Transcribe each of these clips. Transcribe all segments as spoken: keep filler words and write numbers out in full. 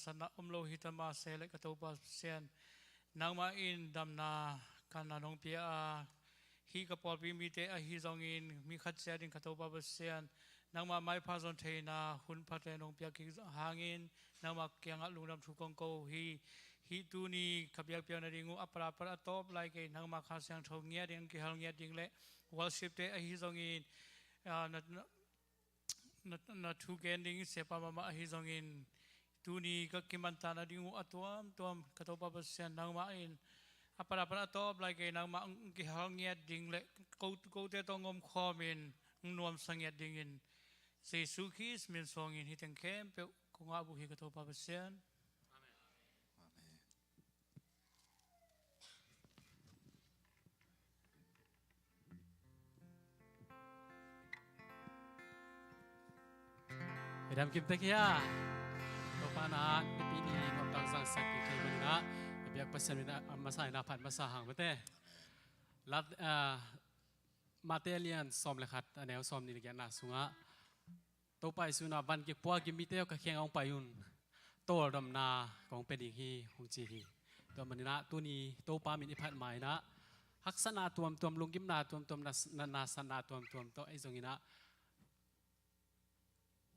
Satna om lo hi ta mah se leh ka Topa Pasian, nangmah in damna kanna nong pia a, hih ka pawlpi mite ahi zongin mi khat ciat in ka Topa Pasian, nangmah maipha zon theihna hun phate nong piak kik hangin nangmah kiangah lungdam thu kong ko hi. Hih tuni ka biakpiakna ding uh a pat a pat a tawp lai kei nangmah Kha Siangtho ngiat ding, kihel ngiat ding leh worship te ahi zongin, ah, na, na, na, na thu gen ding siapa mahmah ahi zongin, tuni ka kimantatna ding uh a tuamtuam ka Topa Pasian nangmah in a pat a pat a tawp lai kei nangmah hong kihel ngiat ding leh ko, kote tawh hong omkhawm in hong nuamsa ngiat dingin Jesu Khrist min suangin hih teng khempeuh kong ngah uh hi ka Topa Pasian. Amen. I dam kim tek hia. Topa na, nipi ni nuamtak zangsak kik thei manin ah, i biak Pasian min a masa in a phat masa hang mate. Lat, ah, Mate a lian sawm le khat, a neu sawm nih le giatna sungah, Topa Jesu in ah, van kipua kim mite aw, ka kiangah hong pai un, tawldamna kong pia ding hi, hong ci hi. Tua manin ah tuni Topa min i phat ma in ah, haksatna tuamtuam, lunggimna tuamtuam, na, na, nasatna tuamtuam tawh ahi zongin ah,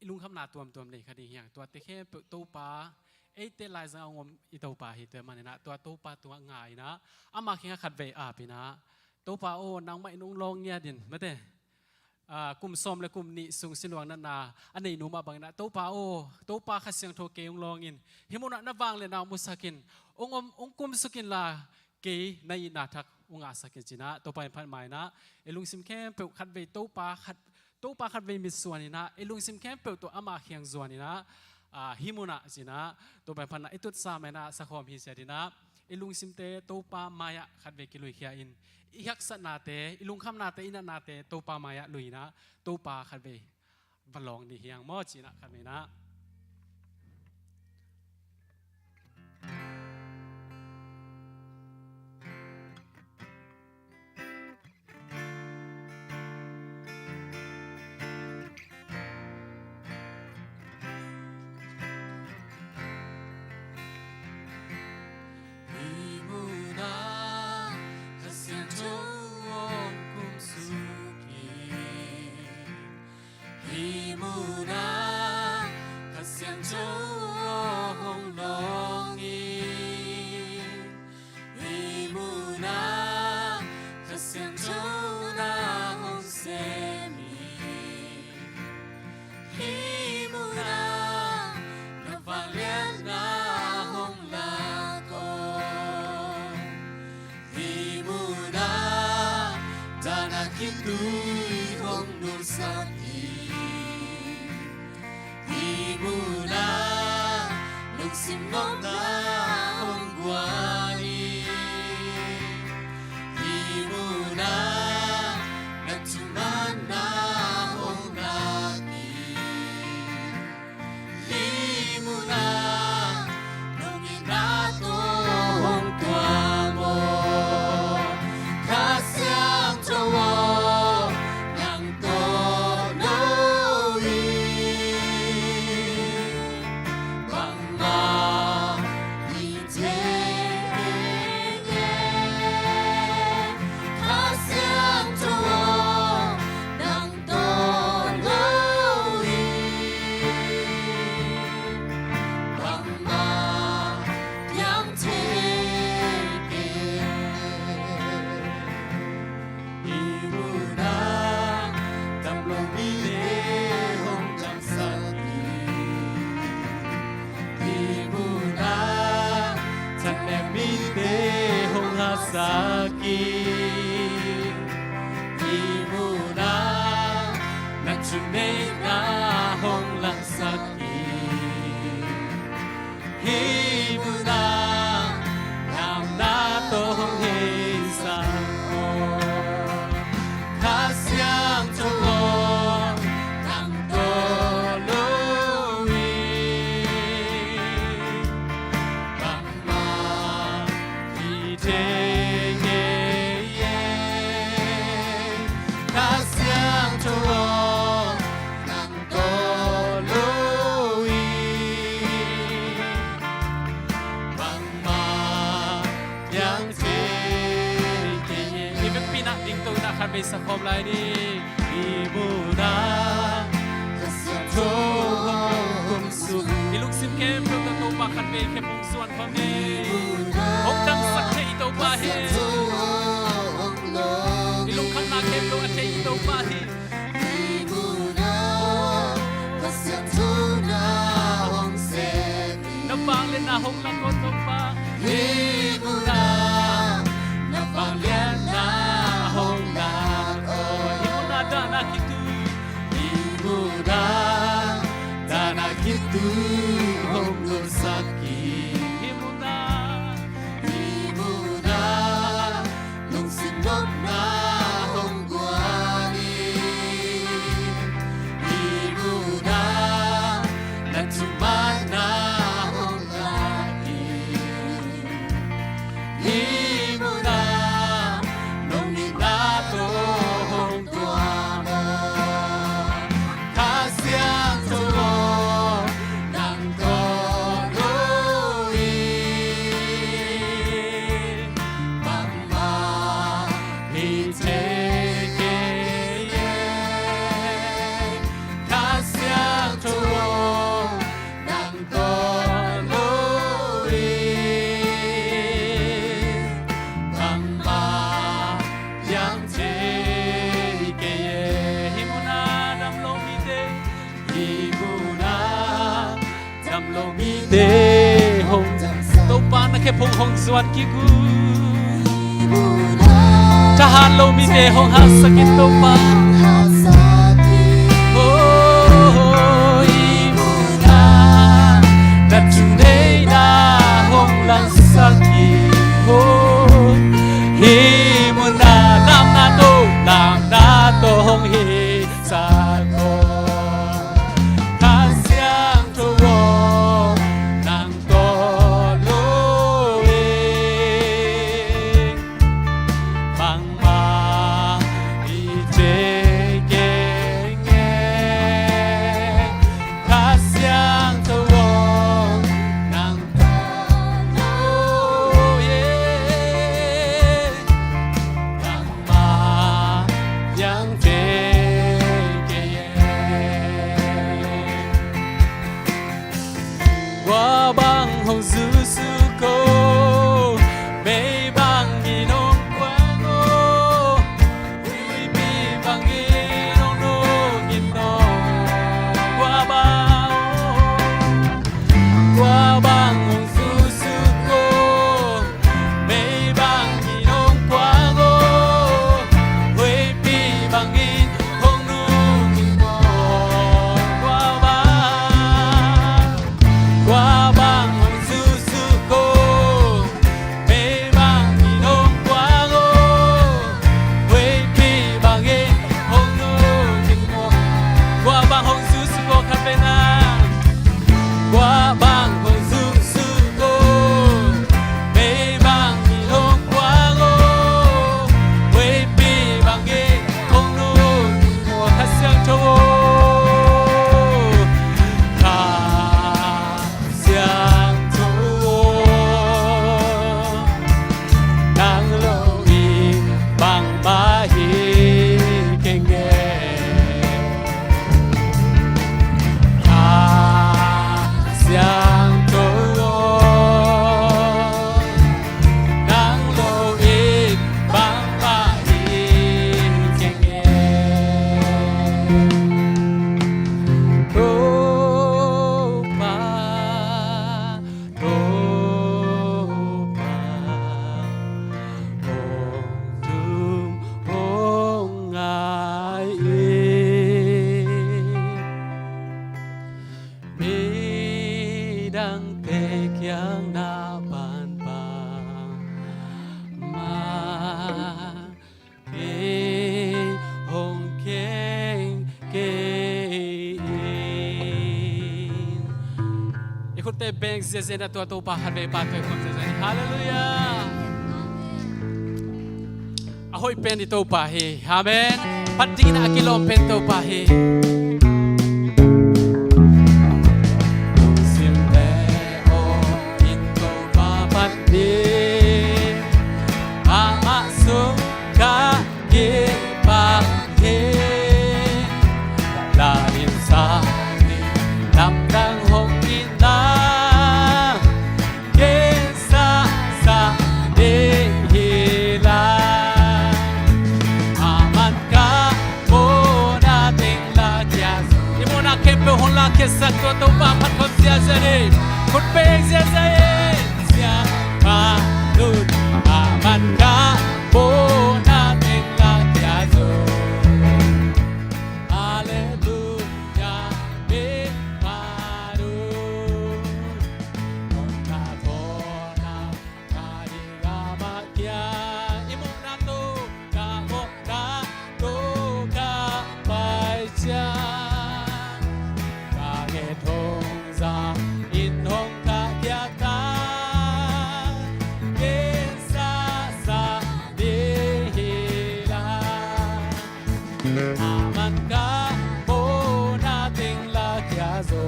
i lungkhamna tuamtuam nei kha ding hi hang. Tuate khempeuh Topa, eite laizang a hong om i Topa hi. Tua manin ah tua Topa tungah ngai in ah, ama kiangah khatvei ap in ah, Topa aw, nangmah in hong lawng ngiat in, mate. Ah, kum sawm le kum nih sung sinuang natna a neih nu mah bangin ah, Topa aw, Topa Kha Siangtho kei hong lawng in, hih munah na vangliatna hong musak in, hong om, hong kumsuk inla, kei na itna thak hong ngahsak in, ci in ah Topa in phat ma in ah, i lungsim khempeuh khatvei Topa khat, Topa khatvei mitsuan in ah, i lungsim khempeuh tawh ama kiang zuan in ah, ah, hih munah ci in ah, Topa in phatna i tutsa ma in ah, sakhawm hi siat in ah, i lungsimte Topa mai-ah khatvei kiluikhia in, i haksatnate, i lungkhamnate, i natnate Topa mai-ah lui in ah, Topa khatvei va lawng ni hi hang maw, ci in ah khatvei in ah. Hih munah Kha Siangtho hong kumsuk in, hih munah Kha Siangtho hong lawng in, hih munah Kha Siangtho na hong sem in, hih munah na vangliatna hong lak aw, hih munah dan a khitui hong nulsak in, hih munah lungsim nopna hong guan in, hih munah na thumanna hong lak in, hih munah nong itna tawh hong tuam aw, Kha Siangtho aw, nang tawh lo in bangmah hi thei kei e. Kha Siangtho aw, nang tawh lo in bangmah piang thei kei e. Hih munah dam lo mite hong damsak in, hih munah thanem mite hong hahsak in, hih munah na thuneihna hong langsak in, hih munah na omna tawh hong heisak aw, Kha Siangtho aw, nang tawh lo in bangmah hi thei kei e. Kha Siangtho aw, nang tawh lo Khat vei sa khawm lai ni. I muhna Kha Siangtho hong sung. I lungsim khempeuh tawh Topa khat vei khempeuh hong suan khawm ni. Hong dangsak thei i Topa hi. I lungkhamna khempeuh a thei i Topa hi. Na vangliatna hong lak aw Topa. Hih munah na vangliatna hong lak aw. Hih munah dahna khitui. Hih munah dahna khitui hong nunsak hi. Hih munah, hih munah lungsim nopna hong guan hi. Hih munah na thumanna hong lak hi. Hih munah nong itna tawh hong tuam aw. Kha Siangtho aw, nang tawh lo in bangmah hi thei kei e. Kha Siangtho aw, nang tawh lo in bangmah piang thei kei e. Hih munah dam lo mite, hih munah dam lo mite hong. Topa na khe phung hong zuan kik un. Thahat lo mite hong hatsak in Topa. Oh, hih munah na thuneihna hong langsak hi. Oh, hih munah damna tawh, damna tawh hong hi. Sa ko Kha Siangtho aw, nang tawh lo in bangmah hi thei kei e. Kha Siangtho aw, nang tawh lo in bangmah piang thei kei e. Kua bang hong zusu ko, mei bangin hong kuang aw, huipi bangin hong nungin aw. Kua bang, kua bang hong zusu ko, mei bangin hong kuang aw, huipi bangin hong nungin aw. Kua bang, kua bang hong zusu ko, mei bangin hong kuang aw, huipi bangin hong nungin aw. Kua bang hong zusu ko khat vei na. Kua bang hong zusu ko, mei bangin hong kuang aw, huipi bangin hong nungin aw. Kha Siangtho aw, Kha Siangtho aw, nang lo in bangmah hi keng e. Kha Siangtho aw, nang lo in bangmah hi keng e. Topa, Topa, hong tung hong ngai in, midangte kiang na pan bangmah kei hong kheng kei in. I khutte beng ziahziah na, tua Topa khat vei pahtawi khawm ziahziah ni. Halleluiah. A hoih pen i Topa hi. Amen. Phat dingin a kilawm pen Topa hi. Lungsim le aw in Topa phat ding, amah sung ka ki Khut beng ziahziah in, siangtho lun, a man kha mawhna teng la kia zo. Halleluiah, beng pha lun. Mawhna, mawhna, ka ding a mah kia. I mawhna tawh, ka mawhna tawh ka pai ciang, ka nget hong za, inn hong kah diak a, gensa sa ding hi lai. A man kha mawhna teng la kia zo.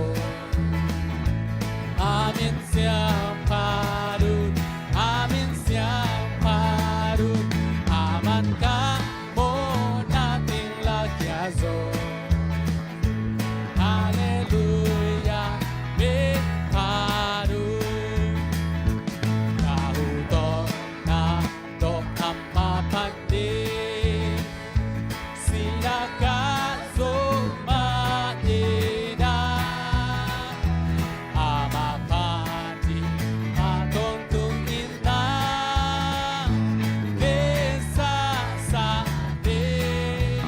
A min siangtho lun, a min siangtho lun, a man kha mawhna teng la kia zo. Halleluiah, beng pha lun. Ka hu tawh na tawh a maphat ding, sihna ka zo mah in a, a maphat ding, a tawntung in a, gensa sa ding.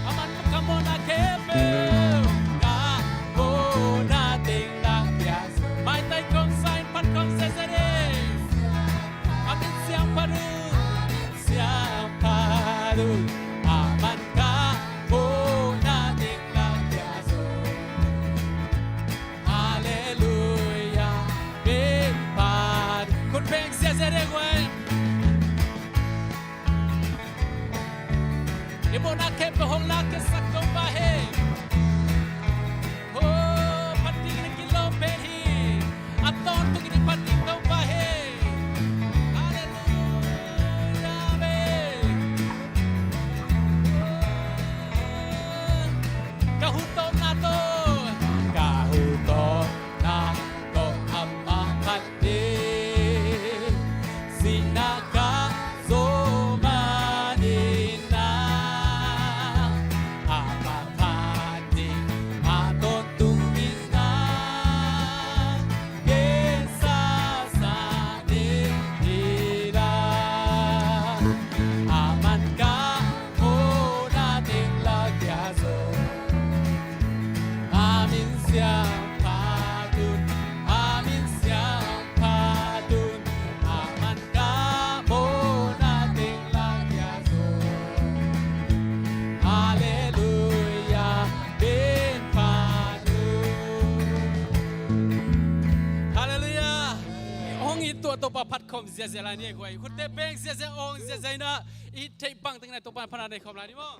A man kha mawhna khempeuh, ka mawhna teng la kia zo. Maitai kawmsa in phat khawm ziahziah in. A min siangtho lun, siangtho lun, a man kha mawhna teng la kia zo. Halleluiah, beng pha lun. Khut beng ziahziah in guai. I mawhna khempeuh hong lakkhiatsak Topa hi. Ho, phat ding na kilawm pen hi. A tawntung in i phat ding Topa hi. Halleluiah, amen. Ka hu tawh na tawh, ka hu tawh na tawh a maphat ding, sihna ka zo mah in a, a maphat ding, a tawntung in a, gensa sa ding hi lai. A man kha mawhna teng la kia zo. A min siangtho lun, a min siangtho lun, a man kha mawhna teng la kia zo. Halleluiah, beng pha lun. Halleluiah. Hong it tuah Topa phat khawm ziahziah lai ni guai. Khutte beng ziahziah, awng ziahziah in a, i theih bang teng in a Topa phatna nei khawm lai ni maw.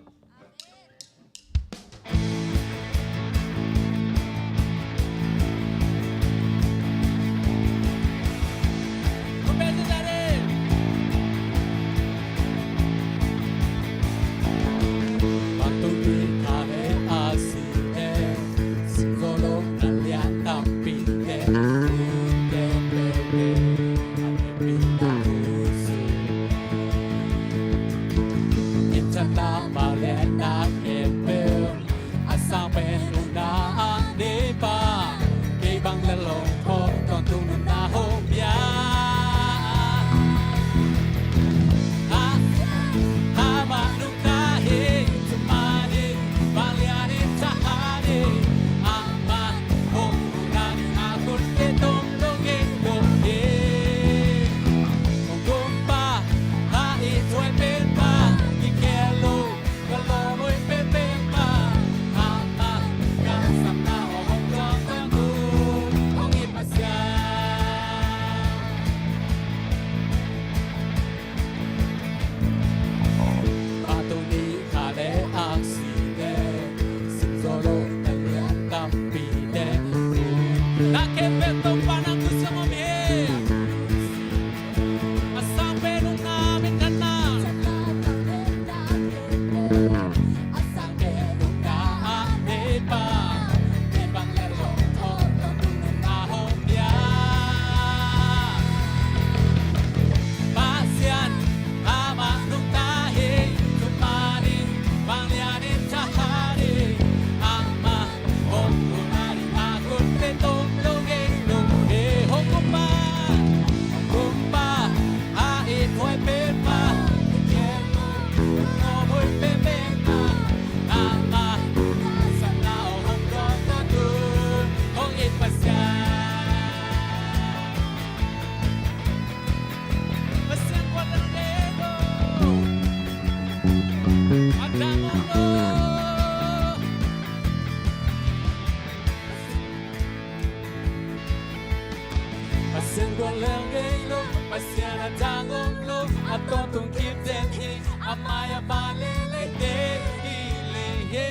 Pasian guallel ngei lo, Pasian a dang om lo, a tawntung kip den hi, amah a vanleng leitang hi leng hi.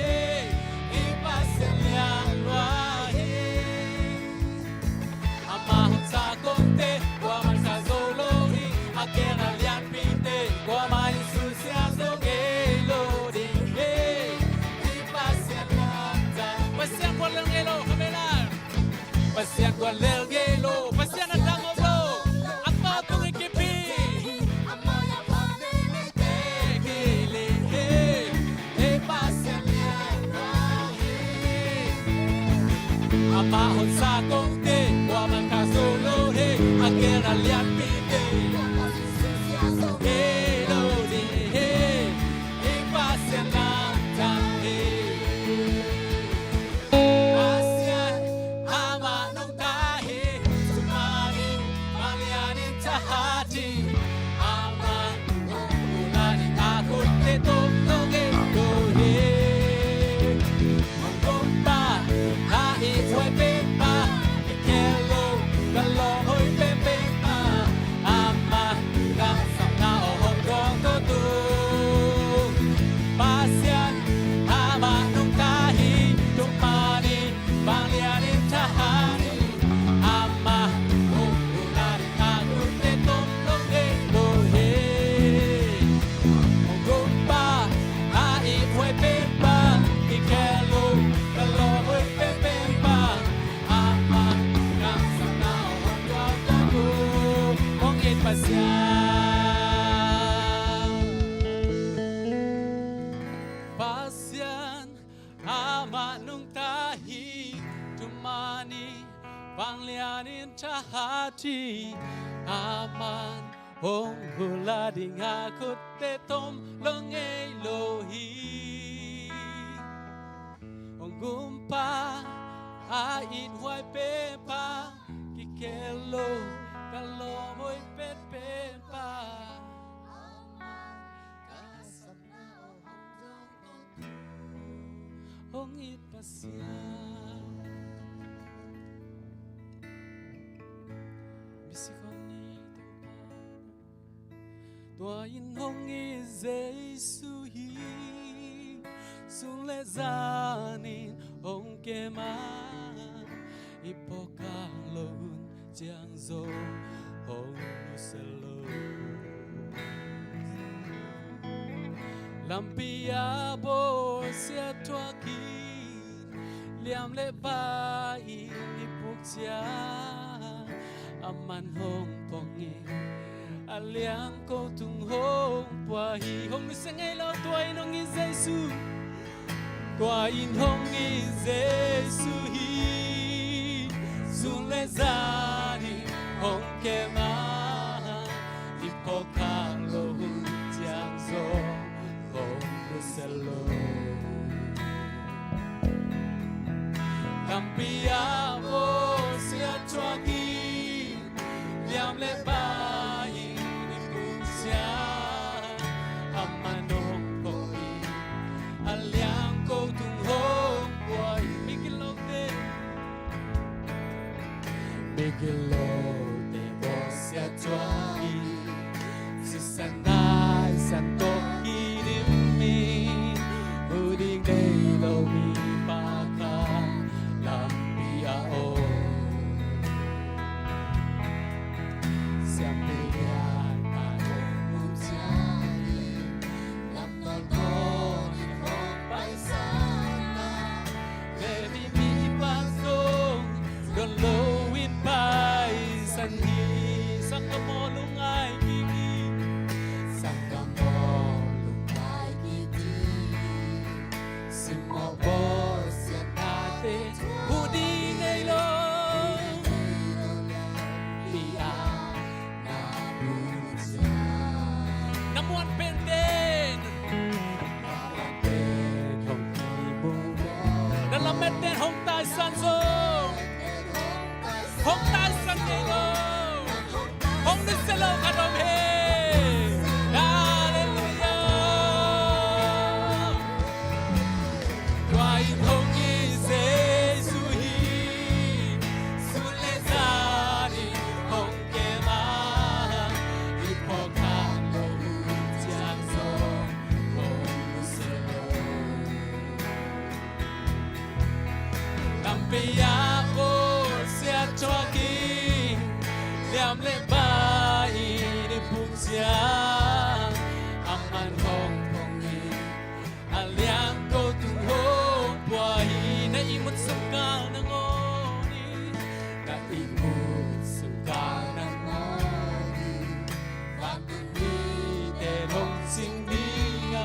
Hih Pasian lianlua hi. Amah hong sa kote kuaman kha zo lo hi. A gen a lianpite kuamah in susia zo ngei lo ding hi. Hih Pasian lianlua, Pasian guallel ngei lo, khamelan. Pasian guallel ngei lo, Pasian a dang om lo, a tawntung kip hi. Hih Pasian lianlua hi. Amah hong sa kote kuaman kha zo lo hi. A gen a lianpite ngei lo ding hi. Hih Pasian a dang hi. Pasian amah nungta hi. Tua manin vanglian in thahat hi. Amah hong huh nading a khutte tom lo ngei lo hi. Hong gumpa, a ithuai penpa, kikhel lo, ka lawm hoih penpenpa, amah kamsapna hong tuak tuak uh. Pasian amah nungta hi. Tua manin vanglian in thahat hi. Amah hong huh nading a khutte tom lo ngei lo hi. Hong gumpa, a ithuai penpa, kikhel lo, ka lawm hoih penpenpa, amah kamsapna hong tuak tuak uh. Hong it Pasian. Pasian amah nungta hi. Tua manin vanglian in thahat hi. Amah hong huh nading a khutte tom lo ngei lo hi. Hong gumpa, a ithuai penpa, kikhel lo, ka lawm hoih penpenpa, hong it Pasian. Misi khawng ni Topa. Tua in hong it Jesu hi. Sun le zan in hong kem a, i phawk kha lo hun ciang zong hong nusia lo. Lampi ah bawlsiat thuak in, liam le vai in i puk ciang, aman hong pua hi, a liangko tung hong pua hi. Hong nusia ngei lo, tua in hong it Jesu. Tua in hong it Jesu hi. Sun le zan in hong kem a, i phawk kha lo hun ciang zong hong nusia lo. Lampi ah bawlsiat thuak in, liam le vai in i puk ciang, aman hong pua hi, a liangko tung hong pua hi. Migilo te, migilo te bawlsiat thuak in, sisan naisan tawh kidim in, huh ding nei lo mipa khat lampi ah om. Siampi lian khat hong muh ciangin, lam nawn nawn in hong paisan a, Levi mipa zong dawn lo in paisan hi. Sanggam aw, lungngai kik in. Sanggam aw, lungngai kik in. Simmawh bawlsiatnate huh ding nei lo. Pi a na muan ciang, na muan penten, na muan pen hong kimu, na lametten hong taisan zong, hong taisan nei lo. Hong nusia le bai in i puk ciang, a man hong phong in, a liang ko tung hong pua hi. Na ihmut sungkal nangawn in, na ihmut sungkal nangawn in, vantung mite hong cing ding a,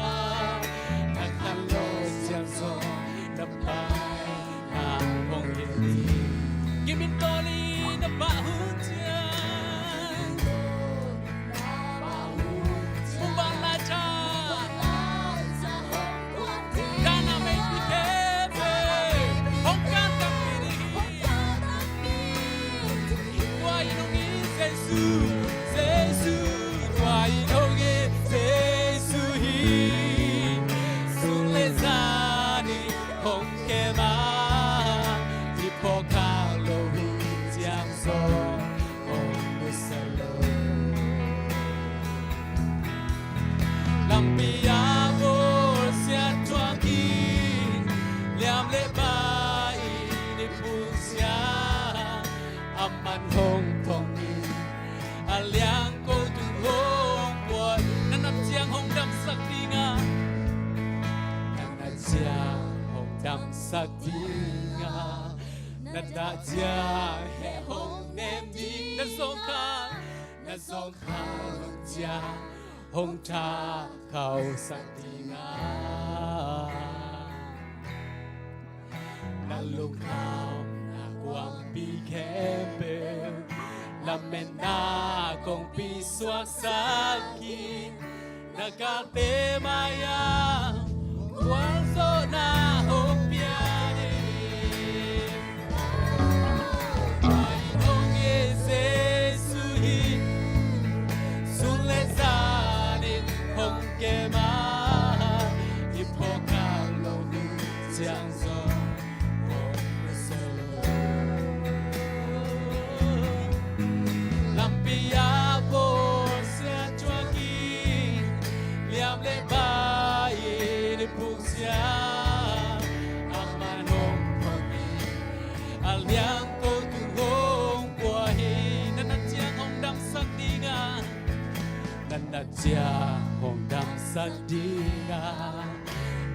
na khanlawh ciang zong na paina hong hilh ding. Kimin tawl in na pah hun ciang, Vanlai Ca, dan a meipi khempeuh hong kantanpih ding hi. Tua in hong hi Jesu, Jesu, tua in hong hi Jesu hi. Sun le zan in hong kem a, i phawk kha lo hun ciang zong hong nusia lo. Lampi a bawlsia thuak in, liam le bai in i puk ciang, a man hong phong in, a liang ko tung hong pua hi. Na nat ciang hong damsak ding a, na nat ciang hong damsak ding a, na dah ciang heh hong nem ding. Na zawngkhal, na zawngkhal hun ciang hong tha khauhsak ding a, na lungkhamna kuampi khempeuh lametna kongpi suaksak in, na galte mai-ah gualzawhna hong pia in. Tua in hong hi Jesu hi. Sun le zan in hong kem a, i phawk kha lo hun ciang zong hong nusia lo. Lampi a bawlsia thuak in, liam le bai in i puk ciang, a man hong phong in, a liang ko tung hong pua hi. Na nat ciang hong damsak ding a, na nat ciang hong damsak ding a,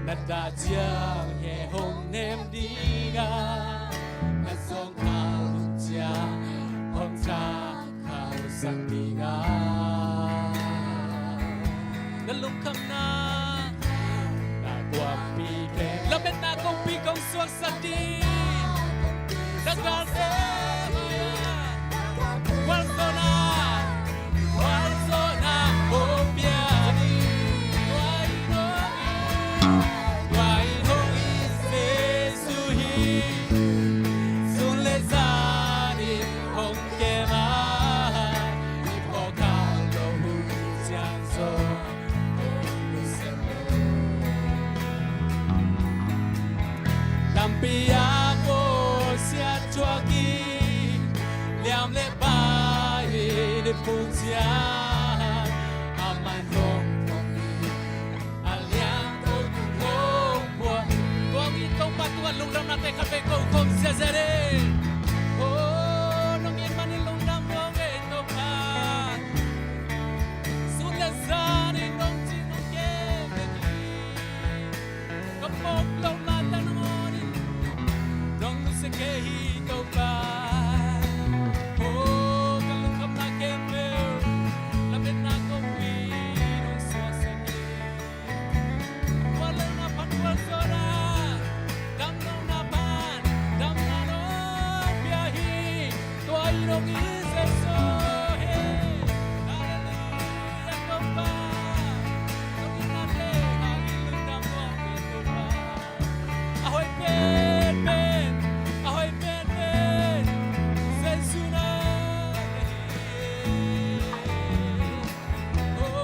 na dah ciang heh hong nem ding a, na zawngkhal hun ciang hong tha khauhsak ding a, na lungkhamna, na kuampi khempeuh lametna kongpi kong suaksak ding. Na galte mai-ah gualzawhna, gualzawhna hong pia ding. Tua in hong hi, tua in hong hi Jesu hi. Sun le zan in hong kem a, i phawk kha lo hun ciang zong hong nusia lo. Lampi a bawlsia thuak in, liam le bai in i puk ciang, a man hong phong in, a liang ko tung hong pua. Tua in Topa tungah lungdamnate khat vei ko khawm ziahziah ding. Oh, nong it manin lungdam nuam ing Topa. Sun le zan in nong cih nong kem ding hi. Ka phawk loh laitak nangawn in nong nusia kei hi Topa. Oh, ka lungkhamna khempeuh lametna kongpi nong suaksak hi. Guallelhna pan gualzawhna, damlohna pan damna nong pia hi. Tua in hong hi Jesu hi. Halleluiah, Topa. Nong itnate hangin lungdam nuam ing Topa. A hoih penpen, a hoih penpen Jesu na hi. Oh,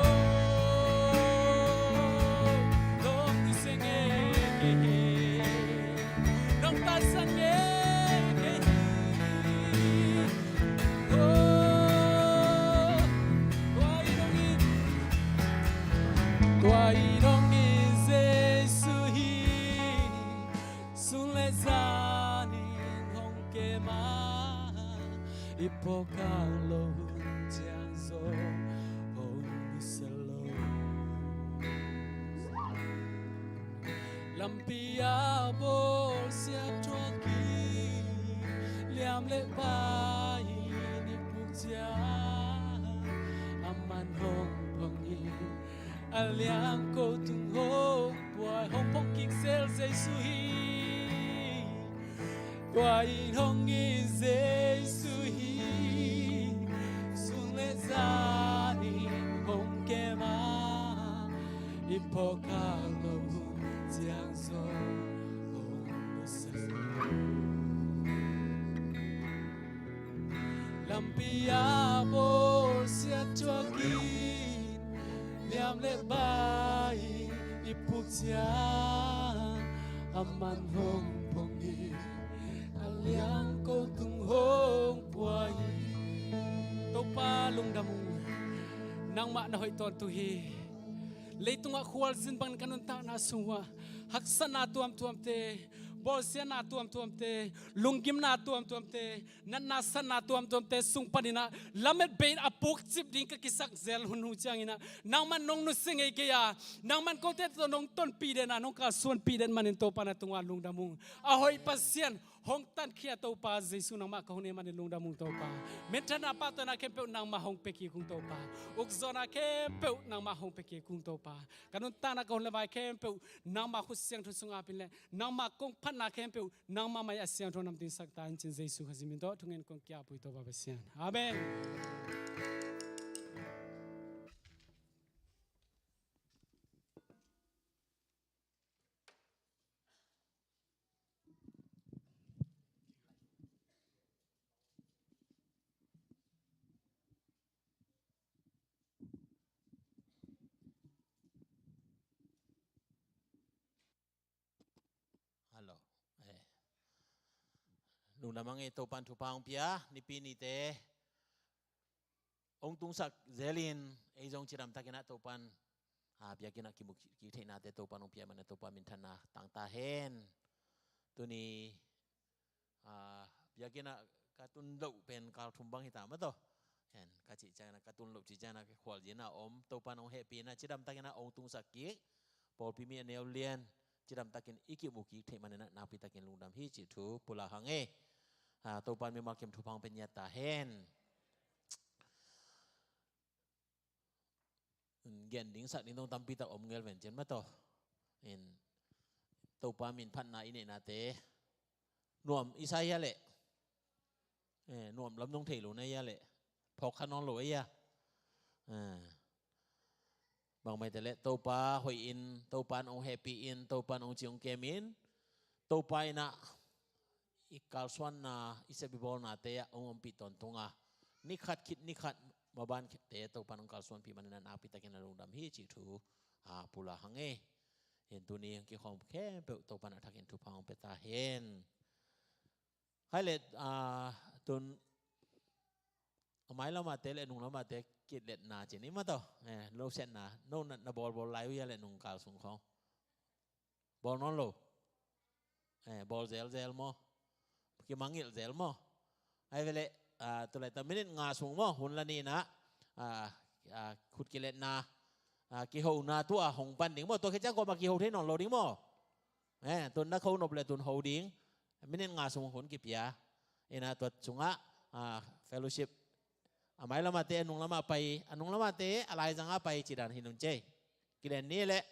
nong nusia ngei kei hi. Nong taksan ngei kei hi. Oh, tua in hong hi, tua in hong hi Jesu hi. Sun le zan in hong kem a, i phawk kha lo hun Lampi ah bawlsia thuakin liam le pai in i puk ciang a man hong phong in a liang ko tung hong puai hong phong kik sel Jesu hi. Tua in hong in Jesu hi. Sung le zan in hong kem a i phawk khak loh hun ciang zong hong nusia. Lampi ah bawlsia thuakin liam le pai i puk ciang a man hong phong in a liang ko tung hong puai hi. Topa lungdam ung. Nangmah na hoih tawntung hi. Leitungah khualzin bangin ka nuntakna sung uh ah haksatna tuamtuamte, bawlsiatna tuamtuamte, lunggimna tuamtuamte, natna satna tuamtuamte sung panin ah lamet bei in a pukcip ding ka kisak zel hun hong ciangin ah nangman nong nusia ngei kei a, nangman kote tawh nong tonpih den a, nong kalsuanpih den manin Topa na tungah lungdam ung. A hoih Pasian, hong tankhia Topa Jesu, nangmah ka hun ahih manin lungdam ung Topa. Minthanna, pahtawina khempeuh nangmah hong pia kik ung Topa. Ukzawhna khempeuh nangmah hong pia kik ung Topa. Ka nuntakna, ka hun le vai khempeuh nangmah khut siangtho sungah ap in leh nangmah kong phatna khempeuh nangmah mai a siangtho namtin sak ta in, ci-in Jesu Khazih min tawh thungen kong ki-ap uh hi Topa Pasian. Amen. Hello. Eh. Lungdam hang e, Topa'n thupha hong pia, Nipi nite hong tungsak zel in, ei zong cidamtakin ah Topa'n, ah, biakinn ah kimu kik theihnate Topa'n hong pia manin ah Topa minthanna tang ta hen. Tuni, ah, biakinn ah ka tun loh pen kal thum bang hi ta maw taw. Hen, ka cih ciangin ah ka tun loh cih ciangin ah khualzin ah om, Topa'n hong hehpih in ah cidamtakin ah hong tungsak kik, pawlpi mi a neu lian, cidamtakin i kimu kik theih manin ah nakpi takin lungdam hi cih thu pulak hang e. Ah, Topa'n mimal kim thupha hong pia ngiat ta hen. Gen ding sak ding dong tampi tak om ngel ven cin maw taw. In, Topa min phatna i neihnate nuam i sa hia leh? Eh, nuam lam dong thei lo na hia leh? Phawk kha nawn lo a hia? Eh. Bangmah hi ta leh Topa hoih in, Topa'n hong hehpih in, Topa'n hong ci hong kem in, Topa in ah i kalsuanna, i sep i bawlnate ah hong ompih tawntung a, ni khat khit ni khat maban khitte Topa'n hong kalsuanpih manin ah nakpi takin ah lungdam hi cih thu, ah, pulak hang e. Hin tuni hong kikhawm khempeuh Topa'n a thakin thupha hong pia ta hen. Khai leh, ah, tun a mailam ate leh a nunglam ate kiletna ci ni maw taw. Eh, lo siatna, no na, na bawlbawl lai uh hia leh nung kal sung khawng? Bawl nawn lo. Eh, bawl zelzel maw? Kimangngilh zel maw? Ai ve leh, ah, tu laitak minit nga sung maw, hun la ni in ah, ah, ah, khut kiletna, ah, kihona tu a hong pan ding maw? Tua khit ciang kuamah kiho thei nawn lo ding maw? Eh, tun na kho nop leh tun ho ding. Minit nga sung hun kipia. In ah tua sungah, ah, fellowship a mailam ate a nunglam ah pai, a nunglam ate a laizang ah pai cih dan hi nung cei. Kilen ni leh.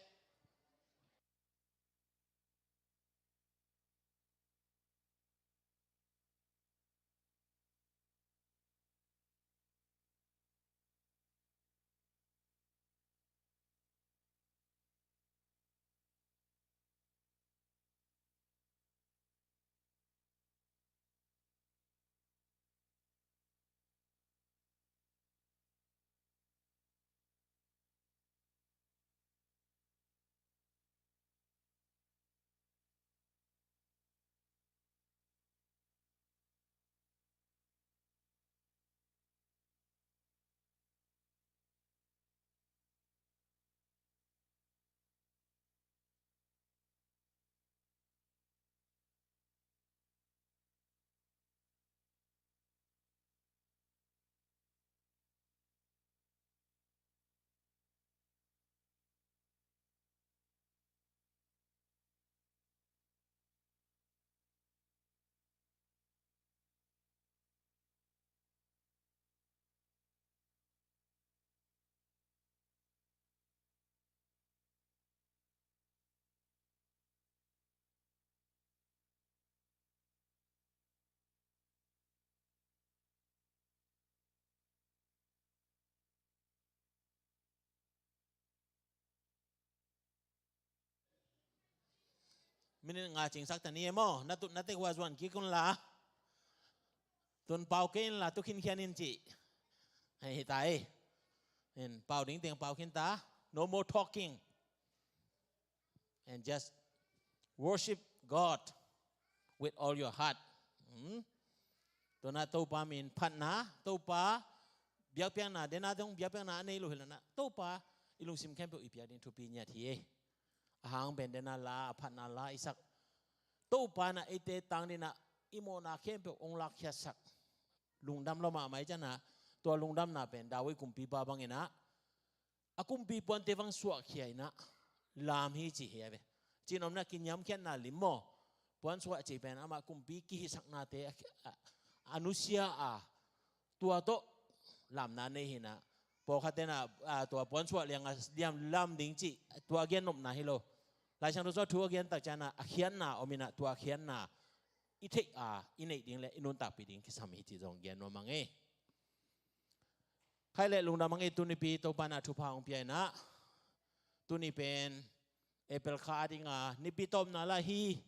Minit nga cingsak ta ni e maw, na tutna tek uh a zuan kik unla, tun pau kei inla tu khinkhian in ci. Hei, hi ta e. In pau ding teng pau khin ta. No more talking. And just worship God with all your heart. Hmm? Tuna Topa min phatna, Topa biakpiakna, dena dong biakpiakna a nei lo hi lana, Topa i lungsim khempeuh i piak ding thupi ngiat hi e. A hang pen dena la, a phatna la i sak. Topa na eite tang dina i mawhna khempeuh ong lakkhiatsak. Lungdam lo mahmah i cana, tua lungdamna pen David kumpipa bangina, a kumpi puante vang suahkhia ina lam hi ci hi a ve. Cinomna kiniamkhiatna lim maw. Puan suah ci pen amah kumpi kihisaknate a, a, a nusia a, tua tawh lamna nei hina. Pawlkhat tena, a, tua puan suah lianga diam lam ding ci, tua a gian nopna hi lo. Laisiangtho sua thu a gian tak ciana a khiatna om ina, tua a khiatna i theih a, i neih ding le i nuntakpih ding kisam hi ci zong gian nuam a ngei. Khai le lungdam a ngei, tunipi Topa na thupha hong pia ina. Tuni pen April kha a dinga nipi tawpna la hi.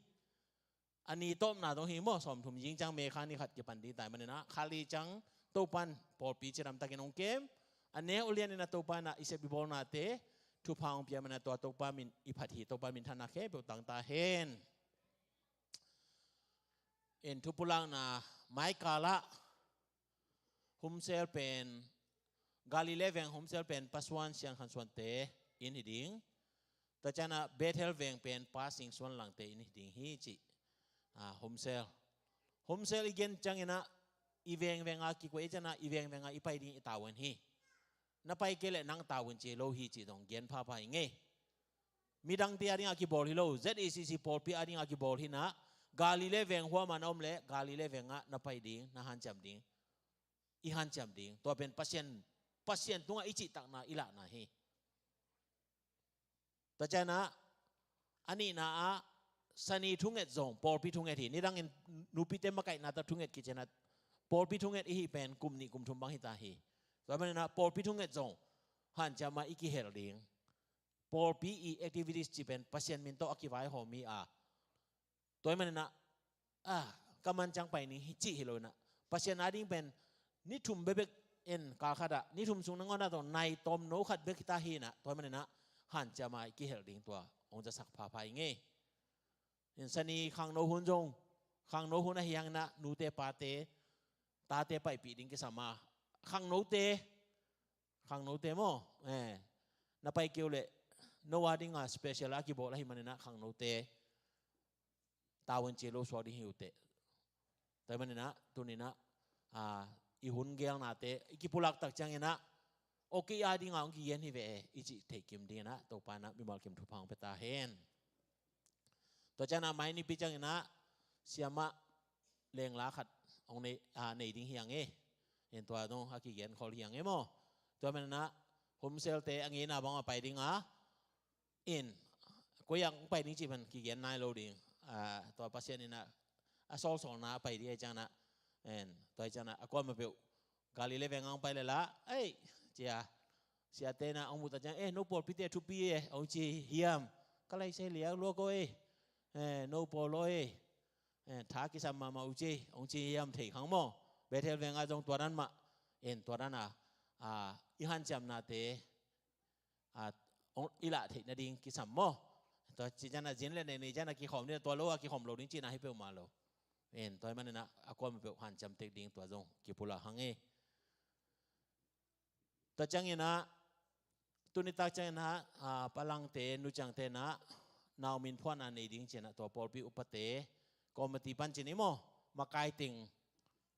A ni tawpna dong hi maw, sawmthum zing ciang May kha ni khat kipan ding tai manina, kha li ciang Topan pawlpi cidam takin hong kem. A ne ulian ina Topa na i sep i bawlnate thupha hong pia mana, tua Topa min i phat hi, Topa min thana khempeuh tang ta hen. In thupulakna maikala Humsel pen, Galilee veng Humsel pen Pasuan Sian Khan Suante in hi ding. Tua ciana Bethel veng pen Pasing Suan Langte in hi ding hi ci. A, Humsel. Humsel i gen ciangina i veng venga kikuai ciana i veng venga i pai ding i tavuan hi. Na pai kei le nang tavuan ci lo hi ci dong gen phapha i ngei. Midangte a dinga kibawl hi lo, Z A C C pawlpi a dinga kibawl hi na, Galilee veng huama na om le, Galilee venga na pai ding, na hanciam ding, i hanciam ding. Tua pen Pasian, Pasian tunga i cihtakna i lahna hi. Tua ciana, a nihna a, sani thunget zong, pawlpi thunget hi. Nidangin nupite makaihna ta thunget kiciana, pawlpi thunget i hi pen kum nih kum thum bang hi ta hi. Tua manina, pawlpi thunget zong, hanciama i kihel ding. Pawlpi i activities ci pen Pasian min tawh a kivaihawm hi a. Tua hi manina, a, ka man ciang pai ning hi ci hi lo ina. Pasian a ding pen ni thum bebek en kal khat ah, ni thum sung nangawn ah tawh nai tawm no khat bek hi ta hi ina. Tua hi manina, hanciama i kihel ding tua hong zasak phapha i ngei. In sani khangno hun zong, khangno hun ahi hangina, nute pate, tate paipih ding kisam a. Khangnote, khangnote maw, eh, na pai keu le, no a dinga special a kibawl ahi manina khangnote tavuan ci lo suak ding hi uh teh. Tua hi manina, tunina, a, i hun gelnate i kipulak tak ciangina, okay a dinga hong kigen hi ve e, i cih theihkim dingina, Topa na mimal kim thupha hong pia ta hen. Tua ciana mai nipi ciangina, siama lengla khat hong nei, a, nei ding hi ang e. In tua dong a kigen khol hi ang e maw. Tua manina, Humselte a ngeina bang a pai dinga, in, koi ah hong pai ding cih pen kigen nai lo ding. A, tua Pasian ina, a sawlsawlna a pai ding ahi ciangina, en, tua ahi ciangina, a kuamah peuh, Galilee veng ah hong pai le la, ei, cia, siate na hong muh ta ciang, eh, no pawlpite thupi e, hong ci hiam, ka laisai liak lua ko e, eh, no pawl lo e, eh, tha kisam mahmah uh ci, hong ci hiam thei khang maw, Bethel veng ah zong tua dan mah, en, tua dan a, a, i hanciamnate, a, ong, i lah theih nading kisam maw. Tua ci ciana zin le nei nei ciana kikhawm ding, tua lo a kikhawm lo ding cina hi peuhmah lo. En, tua hi manina, a kuamah peuh hanciam tek ding tua zong kipulak hang e. Tua ciangina, tunitak ciangina, a, palangte, nuciangte na, nau min phuahna nei ding cina tua pawlpi upate, committee pan cin i maw, makai teng,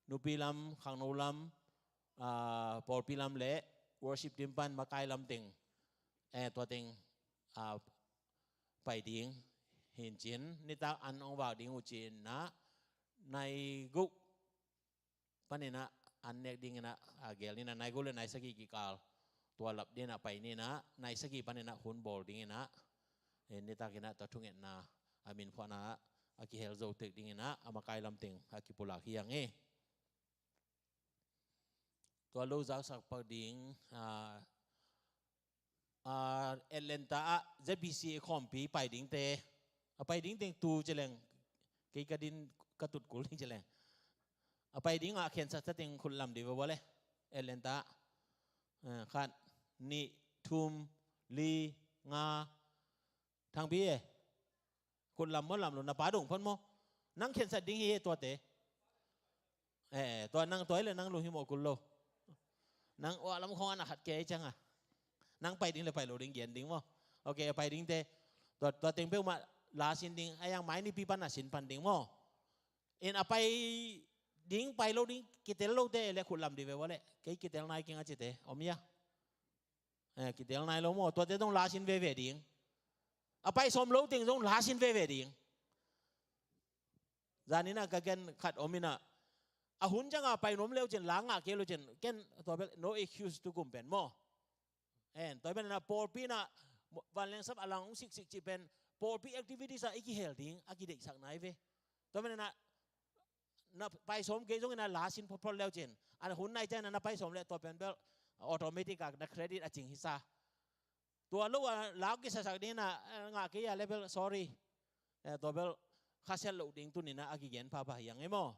nupi lam, khangno lam, a, pawlpi lam le worship team pan makai lam teng, eh, tua teng, a, pai ding hi in cin, nitak an hong vak ding uh cina, nai guk panina an nek dingina, a, gel nina, nai guk le nai sagih kikal tua lap dingina pai nina, nai sagih panina hun bawl dingina, eh, nitakina tua thungetna a min phuahna a kihel zo tek dingina a makai lam teng a kipulak hi ang e. Tua lo zaksak pak ding, a, a, Atlanta ah Z B C khawmpi pai dingte, A pai ding teng tu ci leng, kei ka din ka tut kul ding ci leng. A pai ding a khensat sa teng khut lam dih ve vua le. Atlanta. Eh, khat, nih, thum, li, nga. Thangpi e. Khut lam maw, lam lo, na pa dong phon maw. Nang khensat ding hi e tuate. Eh, tua nang tua hi le nang lunghimawh kul lo. Nang uah lam khong a na khat kei ciang a. Nang pai ding le pai lo ding gen ding maw. Ok, pai ding te. Tua, tua teng peuhmah la sin ding, a yang mai nipi pan a sin pan ding maw. In a pai ding pai lo ding kitel lo te le khut lam dih ve vua le. Kei kitel nai keng a ci te. Om ia. Eh, kitel nai lo maw, tuate zong la sin veve ding. A pai sawm lo teng zong la sin veve ding. Zan in a ka gen khat om in a, a hun ciang a pai nuam leu cin, la ngah kei lo cin, ken tua bel no excuse tu kum pen maw. En, tua pen in a pawlpi in a vanleng sap a lang hong siksik cih pen, pawlpi activities a i kihel ding a kideihsak nai ve. Tua pen in a na pai sawm kei zongin a la sin photphot leu cin. A hun nai ciang na pai sawm le tua pen bel automatic a na credit a cing hi sa. Tua lo a la kisasak ding in a, eh, ngah kei a le bel sorry. Eh, tua bel khasia loh ding tuni in a a kigen phapha hi ang e maw.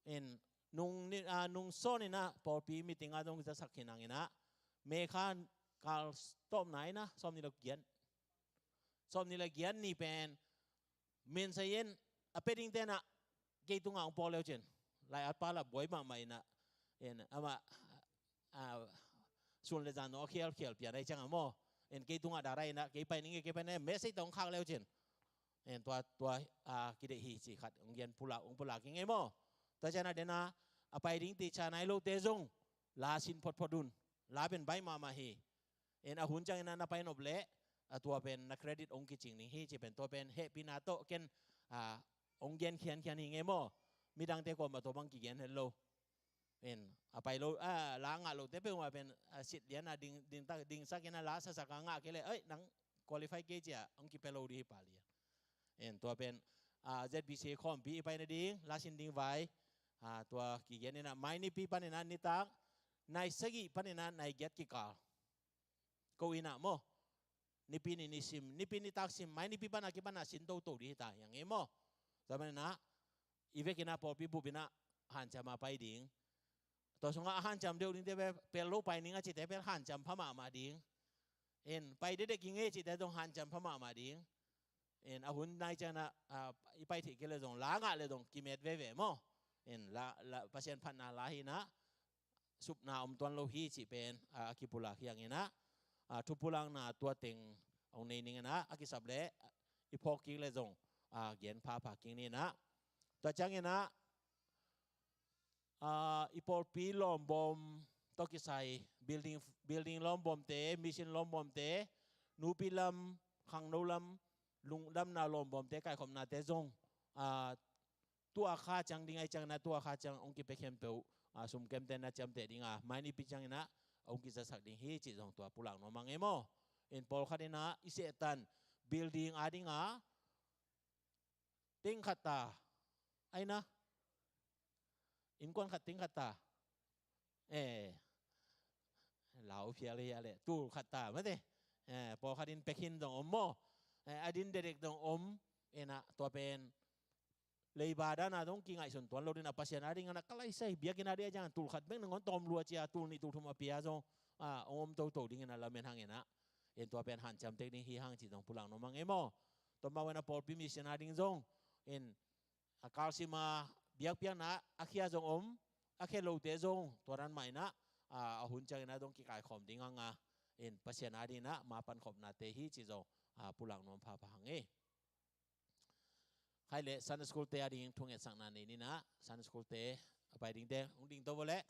In nung ni, ah, nung sawn in a pawlpi meeting a zong kizasak hi nang in a. May kha kal tawpna in a sawm nih le giat. Sawm nih le giat ni pen Min sa in a pia ding te in a kei tungah hong pawl leu cin. Lai-at pa lah buai mahmah in a, in amah, a, sun le zan nong a khialkhial pian ahi ciang a maw. In kei tungah darai in a kei pai ning e, kei pai ning e, message tawh hong khak leu cin. In tua, tua, a, kideih hi ci khat hong gen pulak, hong pulak ing e maw. Tua ciang a den a, a pai ding ti ca nai lote zong la sin photphot un. La pen baih mahmah hi. In a hun ciangin a na pai nop leh a tua pen na credit hong kicing ding hi ci pen tua pen hehpihna tawh ken, a, hong gen khiankhian hi ngei maw. Midangte kuamah tua bang kigen het lo. In a pai lo, a, la ngah lote peuhmah pen, a, sit lian a ding, ding tak, dingsak in a la sasak a ngah kei leh, ei, nang qualify kei ci a hong kipia lo ding hi pah lian. In tua pen, a, Z B C khawmpi i pai nading la sin ding vai, a, tua kigen in a mai nipi panin a nitak nai sagih panin a nai giat kikal. Ko in a maw. Nipi ni nisim, nipi nitak sim, mai nipi pan a kipan a sin toto ding hi ta hi ang e maw. Tua manin a i vekin a pawlpi bup in a hanciam a pai ding. Tua sungah a hanciam deuh dingte bel pel lo pai ning a cite bel hanciam pha mahmah ding. In pai dedek ing e cite zong hanciam pha mahmah ding. In a hun nai ciang a, a, i pai theih kei le zong la ngah le zong kimet veve maw. In la, la, Pasian phatna la hi in a supna om tuan lo hi cih pen, a, a kipulak hi ang in a, a, thupulakna tua teng hong nei ning in a, a kisap leh i phawk kik le zong, a, gen phapha kik ni in a. Tua ciangin a, a, i pawlpi lawmbawm tawh kisai building, building lawmbawmte, mission lawmbawmte, nupi lam, khangno lam, lungdamna lawmbawmte, kaikhopnate zong, a, tua kha ciang ding ahi ciangin a tua kha ciang hong kipia khempeuh, a, sumkemte na ciamteh ding a, mai nipi ciangin a hong kizasak ding hi cih zong tua pulak nuam ang e maw. In pawlkhat in a i sehtan building a ding a teng khat ta. Ai na. Innkuan khat teng khat ta. Eh. Lau phial hi a le. Tul khat ta mate. Eh, pawlkhat in pekhin zong om maw. Eh, a din dedek zong om. In a tua pen leiba dan a zong kingaihsun tuan lo ding a Pasian a ding a na ka laisai biakinn a ding a ciang tul khat bek nangawn tawm lua ci a tul nih tul thum a pia zong, a, hong om toto ding in a lamen hang in a. In tua pen hanciam tek ding hi hang ci zong pulak nuam ang e maw. Tua mah wen a pawlpi mission a ding zong in a kalsim a biakpiakna a khia zong om, a khia lote zong tua dan mah in a, a, a hun ciangin a zong kikaikhawm ding hang a. In Pasian a ding in a ma pankhopnate hi ci zong, a, pulak nuam phapha hang e. Khai le Sunday school te a ding thungetsakna nei ni in a, Sunday school te a pai dingte hong ding to vawleh.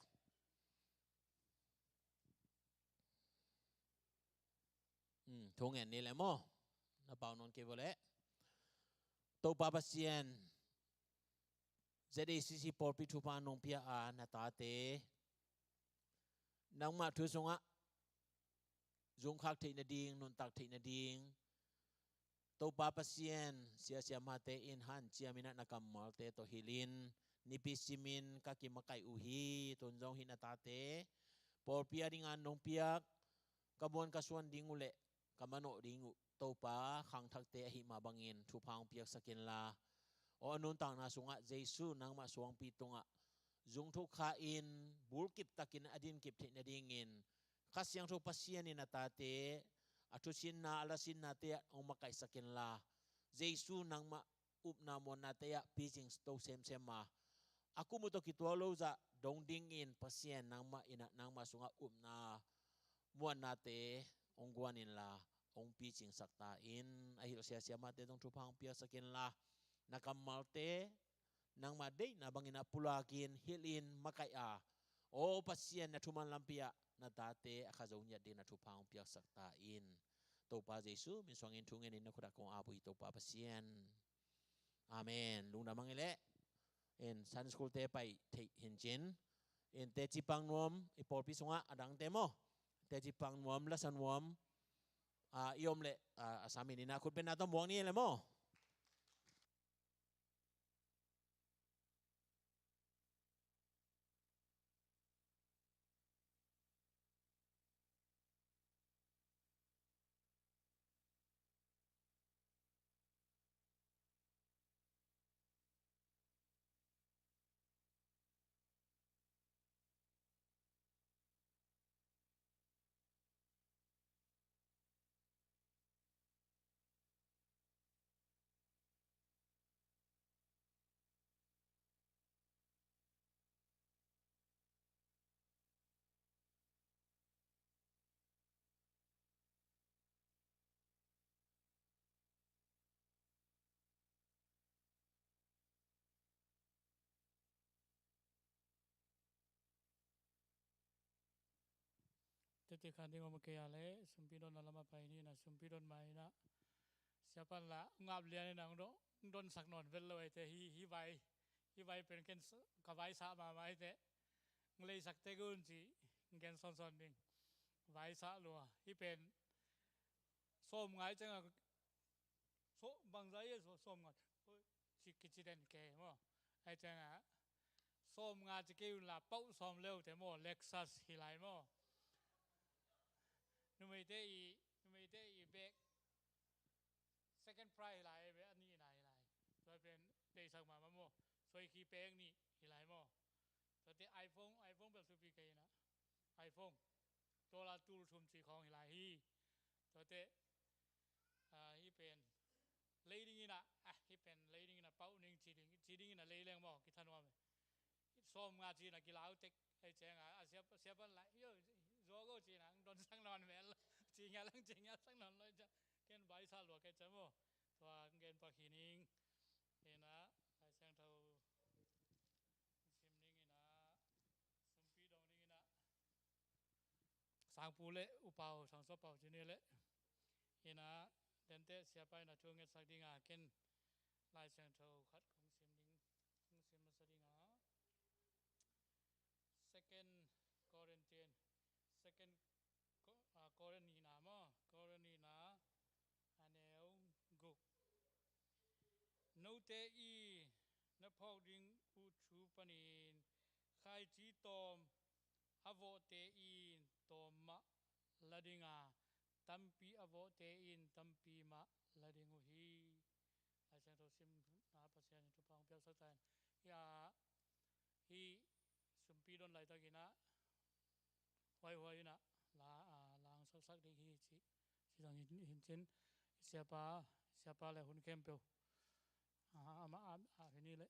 Hmm, thungen ni le maw. Na pau nawn kei vawleh. Topa Pasian, Z A C C pawlpi thupha nong pia a na tate nangmah thu sungah zungkhak theih nading, nuntak theih nading, Topa Pasian, siasia mate in hanciam in a na kammalte tawh hilhin nipi simin ka kimakaih uh hi. Tun zong hih na tate pawlpi a ding a nong piak ka muan ka suan ding uh le ka manawh ding uh Topa khangthakte ahih mah bangin thupha hong piaksak inla, aw a nuntakna sungah Jesu nangmah suangpi tungah zungthuk kha in, bulkip takin a dinkip theih nadingin Kha Siangtho Pasian in a tate a thusinna, a lasinnate ah hong makaihsak inla, Jesu nangmah upna muannate ah picing to semsem a, a kum uh tawh kituak lo zah dong dingin Pasian nangmah in ah nangmah sungah upna muannate hong guan inla, hong picingsak ta in. A hilh siasia mahte zong thupha hong piaksak inla, na kammalte nangmah deihna bangin ah pulakin hilhin makaih a, aw Pasian, na thuman lampi ah na tate a kha zo ngiat dingin na thupha hong piaksak ta in. Topa Jesu min suangin thu ngenin na khut ah kong ap uh hi, Topa Pasian. Amen. Lungdam hang hi leh, in Sunday school te pai theih hi cin, in teci pang nuam i pawlpi sungah a dangte maw, teci pang nuam, lasa nuam, ah, i om leh, ah, a samin in ah khut benna tawh muak ni leh maw. Tete khan ding om kei a leh, sumpi donna lamah pai ni in ah, sumpi don mai in ah, siapa in lah ngap lian in ah, hong don, hong donsak nawn vet lo ei teh, hi, hi vai, hi vai pen ken s-, ka vaisah mahmah ei teh, hong leisak tek un ci, hong gen sawnsawn ding. Vaisah lua, hi pen sawm ngai ciangah, so, bangzah hi a, so, sawm ngai. Oi, ci, kici den kei maw. Ai ciangah, sawm nga ci kei un la, pauh sawm leu te maw, Lexus hi lai maw. Numeite i, numeite i bag, second prize hi lai, bag a nihna hi lai. Tua pen leisak mahmah maw. Soi khi pek nih hi lai maw. Tuate iPhone, iPhone bel thupi kei in ah. iPhone. Dollar tul thum ci khawng hi lai hi. Tuate, ah, hi pen lei ding in ah, ah, hi pen lei ding in ah, pauh ning ci ding, ci ding in ah lei leng maw, kithanuam e. Sawm nga ci in ah kilau tek, ei ciang a, a siapa, siapa in lah, yo, zuak o ci in ah, hong donsak nawn mel, ci ngial hong ci ngialsak nawn lo ei ciang, ken vaisah lua kei ciang maw. Tua hong gen pak hi ning. In ah, Lai Siangtho sim ding in ah, sumpi dong ding in ah, Sangpu le Upau, Sangsuapau ci ni leh. In ah, denteh siapa in ah thu ngetsak ding a, ken Lai Siangtho khat kong sim ding, kong sim masa ding a. Second Corinthian, Second Ko-, ah, Korin nihna maw, Korin nihna, a neu guk. Note i na phawk ding uh thu panin khaici tawm a vawhte in tawm mah la ding a, tampi a vawhte in tampi mah la ding uh hi. Lai Siangtho simna Pasian in thupha hong piaksak ta hen. Hih a, hih sumpi don laitakin ah, huaihuai in ah, la, a, langsaksak ding hi ci, ci zong hi, hi cin, siapa, siapa le hun khempeuh. A, amah, a, a, hi ni leh.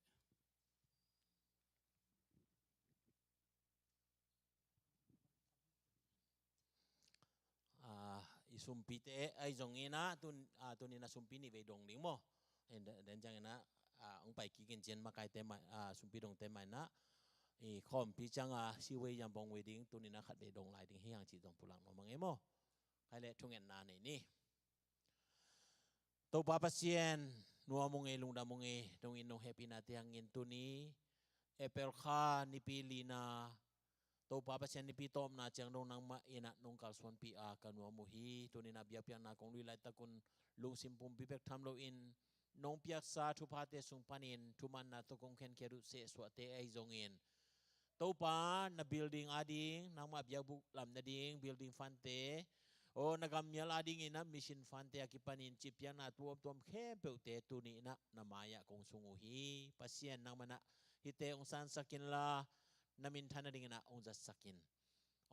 A, i sumpite ahi zongin ah, tun-, a, tuni-in ah sumpi nih vei dong ding maw. Den, den ciangin ah, a, hong pai kik in cian makaite mah, a, sumpi dongte mah in ah, i khawmpi ciang a, siwei yambong wei ding, tuni-in ah khat vei dong lai ding hi hang cih zong pulak nuam ing ei maw. Khai leh thungetna nei ni. Topa Pasian, nuam ung ei, lungdam ung ei, nong it nong hehpihnate hangin tuni April kha nipi lina, Topa Pasian nipi tawpna ciang dong nangmah in ah nong kalsuanpih a ka nuam uh hi. Tuni-in ah biakpiakna kong lui laitak un lungsim pumpi bek tham loin nong piaksa thuphate sung panin thumanna tawh kong khenkhiat uh sehsuahte ahi zongin, Topa, na building ading, nangmah biakbuk lam nading building fundte, Aw, na gam mial adingin ah mission fund-te a kipanin cihpiakna tuamtuam khempeuhte tuni-in ah na mai-ah kong sung uh hi. Pasian, nangmah in ah hihte hong sansak inla, na minthan nadingin ah hong zatsak in.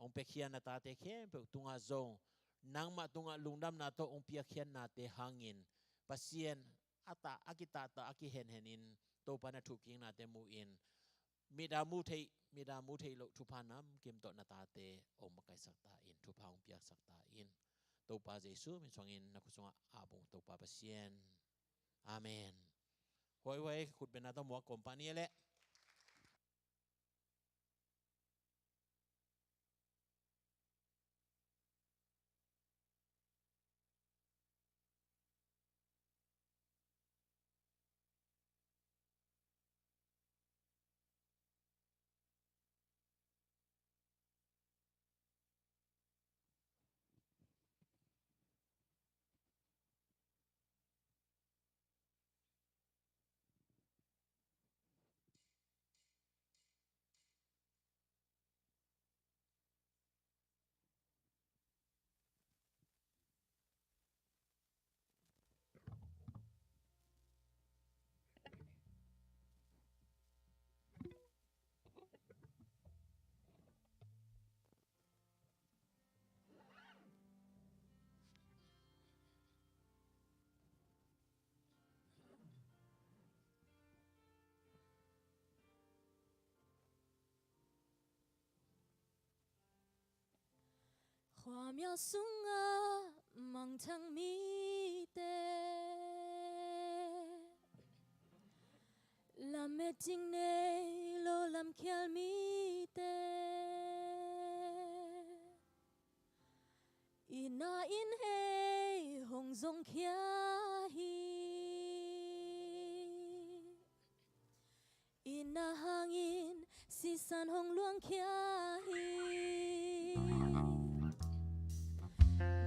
Hong piakhia na tate khempeuh tungah zong nangmah tungah lungdamna tawh hong piakhia nate hangin, Pasian, a tah, a kitahtak, a kihenhenin Topa na thuhkiknate mu-in, mit a mu thei, mit a mu thei loh thupha namkim tawh na tate hong makaihsak ta in, thupha hong piaksak ta in. Topa Jesu min suangin na khut sungah ap ung, Topa Pasian. Amen. Huaihuai khutbetna tawh muak kawm pah ni leh. Khuamial sungah mangthang mite, lamet ding nei lo lamkhial mite, i na in hei hong zongkhia hi. I na hangin sisan hong luangkhia hi.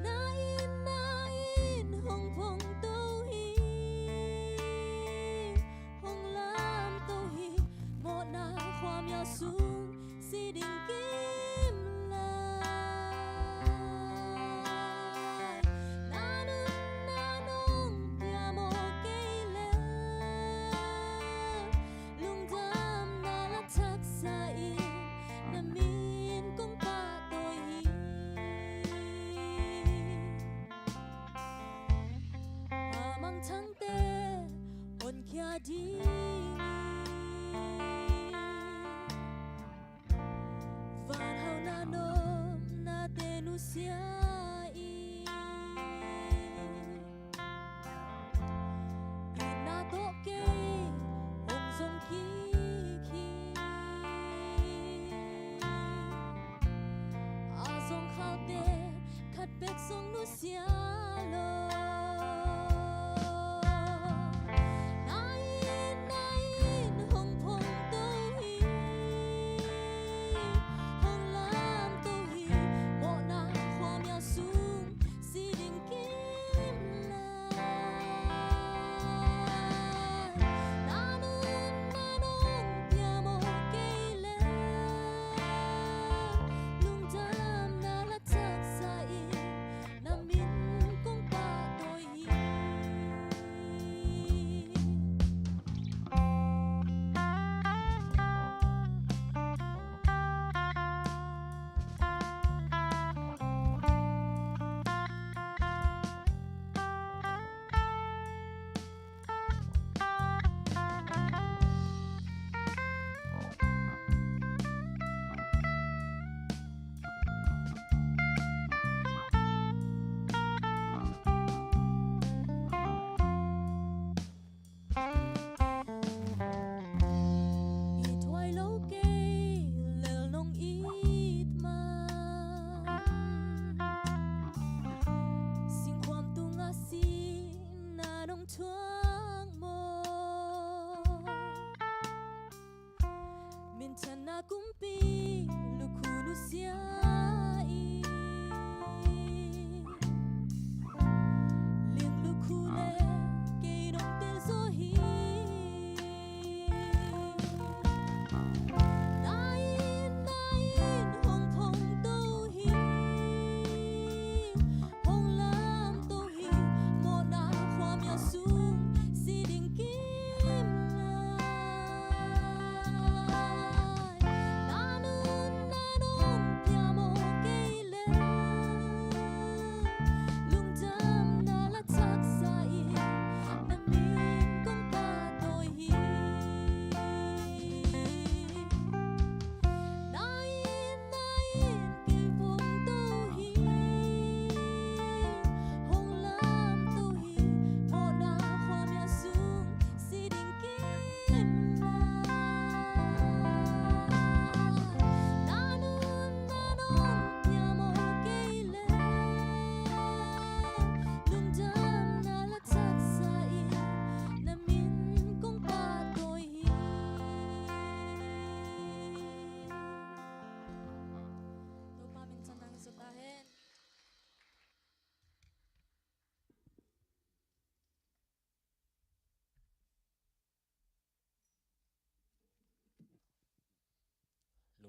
Na in, na in hong phongto hi, hong lamto hi. Mawhna khuamial sung si ding kim lai. Na nunna nong pia mawk kei leh, lungdamna la thaksa in, na min kong pahtawi hi.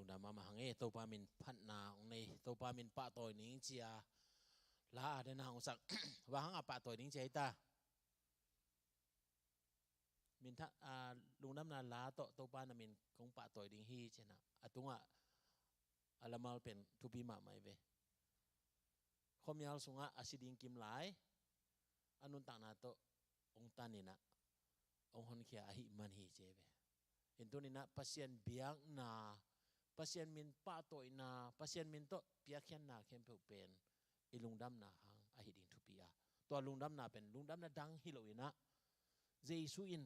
Dam mahmah hang e, Topa min phatna hong nei, Topa min pahtawi ning ci-a la a dena hong sak. Bang hanga pahtawi ning ci-a hi ta? Min tha, a, lungdamna la tawh Topa na min kong pahtawi ding hi ci-in a, a tungah a lamal pen thupi mahmah hi ve. Khuamial sungah a si ding kim lai, a nuntakna tawh hong tan in a, hong honkhia ahih man hi ci hi ve. In tuni-in a Pasian biakna, Pasian min pahtawina, Pasian min tawh piakkhiatna khempeuh pen i lungdamna hang ahi ding thupi a, tua lungdamna pen lungdamna dang hi lo in a, Jesu in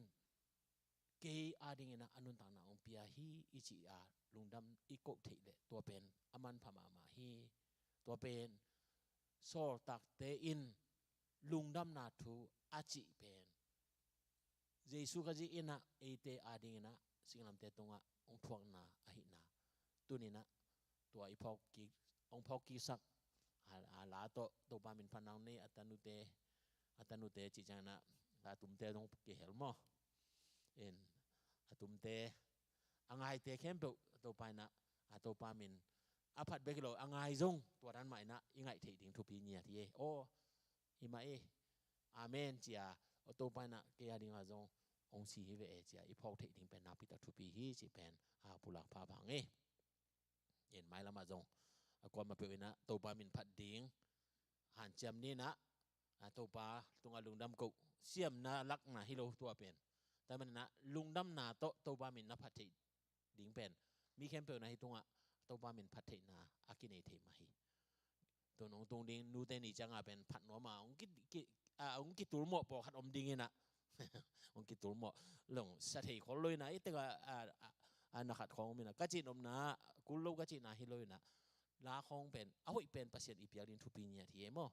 kei adingin a, a nuntakna hong pia hi i cih a lungdam i koh theih leh tua pen a manpha mahmah hi. Tua pen sawltakte in lungdamna thu a cih pen Jesu Khazih in a eite adingin a singlamteh tungah hong thuakna ahihna, tuni-in a tua i phawk kik, hong phawk kiksak a, a la tawh Topa min phatna hong nei a tanute, a tanute cih ciangin a, a tumte zong kihel maw? In, a tumte, a ngaite khempeuh Topa in a, a Topa min a phat bek hi lo, a ngai zong tua dan mah in a i ngaih theih ding thupi ngiat hi e. Aw, hi mah e, amen ci-a, aw Topa in a kei adingin zong hong si hi ve e ci-a i phawk theih ding pen nakpi tak thupi hi cih pen a pulak pha bang e. In mailamah zong a kuamah peuh in a Topa min phat ding hanciam ni in a, a Topa tungah lungdam koh siamna lakna hi lo tua pen. Tua manin a lungdamna tawh Topa min na phat theih ding pen mi khempeuh in a hih tungah Topa min phat theihna a kinei thei mah hi. Tun hong tung ding nute ni ciangah pen phat nuam a hong ki, ki, a, hong kitulmawh pawlkhat om ding in a, hong kitulmawh, long sa thei khol lo in a, i tengah a, a, a na khat khawng om in a, ka cih nopna kul lo ka cihna hi lo in a, la khawng pen a hoih pen Pasian i piak ding thupi ngiat hi e maw?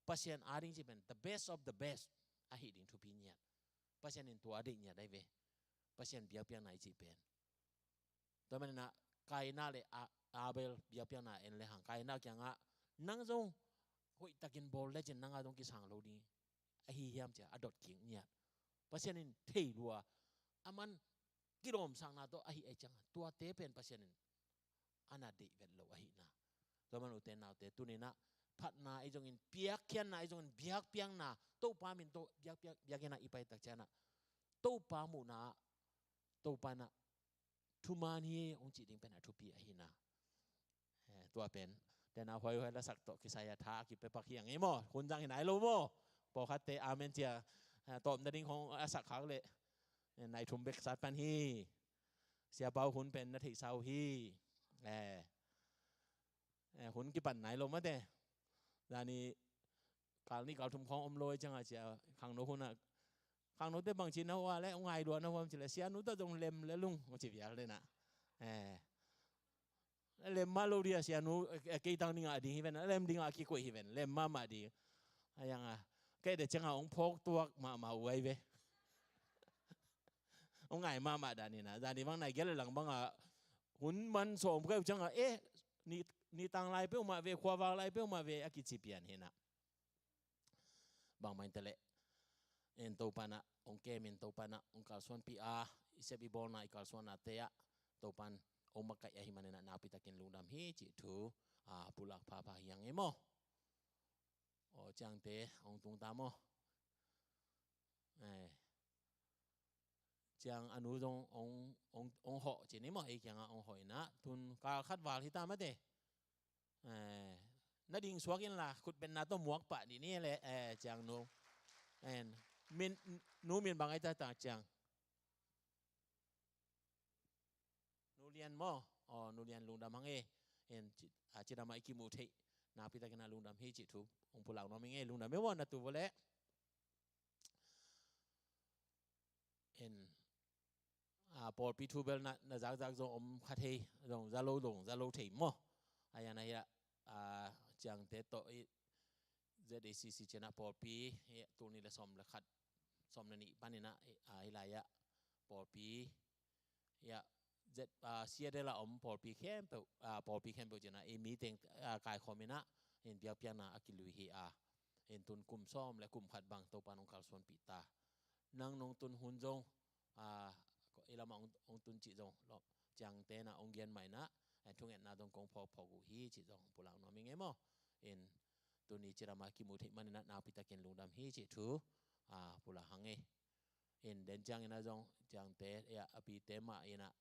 Pasian ading cih pen the best of the best ahi ding thupi ngiat. Pasian in tua a deih ngiat ahi ve. Pasian biakpiakna i cih pen. Tua manin a Kaina le A-, Abel biakpiakna en le hang, Kaina kiangah nang zong hoihtakin bawl lecin nang a zong kisang lo ding ahi hiam ci-a a dot kik ngiat. Pasian in thei lua, a man kilawmsakna tawh ahi ahih ciangah tuate pen Pasian in a na deih vet lo ahihna. Tua man ute naute, tuni-in a phatna ahi zongin, piakkhiatna ahi zongin, biakpiakna, Topa min tawh biakpiak, biakinn ah i pai tak ciangin a Topa muhna ah Topa in a thuman hi hong cih ding pen a thupi ahihna. Eh, tua pen tena huaihuai lasak tawh kisai a tha a kipia pak hi hang e maw? Hun zang hi nai lo maw? Pawlkhatte amen ci-a, eh, tawp nading khawng a sak khak leh, eh, nai thum bek sat pan hi. Sia Pau hun pen na theihsa uh hi. Eh, eh, hun kipan nai lo mate. Zani kal nih kal thum khawng om lo ahih ciangah cia khangno hunah, khangnote bangci na hua leh hong ngai lua na huam ci leh, sianu tawh zong lem le lung hong ci vial le na. Eh, lem mah lo dia sianu, eh, kei tang dingah ding hi ven, lem dingah kikoih hi ven, lem mahmah ding. A yang a kei de ciangah hong phawk tuak mahmah uh ahi ve. Hong ngai mahmah dan hi na, dan hi bang nai gial le lang bangah hun man sawm kei uh ciangah, eh, ni, ni tang lai peuhmah ve, khuavak lai peuhmah ve a kici pian hi na. Bangmah in teh leh, en Topa in a hong kem in, Topa in a hong kalsuanpih a, i sep i bawlna i kalsuannate ah Topa in hong makaih ahih manin a nakpi takin lungdam hi cih thu, a, pulak phapha hi hang e maw? Aw, ciangte hong tung ta maw? Eh. Ciang a nu zong hong, hong, hong hawh ci ni maw, ei kiangah hong hawh in a, tun kal khat val hi ta mate. Eh, na ding suak inla khutbenna tawh muak pah dih ni le, eh, ciang nu. En, min, nu min bang ai ta ta ciang. Nu Lian maw? Aw, Nu Lian lungdam hang e. En, ci, a, cidam a i kimuh theih nakpi takin a lungdam hi cih thu hong pulak nuam ing e, lungdam e maw na tu vawleh. En, a, pawlpi thu bel na, na zakzak zong om kha thei, zong za lo zong za lo thei maw? A, yan a hi a, a, ciangte tawh i Z A C C ciangah pawlpi hi, tul nih le sawm le khat, sawm le nih panin a, a, hi lai ah pawlpi hi a, Z, a, Seattle a om pawlpi khempeuh, a, pawlpi khempeuh ciangah i meeting, a, kaikhawm in a, in biakpiakna a kilui hi a, in tun kum sawm le kum khat bang Topa in hong kalsuanpih ta. Nang nong tun hun zong, a, i lamah hong, hong tun cih zong, lo, ciangte in a hong gen mah in a, eh, thungetna dong kong phawkphawk uh hi cih zong pulak nuam ing e maw. In tuni cidam a kimu theih manin ah nakpi takin lungdam hi cih thu, ah, pulak hang e. In den ciangin ah zong ciangte, ya, a pite mah in ah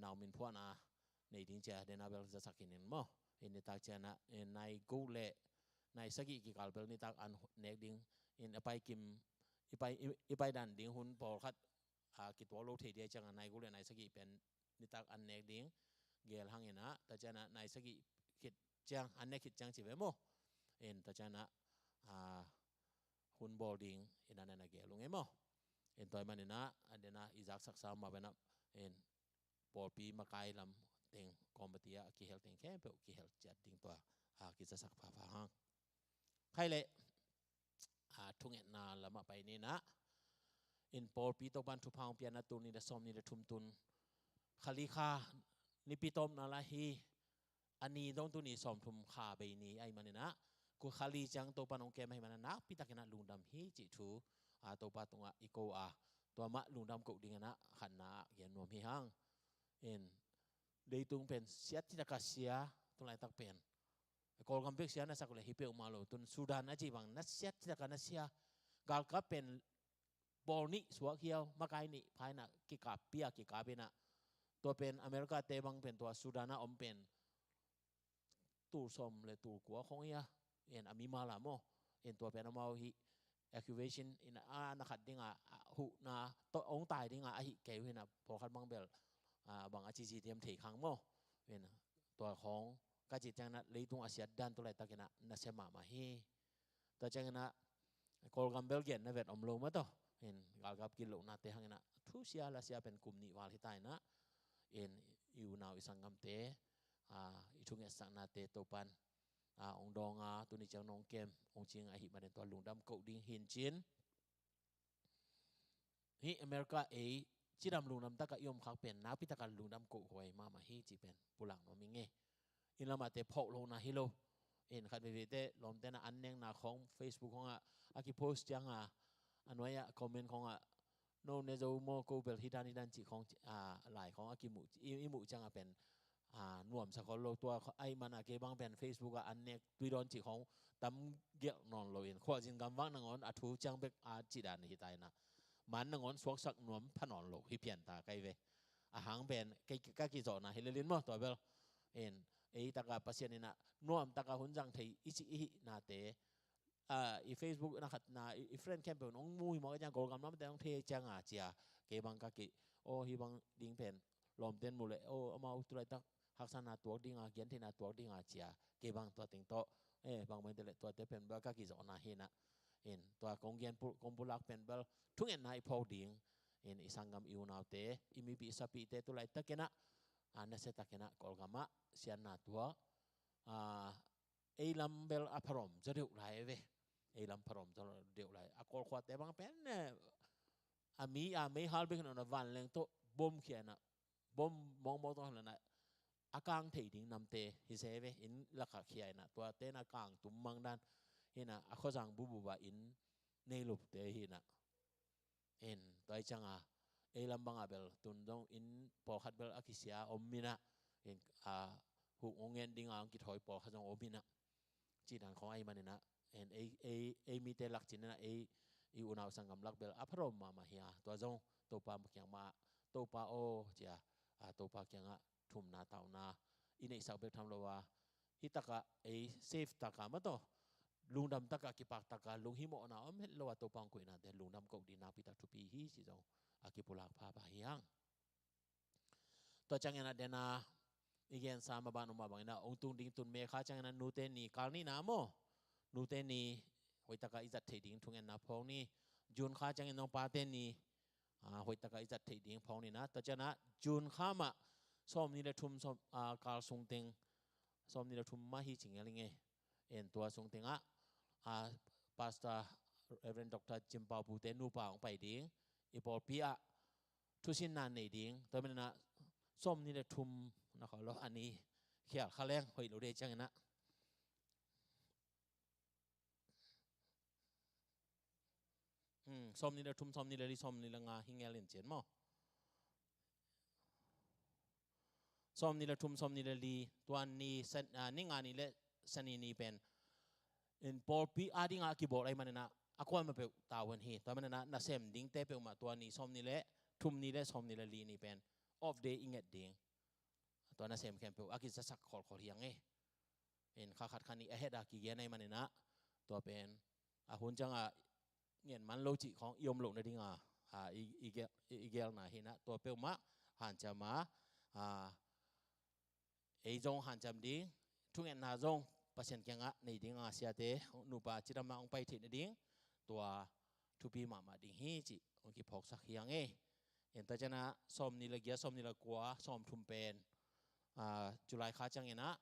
nau min phuahna nei ding cia den a bel zasak in in maw. In nitak ciang ah, in nai guk le nai sagih kikal bel nitak an nek ding. In a pai kim, i pai, i, i pai dan ding hun pawlkhat, a, kituak lo thei dia ciang a nai guk le nai sagih pen nitak an nek ding. Gel hang in ah, ta ciang ah nai sagih khit ciang, an nek khit ciang ci ve maw. In ta ciang ah, a, hun bawl ding in ah na gel ung e maw. In tua ahih manin ah, a den a i zaksak sa mah pen ah, in pawlpi makai lam teng committee ah a kihel teng khempeuh kihel ciat ding tua, a, kizasak phapha hang. Khai leh, a, thungetna lamah pai ni in ah, in pawlpi Topan thupha hong pia na tul nih le sawmnih le thum tun, Kha li kha nipi tawpna lah hi, a ni dong tuni sawmthum kha bei ni ahih manin ah, kul kha li ciang Topan hong kem ahih manin ah nakpi takin ah lungdam hi cih thu, a, Topa tungah i ko a, tua mah lungdam koh dingin ah khatna ah gen nuam hi hang. In leitung pen sia cih tak a sia, tu laitak pen Kawlgam bek sia na sak leh hi peuhmah lo, tun Sudan a cih bang na sia cih tak a na sia. Galkap pen bawl nih suak hiau, makai nih pha in ah kikap pia, kikap in ah, tua pen America te bang pen tua Sudan a om pen tul sawm le tul kua khong hi a, en a mimal a maw. En tua pen amau hi evacuation in a, a na khat ding a, a huhna tawh hong tai ding a, a hih kei uh hi in ah, pawlkhat bang bel, a, bang a cici diam thei khang maw. En tua khong ka cih ciang in ah leitung a siat dan tu laitak in ah nasia mahmah hi. Tua ciangin ah Kawlgam bel genna vet om lo mah tawh, in galkap gilo nate hangin ah thu sia la sia pen kum nih val hi ta in ah, in i unau i sanggamte, a, i thungetsaknate Topan, a, hong dawng a, tuni ciang nong kem hong cing ahih manin tua lungdam koh ding hi in cin. Hih America ei cidam lungdam taka i om khak pen nakpi taka lungdam kohhuai mahmah hi cih pen pulak nuam ing e. Inn lamahte phawk lohna hi lo. In khat veivei te lawmte na an nekna khawng Facebook khawngah a kipost cianga, a nuai-ah comment khawngah, no ne zo maw, ko bel hi dan hi dan cih khawng, a, lai khawng a kimuh, i, i muh cianga pen, a, nuamsa khol lo. Tua kha-, ahih mana kei bang pen Facebook ah an nek tui dawn cih khawng tam gelh nawn loin, khualzin gamvak nangawn a thu ciang bek a cih dan hi ta in ah, man nangawn suaksak nuam pha nawn lo hi pian ta kai ve. A hang pen kei ka kizawhna hi lelin maw tua bel. In ei taka Pasian in ah nuam taka hun zang thei i cih i hih nate, a, i Facebook na khatna, i, i friend khempeuh in hong mu hi mawk a ciang, Kawlgam lamte hong thei cianga cia, kei bang ka ki, aw, hi bang ding pen lawmten mu leh, aw, amau tu laitak haksatna tuak dinga, gentheihna tuak dinga cia, kei bang tua teng tawh, eh, bang bang te leh tuate pen bel ka kizawhna hi in ah. In tua kong gen pu-, kong pulak pen bel thungetna i phawk ding, in i sanggam i unaute, i mipi i sapite tu laitakin ah, a, nasiatakin ah Kawlgam ah siatna tuak, a, ei lam bel a pharom zaw deuh lai ve. Ei lam pharom zaw deuh lai. A Kawlkhuate bang pen, eh, a mi, a meihal bek hi nawn a vanleng tawh bom khia in ah, bom mawkmawk tawh hal in ah, a kang thei ding namte hi se ve, inn lakah khia in ah, tuate in ah kang tum mang dan hi in ah, a khuazang bubu ah inn nei lupte hi in ah. In tua hi cianga ei lam banga bel tun zong inn pawlkhat bel a kisia om in ah, in, a, huh hong ngen dinga hong kithawi pawlkhat zong om in ah, cih dan khawng ahih manin ah, in ei, ei, ei mite lak cin in ah, ei i unau sanggam lak bel a pharom mahmah hi a, tua zong Topa kiang mah, Topa aw cia, a, Topa kiangah thumna tauna i neihsak bek tham lo a, hih takah ei safe takah mah tawh, lungdam takah, kipak takah, lunghimawhna om het lo a Topa hong koihnate lungdam koh ding nakpi tak thupi hi cih zong a kipulak phapha hi hang. Tua ciangin ah den a i gensa mah ban um mah bangin ah hong tung ding tun May kha ciangin ah nute ni kal nihna maw, nute ni hoih takah i zat theih ding thungetna phawk ni. June kha ciangin zong pate ni, a, hoih takah i zat theih ding phawk ni in ah, tua ciangin ah June kha mah sawmnih le thum sawm, a, kal sung teng, sawmnih le thum mah hi ci ngel ing e. En tua sung tengah, a, Pastor Reverend Doctor Cim Pau Pu te nupa hong pai ding, i pawlpi ah thusinna nei ding, tua manin ah sawmnih le thum na kha lo, a ni khial kha leng hoih lo dei ciangin ah. Hmm, sawmnih le thum, sawmnih le li, sawmnih le nga hi ngel in cin maw. sawmnih le thum, sawmnih le li, tua ni, San-, ah, Ninga ni le Sani ni pen in pawlpi adingah a kibawl ahih maninah a kuamah peuh tavuan hi. Tua maninah nasem dingte peuhmah tua ni, sawmnih le thum ni le sawmnih le li ni pen off day i nget ding. Tua nasem khempeuh a kizasak khawlkhawl hi hang e. In kha khat kha nih a het a kigen ahih maninah tua pen a hun ciangah ngen man lo cih khawng i om loh nadinga, a, i, i gel, i, i gelna hinah tua peuhmah hanciam a, a, ei zong hanciam ding, thungetna zong Pasian kiangah nei ding a, siate nupa cidam a hong pai theih nading tua thupi mahmah ding hi cih hong kiphawksak hi hang e. In tua cianah sawmnih le giat, sawmnih le kua, sawmthum pen, a, July kha cianginah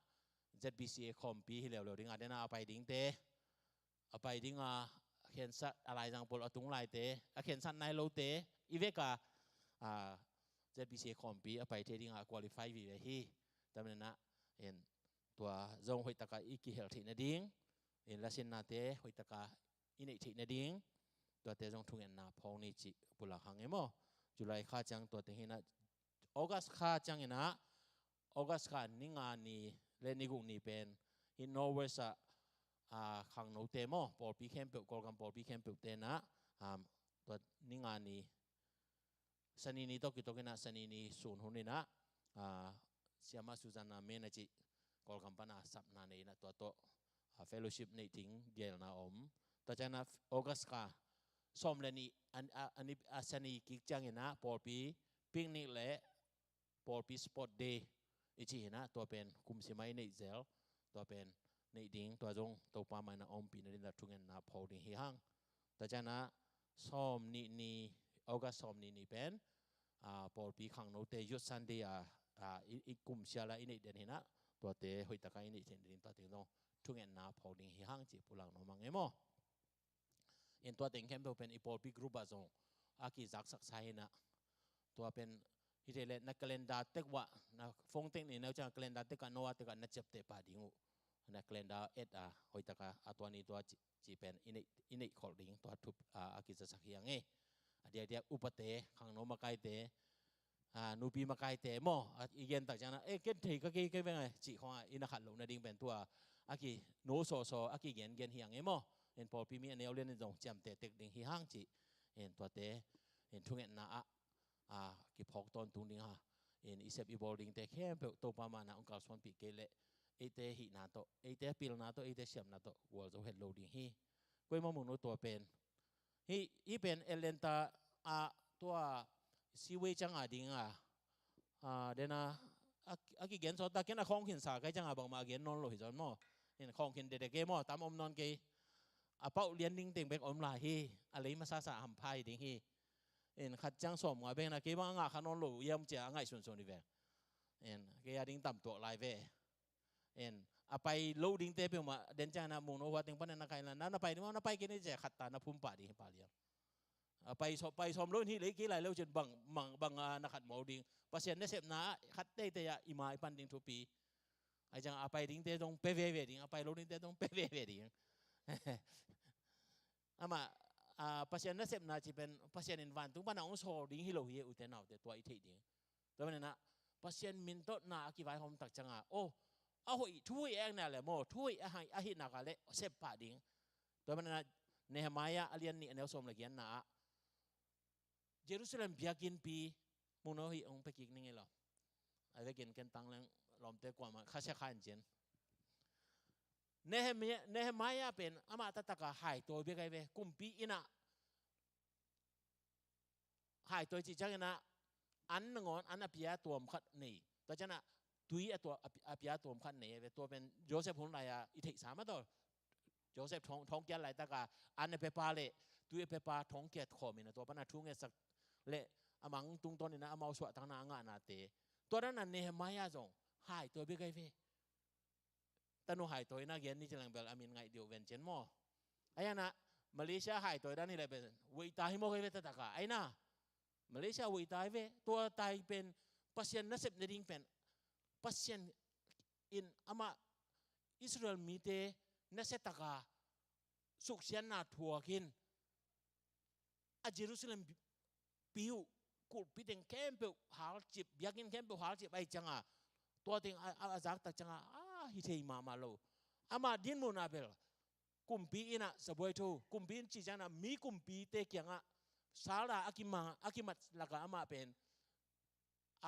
Z B C A khawmpi hi leuleu ding a, dena a pai dingte, a pai dinga khensat a laizang pawl a tung laite, a khensat nai lote i veka, a, Z B C A khawmpi a pai thei dinga a qualify vive hi. Tua maninah in tua zong hoihtaka i kihel theih nading, in lasinnate hoihtaka i neih theih nading, tuate zong thungetna phawng ni cih pulak hang e maw. July kha ciang tua teng hinah, August kha cianginah, August kha ni nga ni le ni guk ni pen hih Norwest ah, a, khangnote maw, pawlpi khempeuh, Kawlgam pawlpi khempeuh tenah, a, tua ni nga ni, Sani ni tawh kitokinah, Sani ni sun huninah, a, Siama Susanna Mena cih Kawlgam pana sapna nei inah tua tawh, a, fellowship neih ding gelna om. Tua cianah August kha sawm le nih, a, a, a, ni, a, Sani kik cianginah pawlpi picnic le pawlpi sport day i cih hinah, tua pen kumsima i neih zel, tua pen neih ding, tua zong Topa maina ompihna dinah thungetna pho ding hi hang. Tua cianah sawm nih ni, August sawm nih ni pen, a, pawlpi khangnote Youth Sunday a, a, i, i kumsiala i neih den hinah, tuate hoihtaka i neih theih ding, tua teng zong thungetna pho ding hi hang cih pulak nuam hang e maw. In tua teng khempeuh pen i pawlpi group ah zong a kizaksak sa hinah. Tua pen hite le na calendar tek uah, na phone tek ni neu ciang calendar tek ah, noah tek ah na ciapteh pah ding uh. Na calendar et a, hoihtaka a tua ni tua ci, ci pen i neih, i neih khol ding tua thup a, a kizasak hi hang e. A diakdiak upate, khangno makaite, a, nupi makaite maw, a, i gen tak ciangin ah, eh, ken thei ka kei kei veng e, cih khawng ah i na khat loh nading pen tua a kino sawsaw, a kigengen hi hang e maw. In pawlpi mi a neu lian in zong ciamteh tek ding hi hang cih. In tuate, in thungetna ah, a, kiphawk tawntung ding ha. In i sep i bawl dingte khempeuh Topa maina hong kalsuanpih kei leh, eite hihna tawh, eite pilna tawh, eite siamna tawh gualzo het lo ding hi. Koima mun uh tua pen. Hih, hih pen Atlanta ah tua seaway ciang a ding a, a, dena a, a kigen sawt ta, ken a khawng khin sa kai ciang a bangmah a gen nawn lo hi zawn maw. In khawng khin dedek e maw, tam om nawn kei. A pauh lian ding teng bek om lai hi, a lei masasa hampha hi ding hi. In khat ciang sawm nga bek na kei bang a ngah kha nawn lo hiam cia a ngaihsunsun hi ve. In kei a ding tam tuak lai ve. En, a pai lo dingte peuhmah den ciangin ah mungno hua teng panin na kai la, na, na pai ding maw, na pai kei ni cia khat ta na phum pah ding hi pah liang. A pai sawm, pai sawm lo in hi lei kei lai lo cin bang, bang, bang, a, na khat maw ding. Pasian nasepna ah khat teitei ah i ma i pan ding thupi. Ai ciang a pai dingte zong pe veve ding, a pai lo dingte zong pe veve ding. Amah, a, Pasian nasepna ci pen Pasian in vantung pana hong sawl ding hi lo hi e, ute naute, tua i theih ding. Tua maninah Pasian min tawh na a kivaihawm tak ciangah, oh, a hoih, thu hoih a ekna le maw, thu hoih a hai, a hihnak a le sep pah ding. Tua maninah Nehemiah a lian nih a neu sawm le giatna ah Jerusalem biakinnpi mungno hih hong pia kik ning ei lo. A vekin ken tangleng lawmte kuamah khasia khan cin. Nehemiah, Nehemiah pen amah taktak a haitawi bek ai ve. Kumpi innah haitawi cih cianginah an nangawn an a pia tuam khat nei. Tua cianah tui a tua, a pi-, a pia tuam khat nei ai ve. Tua pen Joseph hun lai-a i theihsa mah tawh. Joseph thawng, thawngkiat laitaka an a pia pa le tui a pia pa thawngkiat khawm inah tua pana thu ngetsak le a mang tungtawn inah amau suahtakna a ngahnate. Tua dana Nehemiah zong haitawi bek ai ve. Tanu haitawi na gen ni ci leng bel a min ngaih diuh ven cin maw. Ai ana Malaysia haitawi dan hi le bel weita hi maw kei ve tataka. Ai na Malaysia weita hi ve, tua tai pen Pasian nasep nading pen Pasian in amah Israel mite nasia taka suksiatna thuak in a Jerusalem pi uh kulhpi teng khempeuh halcip, biakinn khempeuh halcip ai cianga tua teng a, a, a zak tak ciangah a hi thei mahmah lo. Amah dinmun ah bel kumpi in ah zabuai tho, kumpi in cih ciangah mi kumpite kiangah sala a kimang, a kimat lakah amah pen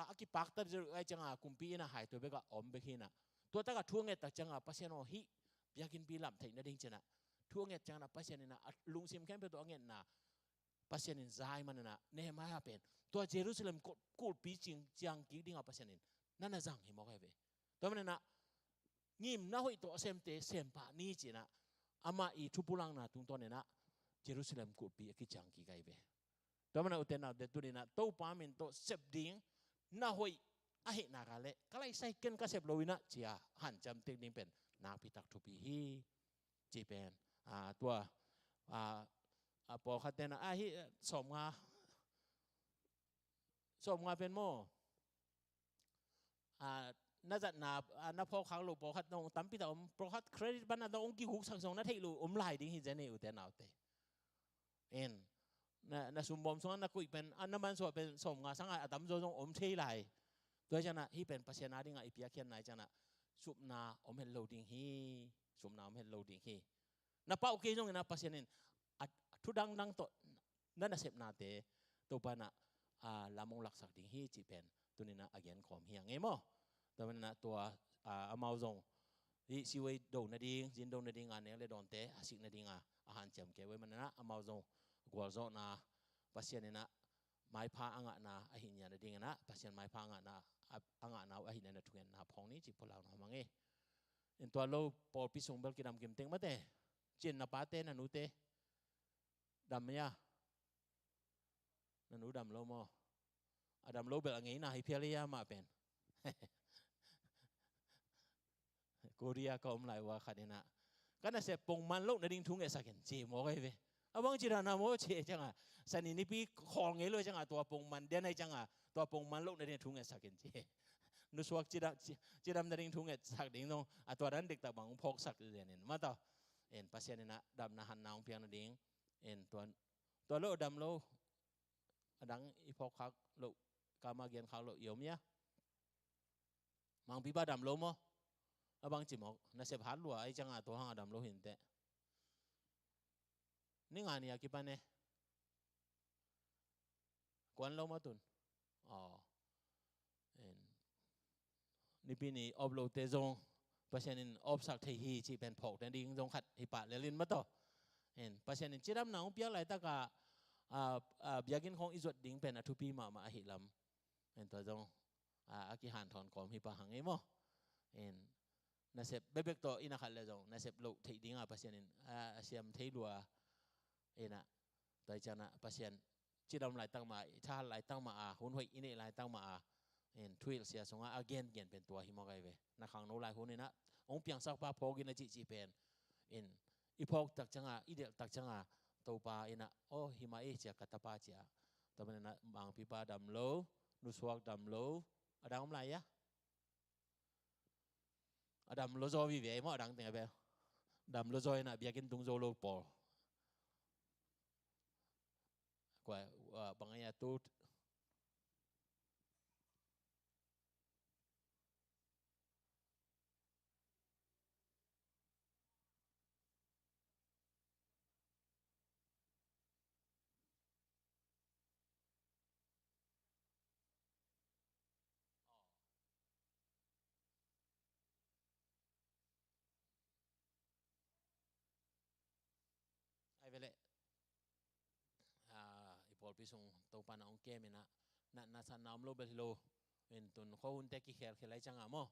a, a kipaktat zia uh ai ciangah kumpi in ah hai tua bekah om bek hi in ah, tua takah thu a nget tak ciangah Pasian aw hih biakinnpi lamh theih nading ci in ah thu a nget ciangah Pasian in ah a lungsim khempeuh tawh a ngetna Pasian in zai man in ah Nehemiah pen tua Jerusalem kul-, kulhpi cing ciang kik dingah Pasian in na na zang hi mawk ahi ve. Tua man in ah ngimna hoih tawh a semte sem pah ni ci in ah amah i thupulangna tungtawn in ah Jerusalem kulhpi a kiciang kik ahi ve. Tua man a ute naute tuni in ah Topa min tawh sep ding na hoih ahih nak leh ka laisai ken ka sep lo in ah ci a hanciam tek ding pen nakpi tak thupi hi ci pen. A, tua, a, a, pawlkhat ten ah a hi sawmnga, sawmnga pen maw? A, na zatna, a, na phawk khak loh pawlkhat zong tampi tak om, pawlkhat credit pan a zong hong kiguksak zong na theih loh om lai ding hi zen ei ute naute. En, na, na sumbawm sungah na koih pen, a, na mansuah pen sawmnga sangah a tamzaw zong om thei lai. Tua hi ciangah hih pen Pasian a dingah i piakkhiatna hi ciangah supna om het lo ding hi, supna om het lo ding hi. Na pau kei zongin ah Pasian in a, a thu dangdang tawh na nasepnate Topa in ah, a, lam hong laksak ding hi cih pen tuni in ah a genkhawm hi a ngei maw? Tua man in ah tua, a, amau zong hih siwei do nading, zin do nading a nek le dawnte a sik nading a, a hanciam kei uh ei man in ah amau zong gualzawhna Pasian in ah maipha a ngahna ahi nia nading in ah Pasian maipha a ngahna, a, a ngahna uh ahi nia na thungetna phawng ni cih pulak nuam a ngei. In tua lo pawlpi sung bel kidam kim teng mate. Cin na pate na nute dam ia? Na nu dam lo maw? A dam lo bel a ngeina hi phial ia mah pen. Korea ka om lai ua khat in ah ka nasep pongman loh nading thu ngetsak in ci mawk ahi ve. A bang ci dan a maw ci ciangah Sani nipi khawl ngei lo ciangah tua pongman den ahi ciangah tua pongman loh nading thu ngetsak in ci. Nusuak cidam, ci, cidam nading thu ngetsak ding zong a tua dan diktak bang phawksak zen in mataw. En Pasian in ah damna hanna hong piak nading. En tua, tua lo a dam lo a dang i phawk khak loh, kama gen khak loh i om ia? Mangpipa dam lo maw? A bang ci mawk, nasep hat lua ahi ciangah tua hang a dam lo hi inteh. Ni nga ni a kipan e. Kuan lo maw tun? Aw. En. Nipi ni op lote zong Pasian in opsak thei hi cih pen phawk nading zong khat hi pah lel in mataw. En. Pasian in cidamna hong piak laitakah, a, a, biakinn khawng i zuat ding pen a thupi mahmah ahi lam. En tua zong, a, a kihanthawn kawm hi pah hang ei maw? En, nasep bekbek tawh i na khat le zong nasep loh theih dingah Pasian in, a, a siam thei lua. En ah, tua hi ciangah Pasian cidam laitak mah, i thahat laitak mah a, hun hoih i neih laitak mah a, en, thuhilh sia sungah a gengen pen tua hi mawk ahi ve. Na khangno lai hun in ah hong piangsak pa phawk in a cihcih pen, en, i phawk tak ciangah, i delh tak ciangah Topa in ah, aw, hi mah ei cia ka tapa cia. Tua man in ah Mangpipa dam lo, Nusuak dam lo, a dang om lai ia? A dam lo zaw vive ei maw, a dang teng a bel. Dam lo zaw in ah biakinn tung zo lo pawl. Kua, a, bang a ia tu. Ai ve leh. A, i pawlpi sung Topa na hong kem in ah, na, na sanna om lo bel hi lo. In tun khuahunte kikhelkhel ahi ciangah maw?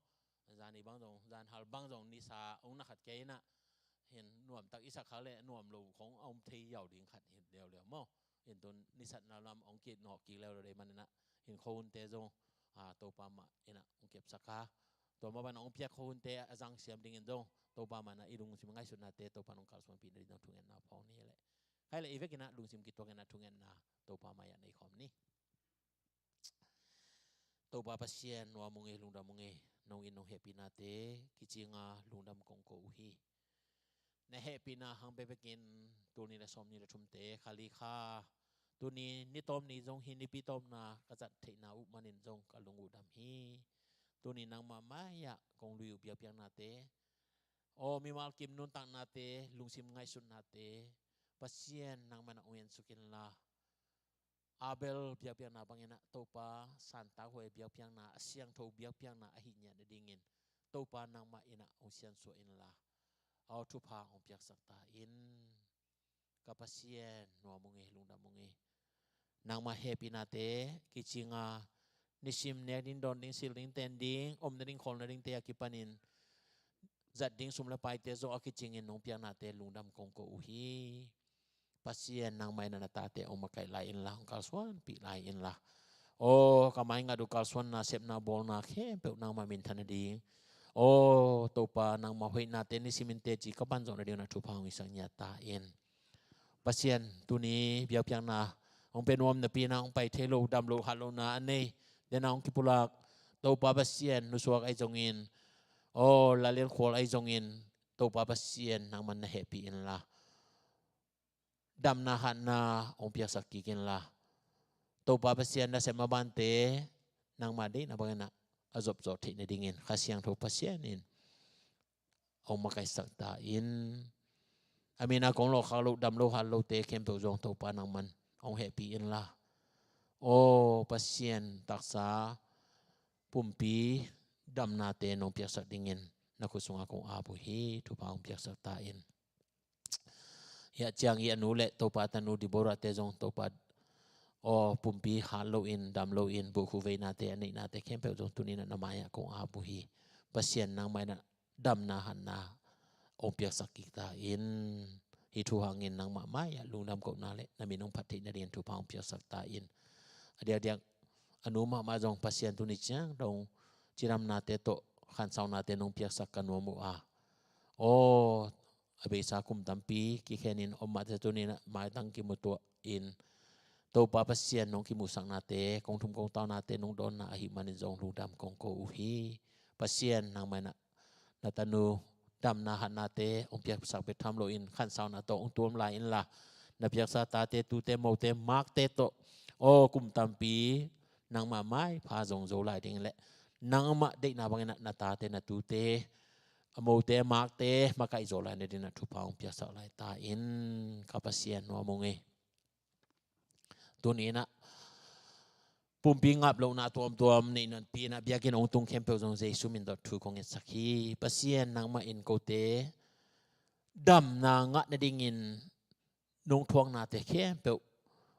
Zan i bang zong, zan hal bang zong, nisa hong na khat kei in ah, hin nuamtak i sak khak leh nuam lo khong a om thei yau ding khat hi leuleu maw? In tun nisatna lam hong kinawh kik leuleu dei man in ah, hin khuahunte zong, a, Topa mah in ah hong kepsak a, tua mah bang hong piak khuahunte a zang siam dingin zong Topa mah in ah i lungsim ngaihsutnate Topa in hong kalsuanpih nading zong thungetna phawng ni leh. Khai leh i vekin ah lungsim kituak in ah thungetna Topa mah ah nei khawm ni. Topa Pasian, nuam ung ei, lungdam ung ei, nong in nong hehpihnate kicinga lungdam kong ko uh hi. Na hehpihna hang bekbekin tul nih le sawmnih le thumte kha li kha, tuni ni tawm ni zong hi, nipi tawmna ka zat theihna uh manin zong ka lung uh dam hi. Tuni nangmah mai-ah kong lui uh biakpiaknate, aw mimal kim nuntaknate, lungsim ngaihsutnate, Pasian nangmah in hong ensuk inla, Abel biakpiakna bangin ah Topa santau huai biakpiakna, a siangtho biakpiakna ahih ngiat nadingin Topa nangmah in ah hong siansuah inla, aw thupha hong piaksak ta in. Ka Pasian, nuam ung ei, lungdam ung ei. Nangmah hehpihnate kicing a, nisim nek ding, dawn ding, silh ding, ten ding, om nading khawl nadingte a kipanin zat ding sum le paite zong a kicingin nong piaknate lungdam kong ko uh hi. Pasian, nangmah in ah na tate hong makaih lai inla, hong kalsuanpih lai inla, aw ka maingat uh kalsuanna, sepna, bawlna khempeuh nangmah minthan nading, aw Topa, nangmah hoihnate nisimin teci ka pan zawh nading na thupha hong hisak ngiat ta in. Pasian, tuni biakpiakna hong pia nuam napi-in ah hong pai thei lo, dam lo, hat lohna a nei, den a hong kipulak Topa Pasian, nusuak ahi zongin, aw lalen khual ahi zongin, Topa Pasian, nangmah na hehpih inla, damna hatna hong piaksak kik inla, Topa Pasian, nasep mabante nangmah deihna bangin ah a zop zawh theih nadingin Kha Siangtho Pasian in hong makaihsak ta in. A min a kong lawhkhak loh, dam lo, hat lote khempeuh zong Topa nangmah in hong hehpih inla, aw Pasian, taksa pumpi damnate nong piaksak dingin na khut sungah kong ap uh hi. Thupha hong piaksak ta in. Hiah ciang i a nu le Topa, tanu Deborah-te zong Topa, aw pumpi hat loin, dam loin, buhkhu veinate, a neihnate khempeuh zong tuni-in ah na mai-ah kong ap uh hi. Pasian, nangmah in ah damna hatna hong piaksak kik ta in. Hih thu hangin nangmah mai-ah lungdam kohna le na min hong phat theih nadingin thupha hong piaksak ta in. A diakdiak a nu mahmah zong Pasian, tuni ciang dong cidamnate tawh khansaunate nong piaksak ka nuam uh a, aw a beisa kum tampi kikhenin om mahte tuni-in ah maitang kimutuahin, Topa Pasian, nong kimuhsaknate, kong thum kong taunate nong dawnna ahih manin zong lungdam kong ko uh hi. Pasian, nangmah in ah na tanu damna hatnate hong piaksak bek tham loin khansauna tawh hong tuam lai inla, na piaksa tate, tute, mote, makte tawh, aw kum tampi nangmah maipha zong zo lai ding le nangmah deihna bangin ah na tate, na tute, a mote, makte makaih zawh lai nadingin ah thupha hong piaksak lai ta in. Ka Pasian, nuam ung ei. Tuni-in ah pumpi ngap lohna tuamtuam neih napi-in ah biakinn hong tung khempeuh zong Jesu min tawh thu kong ngetsak hi. Pasian, nangmah in kote damna ngah nadingin nong thuaknate khempeuh,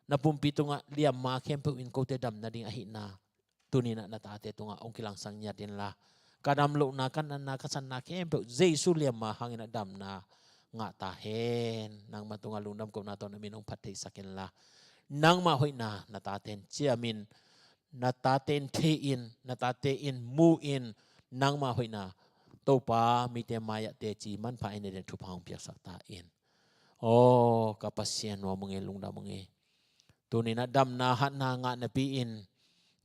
na pumpi tungah liamma khempeuh in kote dam nading ahihna tuni-in ah na tate tungah hong kilangsak ngiat inla, ka dam lohna, ka natna, ka sanna khempeuh Jesu liamma hangin ah damna ngah ta hen. Nangmah tungah lungdam kohna tawh na min hong phat theisak inla, nangmah hoihna na tate in ciamin, na tate in thei-in, na tate in mu-in, nangmah hoihna Topa mite mai-ah teci manpha in nadingin thupha hong piaksak ta in. Aw ka Pasian, nuam ung ei, lungdam ung ei. Tuni-in ah damna hatna ngah napi-in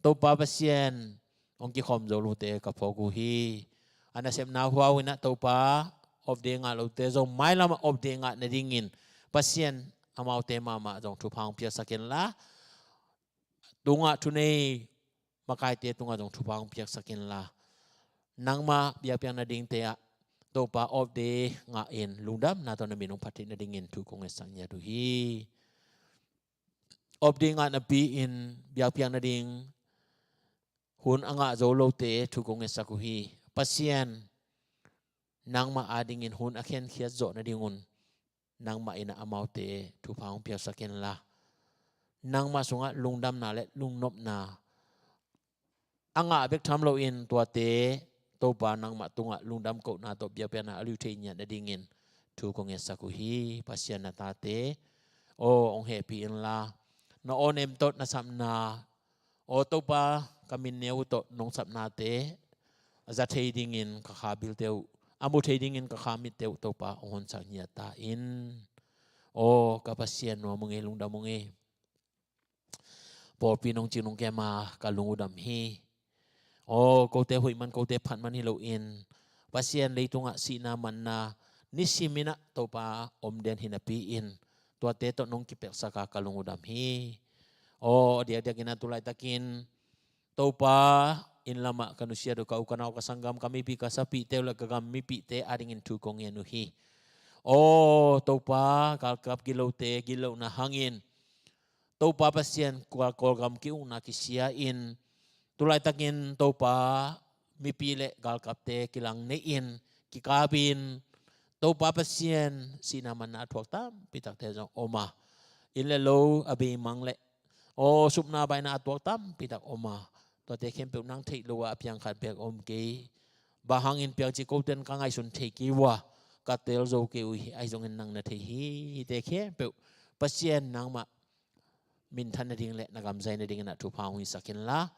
Topa Pasian, hong kikhawm zo lote ka phawk uh hi. A nasepna huau-in ah Topa, off day ngah lote zong mailamah off day ngah nadingin Pasian, amaute mahmah zong thupha hong piaksak inla, tungah thunei makaite tungah zong thupha hong piaksak inla, nangmah biakpiak nadingte ah Topa off day ngah in lungdamna tawh na min hong phat theih nadingin thu kong ngetsak ngiat uh hi. Off day ngah napi-in biakpiak nading hun a ngah zo lote thu kong ngetsak uh hi. Pasian, nangmah adingin hun a khenkhiat zawh nadingun nangmah in ah amaute thupha hong piaksak inla, nangmah sungah lungdamna le lungnopna a ngah bek tham loin tuate Topa, nangmah tungah lungdam kohna tawh biakpiakna a lui thei ngiat nadingin thu kong ngetsak uh hi. Pasian, na tate aw hong hehpih inla, na awnem tawh na sapna, aw Topa, ka min neu uh tawh nong sapnate a za thei dingin ka kha bilte uh, a mu thei dingin ka kha mitte uh Topa hong honsak ngiat ta in. Aw ka Pasian, nuam ung ei, lungdam ung ei. Pawlpi nong cing nong kem a ka lung uh dam hi. Aw kote hoih man, kote phat man hi loin Pasian, leitungah sihna manna nisim in ah Topa om den hi napi-in tuate tawh nong kipelhsak a ka lung uh dam hi. Aw a diakdiakin ah tu laitakin Topa, inn lamah ka nusiat uh, ka u, ka nau, ka sanggam, ka mipi, ka sapihte uh le ka gam mipihte adingin thu kong ngen uh hi. Aw Topa, galkap gitlote gitlohna hangin Topa Pasian, Kawlgam ki-ukna kisia-in, tulaitakin Topa mipi le galkapte kilang nei-in, kikapin, Topa Pasian, sihna manna a thuak tampi takte zong om a, inn le lo a beimang le aw supna baina a thuak tampi tak om a, tuate khempeuh nang theih lo a, a piang khat bek om kei. Bang hangin piang cih kote in ka ngaihsun thei kei uh a, ka tel zo kei uh hi, ahi zongin nang na thei hi. Hihte khempeuh Pasian nangmah minthan nading le na gamzai nadingin ah thupha hong hisak inla,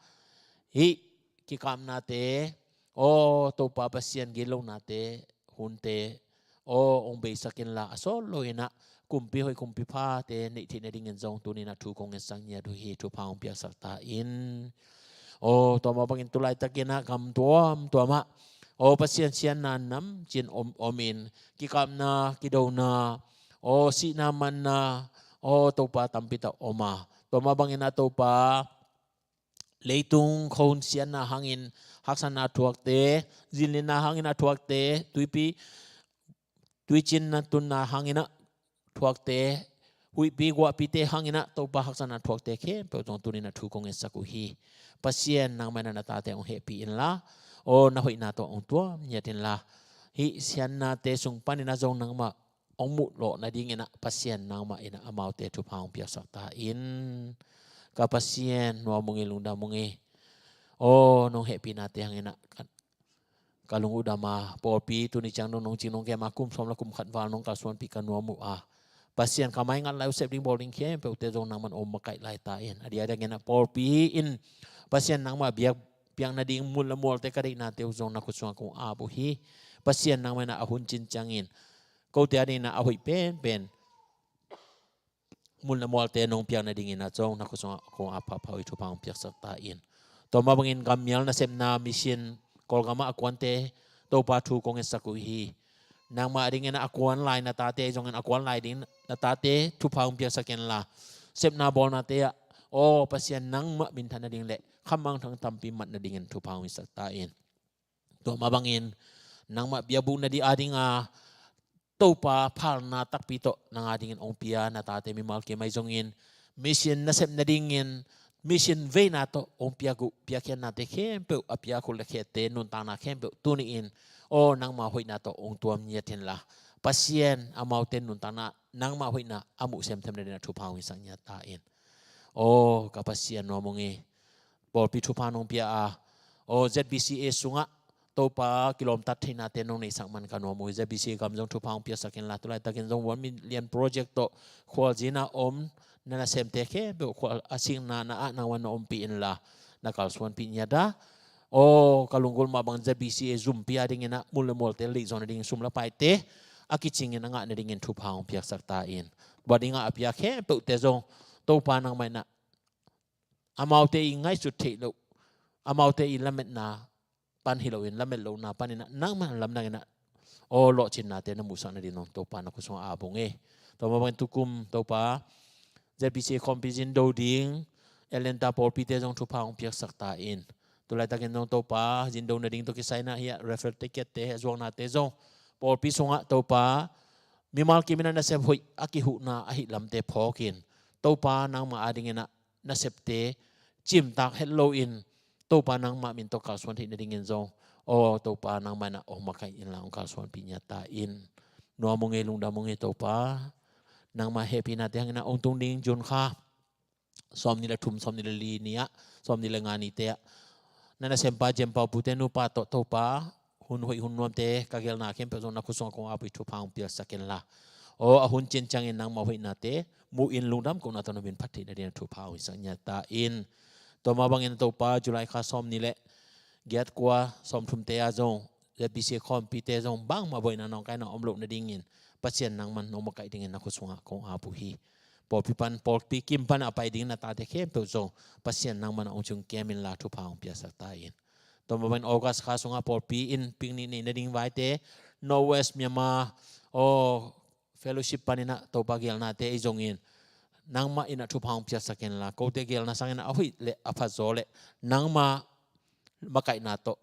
hih kikapnate, aw Topa Pasian, gitlohnate, hunte, aw hong beisak inla, a sawt lo-in ah kumpi hoih, kumpi phate neih theih nadingin zong tuni-in ah thu kong ngetsak ngiat uh hi. Thupha hong piaksak ta in. Aw tua mah bangin tulaitakin ah gam tuamtuam ah, aw Pasian, siatna namcin om, omin, kikapna, kidona, aw sihna manna, aw Topa, tampi tak om a, tua mah bangin ah Topa, leitung khua hun siatna hangin haksatna a thuakte, zinlinna hangin a thuakte, tuipi, tuicinna tunna hangin ah thuakte, huihpi guahpite hangin ah Topa, haksatna a thuakte khempeuh zong tuni-in ah thu kong ngetsak uh hi. Pasian, nangmah in ah na tate hong hehpih inla, aw na hoihna tawh hong tuam ngiat inla, hih siatnate sung panin ah zong nangmah hong muhlawh nadingin ah Pasian, nangmah in ah amaute thupha hong piaksak ta in. Ka Pasian, nuam ung ei, lungdam ung ei. Aw nong hehpihnate hangin ah ka, ka lung uh dam a, pawlpi tuni ciang nong, nong cing nong kem a, kum sawm le kum khat val nong kalsuanpih ka nuam uh a, Pasian, ka mai ngat lai uh, sep ding bawl ding khempeuhte zong nangman hong makaih lai ta in. A diakdiakin ah pawlpi in Pasian, nangmah biak, piak nading mun le mualte, ka deihnate uh zong na khut sungah kong ap uh hi. Pasian, nangmah in ah a hun cin ciangin kote adingin ah a hoih penpen mun le mualte nong piak nadingin ah zong na khut sungah kong ap phapha uh hi. Thupha hong piaksak ta in. Tua mah bangin gammial nasepna, mission, Kawlgam ah a kuante, Topa, thu kong ngetsak uh hi. Nangmah adingin ah a kuan lai na tate, ahi zongin a kuan lai ding na tate thupha hong piaksak inla, sepna bawlnate ah, aw Pasian, nangmah minthan nading le khamangthang tampi mat nadingin thupha hong hisak ta in. Tua mah bangin nangmah biakbuk nading ading a, Topa, phalna takpi tawh nang adingin hong pia na tate mimal kim, ahi zongin mission nasep nadingin mission veina tawh hong piak uh piakkhiatnate khempeuh, a piak uh le khete nuntakna khempeuh tuni-in, aw nangmah hoihna tawh hong tuam ngiat inla, Pasian, amaute nuntakna nangmah hoihna a muh semsem nadingin ah thupha hong hisak ngiat ta in. Aw ka Pasian, nuam ung ei. Pawlpi thupha nong pia a, aw Z B C A sungah Topa, kilawmtat theihnate nong neihsak man ka nuam uh hi. Z B C A gam zong thupha hong piaksak inla, tulaitakin zong one million project tawh khualzin a om na nasemte khempeuh khual a sikna na ah nangmah na ompih inla, na kalsuanpih ngiat a, aw ka lunggulh mah bang Z B C A zumpi adingin ah mun le mualte leih zawh nading sum le paite a kicingin a ngah nadingin thupha hong piaksak ta in. Tua dingah a piak khempeuhte zong Topa, nangmah in ah amaute i ngaihsut theih loh, amaute i lametna pan hi loin, lamet lohna panin ah nangmah lamdangin ah aw lawhcinnate na muhsak nading zong Topa, na khut sungah ap ung ei. Tua mah bangin tukum Topa, Z B C A khawmpi zin do ding Atlanta pawlpite zong thupha hong piaksak ta in. Tulaitakin zong Topa, zin do nading tawh kisai-in ah hih ah raffle ticket-te, zuaknate zong pawlpi sungah Topa, mimal kimin ah nasep hoih a kihuhna ahih lamte phawkin, Topa, nangmah adingin ah nasepte cimtak het loin, Topa, nangmah min tawh kalsuan theih nadingin zong, aw Topa, nangmah in ah hong makaih inla, hong kalsuanpih ngiat ta in. Nuam ung ei, lungdam ung ei Topa. Nangmah hehpihnate hangin ah hong tung ding June kha sawmnih le thum, sawmnih le li ni-ah, sawmnih le nga nite ah na nasempa Jem Pau, pute nupa tawh Topa, hun hoih hun nuamte, ka gelna khempeuh zong na khut sungah kong ap uh hi. Thupha hong piaksak inla, aw a hun cin ciangin nangmah hoihnate muhin lungdam kohna tawh na min phat theih nadingin thupha hong hisak ngiat ta in. Tua mah bangin Topa, July kha sawmnih le giat, kua, sawmthumte ah zong Z B C A khawmpite zong bangmah buaina nawngkaina om loh nadingin Pasian, nangman nong makaih dingin na khut sungah kong ap uh hi. Pawlpi pan, pawlpi kim pan a pai ding na tate khempeuh zong Pasian, nangman hong cium kem inla, thupha hong piaksak ta in. Tua mah bangin August kha sungah pawlpi in picnic neih nading vaite, North West Myanmar, aw, fellowship panin ah Topa, gelnate ahi zongin nangmah in ah thupha hong piaksak inla, kote gelna sangin ah a hoih le a phatzaw le nangmah makaihna tawh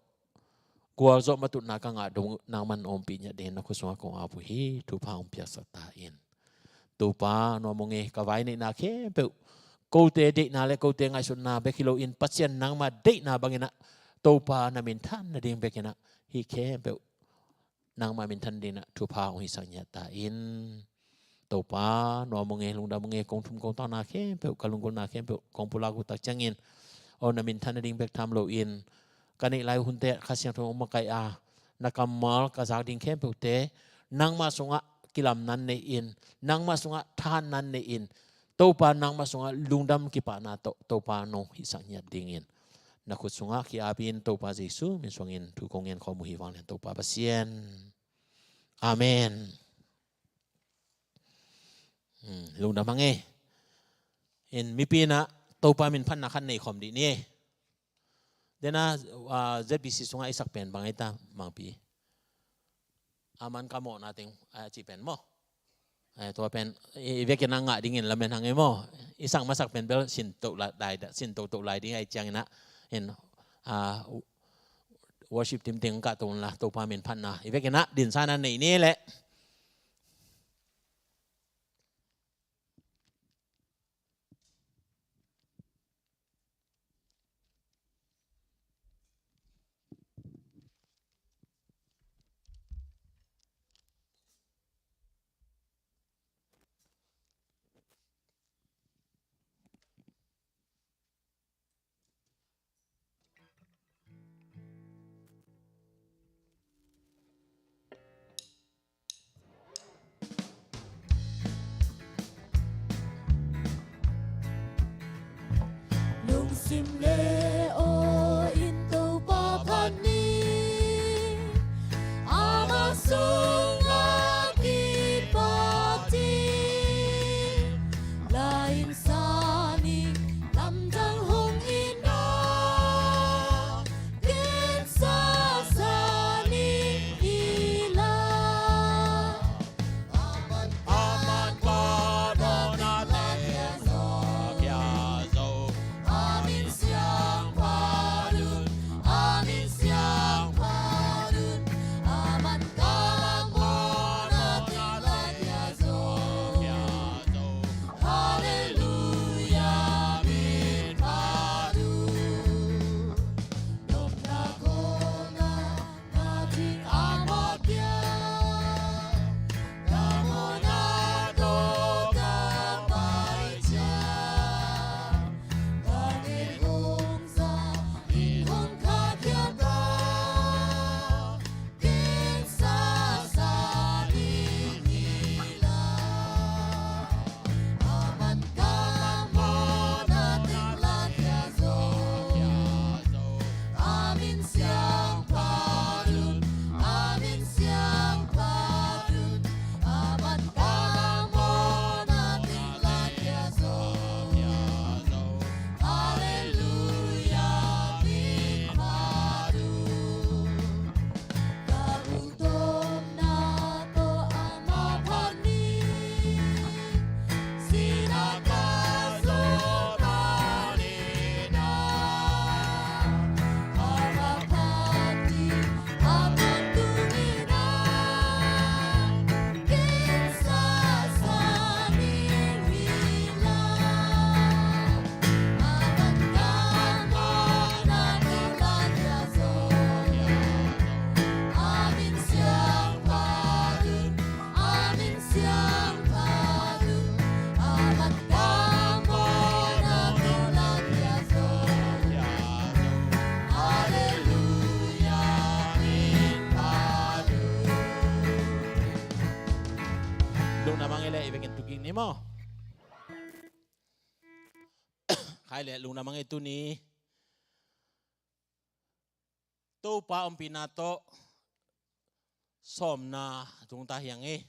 gualzawh matutna ka ngah dong nangman ompih ngiat dingin na khut sungah kong ap uh hi. Thupha hong piaksak ta in. Topa, nuam ung e, ka vai neihna khempeuh, kote deihna le kote ngaihsutna bek hi loin Pasian nangma deihna bangin ah Topa na minthan nading bekin ah hih khempeuh nangma minthan dingin ah thupha hong hisak ngiat ta in. Topa, nuam ung e, lungdam ung e, kong thum kong tangna khempeuh, ka lunggulhna khempeuh kong pulak uh tak ciangin, aw, na minthan nading bek tham loin ka neih lai hunte Kha Siangtho hong makaih a, na kammal ka zak ding khempeuhte nangma sungah kilamna nei-in, nangma sungah thahatna nei-in, Topa, nangma sungah lungdam kipahna tawh Topa nong hisak ngiat dingin na khut sungah ki-ap in, Topa Jesu min suangin thu kong ngen khawm uh hi. Vanglian Topa Pasian. Amen. Hmm, lungdam hang e. In mipi in ah Topa min phatna khat nei khawm dih ni e. Dena, ah, Z B C sungah i sak pen bang ei ta, Mangpi? Aman ka mawhna teng, ah, cih pen maw? Eh, tua pen i, i vekin ah ngah dingin lamen hang e maw? I sak masak pen bel sin toh lai, dai, sin toh toh lai ding ahih ciangin ah, in, ah, worship team teng kah to un la, Topa min phatna i vekin ah dinsan a nei ni leh. Lungsim le aw in Topa phat ni, amah sungah kipak ding, la-in sa ning, lamdang hong in ah, Lungdam hang e le, i vekin tu kik ni maw? Khai le, lungdam hang e tuni. Topa ompihna tawh sawmna tung ta hi hang e.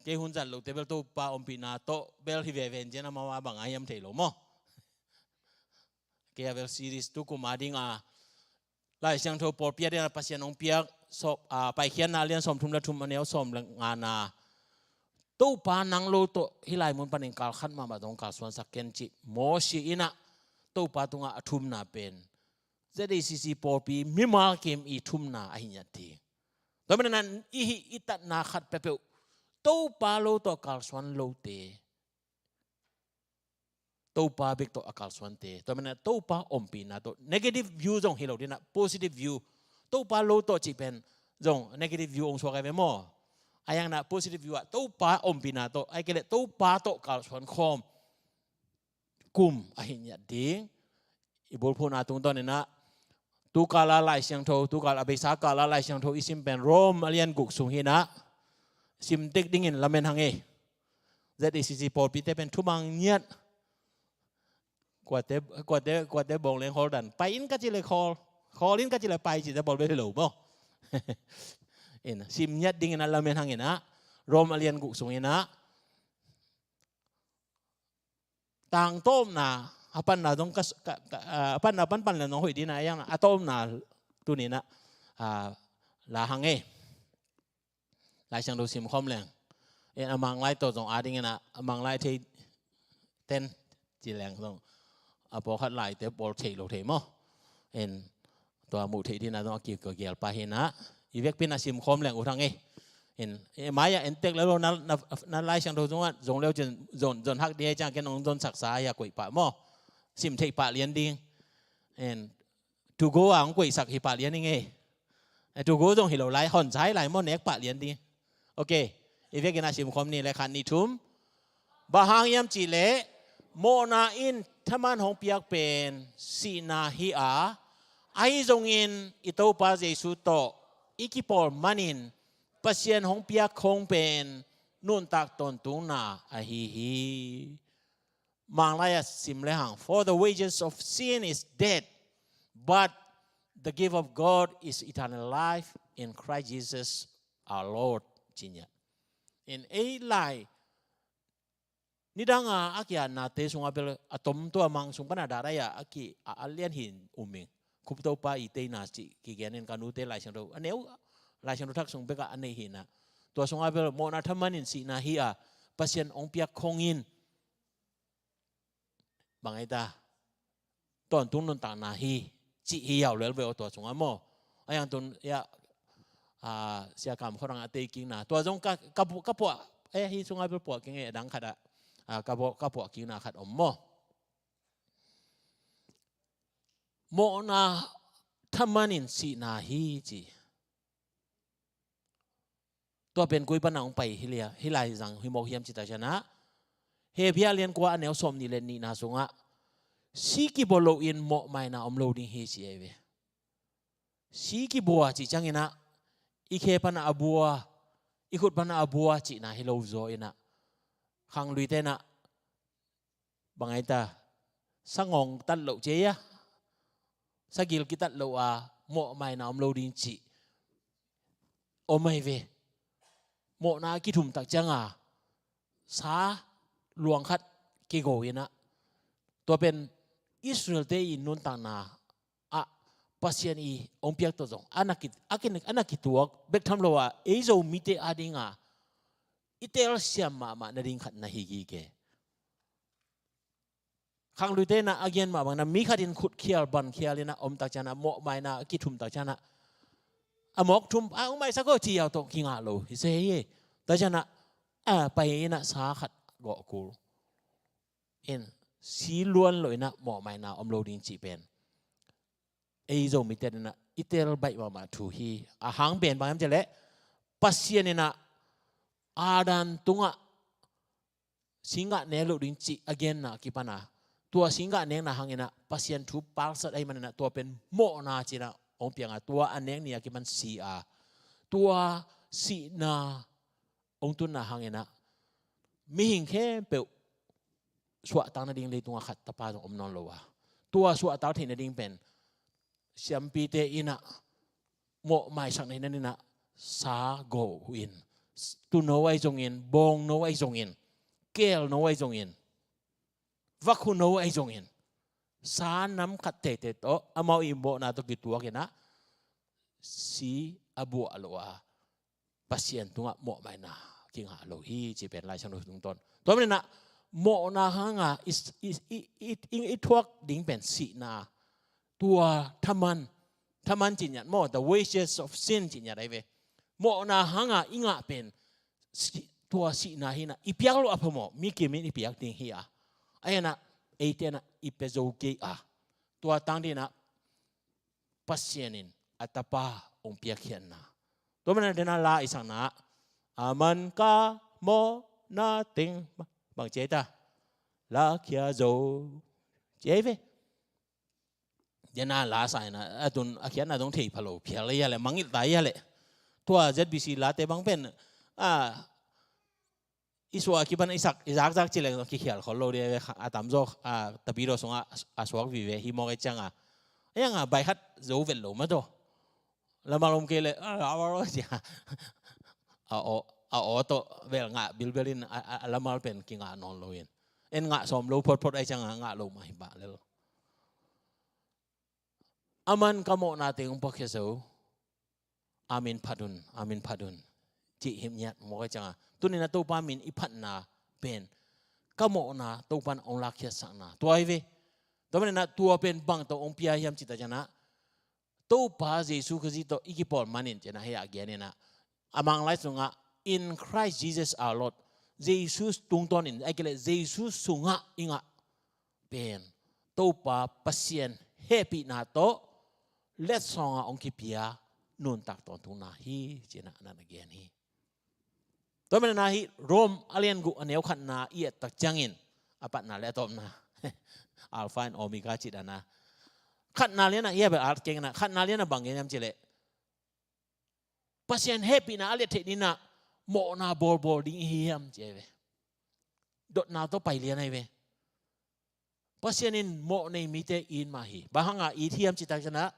Kei hun zat lote bel Topa ompihna tawh bel hi veve in, cian a mawa bang a hiam thei lo maw? Kei a bel series tu kum a ding a Lai Siangtho pawlpi a ding a Pasian hong piak sawm, a, Paikhiatna a lian sawmthum le thum, a neu sawm le ngana, Topa nang lo tawh hih lai mun panin kal khat mahmah zong kalsuansak ken cih Moses in ah Topa tungah a thumna pen Z A C C pawlpi mimal kim i thumna ahi ngiat ding. Tua manin ah i hih i tatna khat peuhpeuh Topa lo tawh kalsuan lote, Topa bek tawh a kalsuante, tua manin ah Topa ompihna tawh, negative view zong hi lo ding ah positive view. Topa lo tawh cih pen zong negative view hong suak ahi ve maw. Ahih hangin ah positive view ah Topa ompihna tawh, ahih kei leh Topa tawh kalsuan khawm kum ahi ngiat ding. I bulphuhna tungtawn in ah, tu kal a Lai Siangtho, tu kal a beisa kal a Lai Siangtho i sim pen Rom a lian guk sung hi in ah, sim tek dingin lamen hang ei. Z A C C pawlpite pen thumang ngiat. Kuate, kuate, kuate bawng leng khawl dan. Pai in ka cih leh khawl, khawl in ka cih leh pai cihte pawl bek hi lo maw. In, sim ngiat dingin ah lamen hang in ah, Rom a lian guk sung in ah, tangtawpna a panna zong ka, ka, ka, ah, a panna panpan leng zong hoih ding ah, a tawpna tuni in ah, ah, la hang ei. Lai Siangtho sim khawm leng, en, a Manglai tawh zong a dingin ah, a Manglai thei ten ci leng zong, a pawlkhat laite pawl thei lo thei maw. En, tua muh theih ding ah zong a ki, ka gial pah hi in ah, i vekpi in ah sim khawm leng uh hang ei. En, e, mai-ah en tek leh lo na, na, na Lai Siangtho zong ah, zong leu cin zon, zon hak ding hi ciang ken hong zonsaksa hi a koih pah maw. Sim theih pah lian ding. En, to go ah hong koihsak hi pah lian ding ei. Eh, to go zong hi lo lai, hon sai lai maw, nek pah lian ding. Ok, i vekin ah sim khawm ni leh, khat, nih, thum. Bang hang hiam cih leh, mawhna in thaman hong piak pen sihna hi a, ahi zongin i Topa Jesu tawh i kipawl manin Pasian hong piak khong pen nuntak tawntungna ahi hi. Manglai ah sim lehang, "For the wages of sin is death, but the gift of God is eternal life in Christ Jesus our Lord," ci-in ah. In ei lai, nidang a a ki-atnate sungah bel a tom, tua mang sung pan a darai a a ki, a, a lian hi in um ing. Khuptopa i teina cih kigen in, ka nute Lai Siangtho a neu, Lai Siangtho Thak sung bekah a nei hi in ah. Tua sungah bel mawhna thaman in sihna hi a, Pasian hong piak khong in, bang ei ta, tawntung nuntakna hi, cih hi yau lel ve aw tua sungah maw. A yang tun ya, a, Sia Kam Khuarang a tei kikna, tua zong ka, ka pu-, ka puah, eh, hih sungah bel puah keng ei, a dang khat ah, a, ka puah, ka puah kikna khat om maw. Mawhna thaman in sihna hi ci. Tua pen koi pan a hong pai hi lia, hih lai zang hi mawk hiam cih tak ciangin ah, Hebru a lian kua a neu sawmnih leh nihna sungah, si kibawl loin mawhmaina om lo ding hi ci ei ve. Si kibua cih ciangin ah, i khe pan a a bua, i khut pan a a bua cihna hi lo zaw in ah, khangluite in ah, bang ei ta, sa ngawng tat loh ci ei a, sa gil kitat loh a mawhmaina om lo ding cih om ei ve. Mawhna a kithum tak ciang a, sa luang khat kigo in ah, tua pen Israel-te i nuntakna ah Pasian i hong piak tawh zong a na ki, a ki, a na kituak bek tham lo a, ei Zomite a ding a i telsiam mahmah nading khat na hi gige. Khangluite in ah a gen mah bangin ah, mi khat in khut khial ban khial in ah om tak ciang ah, mawhmaina a kithum tak ciang ah, a mawk thum a hong maisak aw ci yau tawh kingah lo hi se hi. Tak ciang ah, a pai in ah sa khat gawh kul in, si luan loh in ah mawhmaina om lo ding cih pen ei Zomite in ah i tel baih mahmah thu hi. A hang pen bang hiam cih leh, Pasian in ah Adam tungah singgah nek loh ding cih a genna a kipan a, tua singgah nekna hang in ah Pasian thu palsat ahih manin ah, tua pen mawhna ci-in ah hong piang a, tua a nek ni a kipan si a, tua sihna hong tunna hang in ah mihing khempeuh suahtak nading leitungah khat tapa zong om nawn lo a, tua suahtak theih nading pen siampite in ah mawhmaisak nading in ah sa go in, tuuno ahi zongin, bawngno ahi zongin, keelno ahi zongin, vakhuno ahi zongin, sa nam khat teitei tawh amau i mawhna tawh kituak in ah si a buah loh a, Pasian tungah mawhmaina kingah lo hi cih pen Lai Siangtho tungtawn. Tua manin ah mawhna hang a i, i, i, i, i, i thuak ding pen sihna, tua thaman, thaman cih ngiat maw, the wages of sin cih ngiat ahi ve. Mawhna hanga i ngah pen, si-, tua sihna hi-in ah, i piak loh a phamawh, mi kim in i piak ding hi a. Ahi-in ah, eite in ah i pia zo kei a. Tua tang dingin ah, Pasian in a Tapa hong piakkhiatna. Tua manin ah, dena la i sakna, aman ka mawhna teng, bang ci a hi ta, lakhia zo, ci a hi ve. Dena la sa-in ah, a tun a khiatna dong thei pha lo phial hi a leh, mangngilh ta hi a leh. Tua Z B C late bang pen, a, i suah a kipan i sak, i zakzak ci leng kikhial khol lo ding a, a tamzaw, a, tapidaw sungah a suak vive hi mawk ahih ciangin. Ahi hang a, bai khat zo vet lo mah tawh. Lamal om kei leh, a, a, a, a, cia. A aw, a aw tawh vel ngah bilbel in a, a, a lamal pen kingah nawn lo in. En ngah sawm lo photphot ahih ciangin ngah lo mah hi pah lel. Aman ka mawhna teng hong piakhia zo. Amen phat un, amen phat un, cih hi ngiat mawk ahih ciangin. Tuni-in ah Topa min i phatna pen, ka mawhna Topa in hong lakkhiatsakna. Tua hi ve. Tua manin ah tua pen bang tawh hong pia hiam cih tak ciangin ah, Topa Jesu Khazih tawh i kipawl manin ci-in ah hih a gen in ah. A Manglai sungah, "In Christ Jesus our Lord." Jesu tungtawnin, ahih kei leh Jesu sungah i ngah pen, Topa Pasian hehpihna tawh letsongah hong kipia nuntak tawntungna hi, ci-in ah na na gen hi. Tua manin ah hih Rom a lian guk a neu khatna i et tak ciangin, a patna leh a tawpna, Alpha and Omega cih dan a. Khatna lian ah, hih a bel at keng in ah, khatna lian ah bang gen hiam cih leh, Pasian hehpihna a liat theih dingin ah mawhna bawlbawl ding i hi hiam, ci a hi ve. Dotna tawh pai lian ahi ve. Pasian in mawh nei mite it mah hi. Bang hanga it hiam cih tak ciangin ah,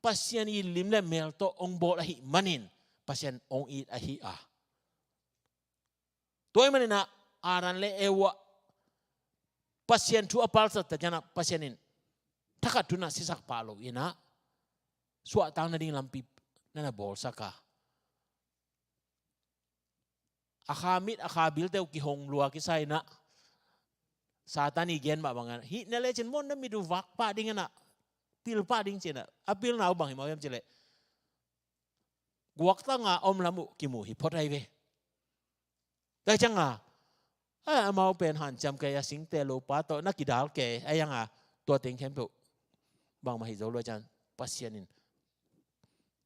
Pasian in lim leh mel tawh hong bawl ahih manin Pasian hong it ahi a. Tua ahih manin ah, Adam leh Eva, Pasian thu a palsat tak ciangin ah, Pasian in thakhat thu-in ah sisak pah lo in ah, suahtak nading lampi na na bawlsak a. A kha mit, a kha bilte uh kihong lua kisa in ah, Satan i gen mah bangin ah, hih na lecin maw na mit uh vak pah ding in ah, pil pah ding ci-in ah, a pilna uh bang hi mawk hiam cih leh, guaktang a om lam uh kimu hi phot ahi ve. Tua ciangin, a, amau pen hanciam kei a, singtel lopa tawh na kidal kei, ahi hang a, tua teng khempeuh bangmah hi zo lo ciang, Pasian in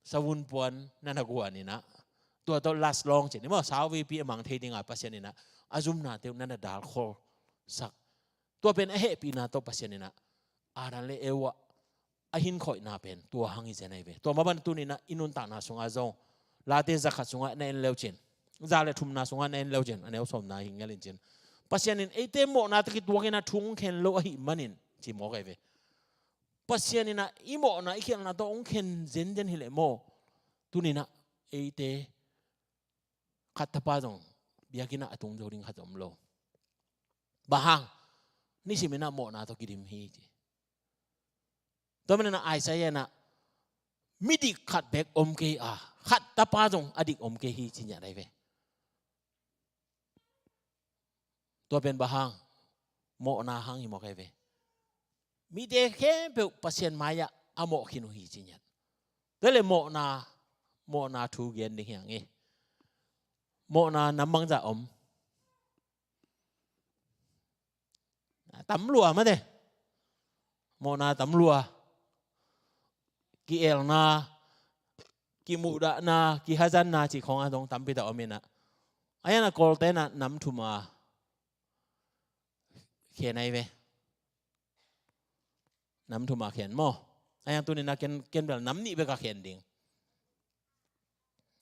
savun puan na na guan in ah, tua tawh last long ci-in maw, sauveipi a mang thei ding a Pasian in ah, a zumnate uh na na dalkholsak. Tua pen a hehpihna tawh Pasian in ah, Adam leh Eva a hinkhoihna pen tua hang hi zen ahi ve. Tua mah bang tuni-in ah i nuntakna sungah zong, Late zakhat sungah na en leu cin, za leh thumna sungah na en leu cin, a neu sawmna hi ngelin cin, Pasian in eite mawhna tawh kituak in ah thu hong khen lo ahih manin, ci mawk ahi ve. Pasian in ah i mawhna i khialhna tawh hong khen zenzen hi leh maw, tuni-in ah eite khat tapa zong biakinn ah a tung zo ding khat zong om lo. Bang hang, nisimin ah mawhna tawh kidim hi, ci. Tua manin ah Isaiah in ah, midik khat beek om kei a, khat tapa zong a dik om kei hi, ci ngiat ahi ve. Tua pen bang hang, mawhna hang hi mawk ahi ve. Mite khempeuh Pasian mai-ah a mawh khin uh hi, ci ngiat. Tua leh mawhna, mawhna thu gen ding hi hang e. Mawhna nam bangzah om? Tam lua mate. Mawhna tam lua. Ki-elna, kimuhdahna, kihazanna cih khawng a dong tampi tak om in ah. Ahi hang a Kawlte in ah nam thum a khen ahi ve. Nam thum a khen maw. Ahi hang tuni-in ah ken, ken bel nam nih bek a khen ding.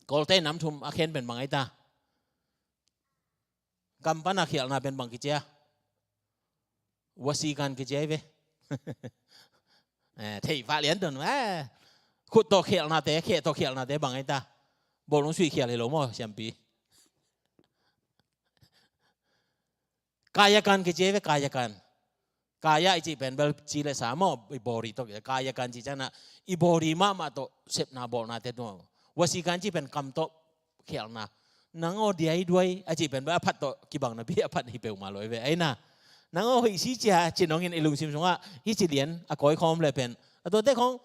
Kawlte nam thum a khen pen bang ahi ta? Kam pan a khialhna pen bang kici a? Wasikan kici ahi ve. Eh, thei pah lian tun, eh. Khut tawh khialhnate, khe tawh khialhnate bang ahi ta? Bawlung sui khial hi lo maw, siampi? Kayakan kici ahi ve, kayakan. Kaya i cih pen bel ci leh sa maw, i body tawh. Kayakan cih ciangin ah, i body mahmah tawh sepna bawlnate tawh. Wasikan cih pen kam tawh khialhna. Nang aw diaiduai a cih pen bel a phat tawh kibang napi a phat hi peuhmah lo hi ve. Ahi na. Nang aw hoih si cia, ci nong in i lungsim sungah, hih ci lian a kawi khawm leh pen, A tuate khong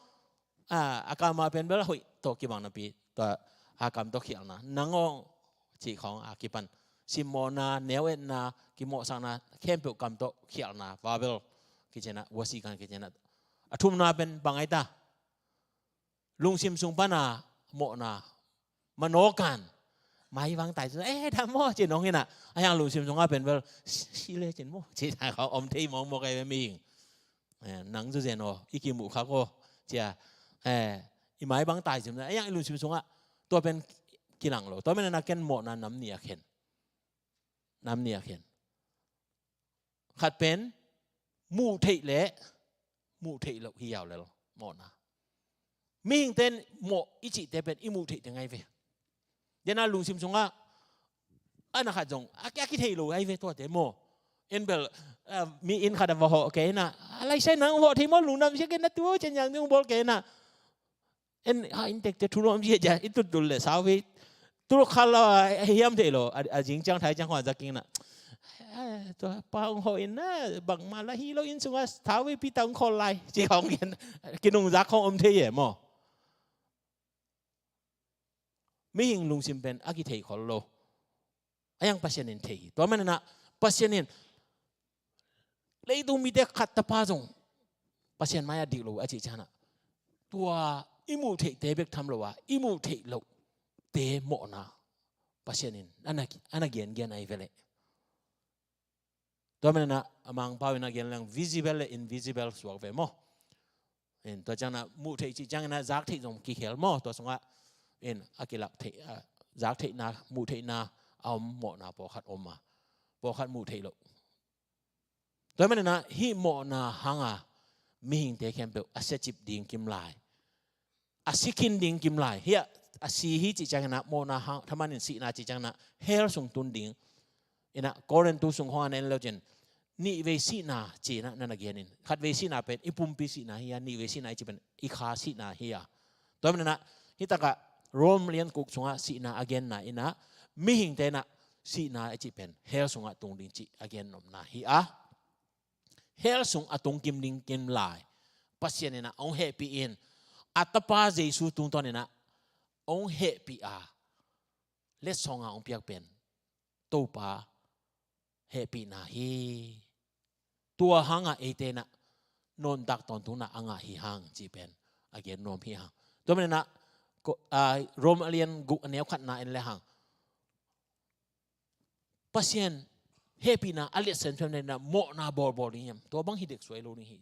a, a kam a pen bel hoih tawh kibang napi, tua a kam tawh khialhna, nang aw cih khong a kipan simmawhna, neu-etna, kimawhsakna, khempeuh kam tawh khialhna, vowel kici-in ah, vowel kan kici-in ah. A thumna pen bang ai ta? Lungsim sung pana mawhna, manawh kan. Mai vang tai, eh, dam maw, ci nong hi-in ah. A hiang lungsim sungah pen bel si, si le cin maw, ci ta khong om thei mawkmawk ai ve mihing. Eh, nang zu zen aw, i kimuh khak aw, ci a. Eh, i mai bang tai sim na, a hiang i lungsim sungah tua pen kilang lo. Tua manin ah ken mawhna nam nih a khen. Nam nih a khen. Khat pen muh theih le muh theih loh hi yaw lel mawhna. Mihingte in mawh i cihte pen i muh theihte ngai ve. Dena lungsim sungah a na khat zong a, a kithei lo ai ve tuate maw. En bel, ah, mi inn khat a va hawh kei-in ah, a laisai nang hawh thei maw, lungdam sia kei na, tu cian yang ding bawl kei-in ah. En ha, inntekte thu nuam sia cia, i tuttul le sau ve. Tuluk khat lo a hiam thei lo, a, a zing ciang thai ciang khong a za kingin ah. Ah, tua pa hong hawh in ah, bangmah lah hi lo, inn sungah sau ve, pi ta hong khawl lai, ci khong in, kinungzak khong om thei e maw. Mihing lungsim pen a kithei khol lo. A hiang Pasian in thei hi. Tua manin ah Pasian in leitung mite khat tapa zong Pasian mai-ah dik lo a cih ciangin ah, tua i muh theihte bek tham lo a, i muh theih lohte mawhna Pasian in a na, a na gengen ai ve leh. Tua manin ah a Mangpau in a gen leng visible le invisible suak ve maw. In tua ciangin ah muh theih cih ciangin ah zak theih zong kikhel maw. Tua sungah in a kilak theih, a, zak theihna, muh theihna a om, mawhna pawlkhat om a, pawlkhat muh theih loh. Tua manin ah hih mawhna hanga mihingte khempeuh a siacip ding kim lai, a si khin ding kim lai. Hih a, a si hi cih ciangin ah mawhna hang, thaman in sihna cih ciangin ah hell sung tun ding. In ah Korintu sung khong a na en le cin, nihvei sihna ci-in ah na na gen in. Khatvei sihna pen i pumpi sihna hi a, nihvei sihna i cih pen i kha sihna hi a. Tua manin ah hih takah Rom lian guk sungah sihna a genna in ah, mihingte in ah sihna i cih pen hell sungah tung ding cih a gen nopna hi a. Hell sung a tung kim ding kim lai Pasian in ah hong hehpih in, a tapa Jesu tungtawn in ah hong hehpih a, letsong a hong piak pen Topa hehpihna hi. Tua hanga eite in ah nuntak tawntungna a ngah hi hang cih pen a gen nuam hi hang. Tua manin ah ko-, a, Rom a lian guk a neu khatna en le hang, Pasian hehpihna a liatsen phiamna in ah mawhna bawlbawl ding hiam? Tua bang hi dek suai lo ding hi.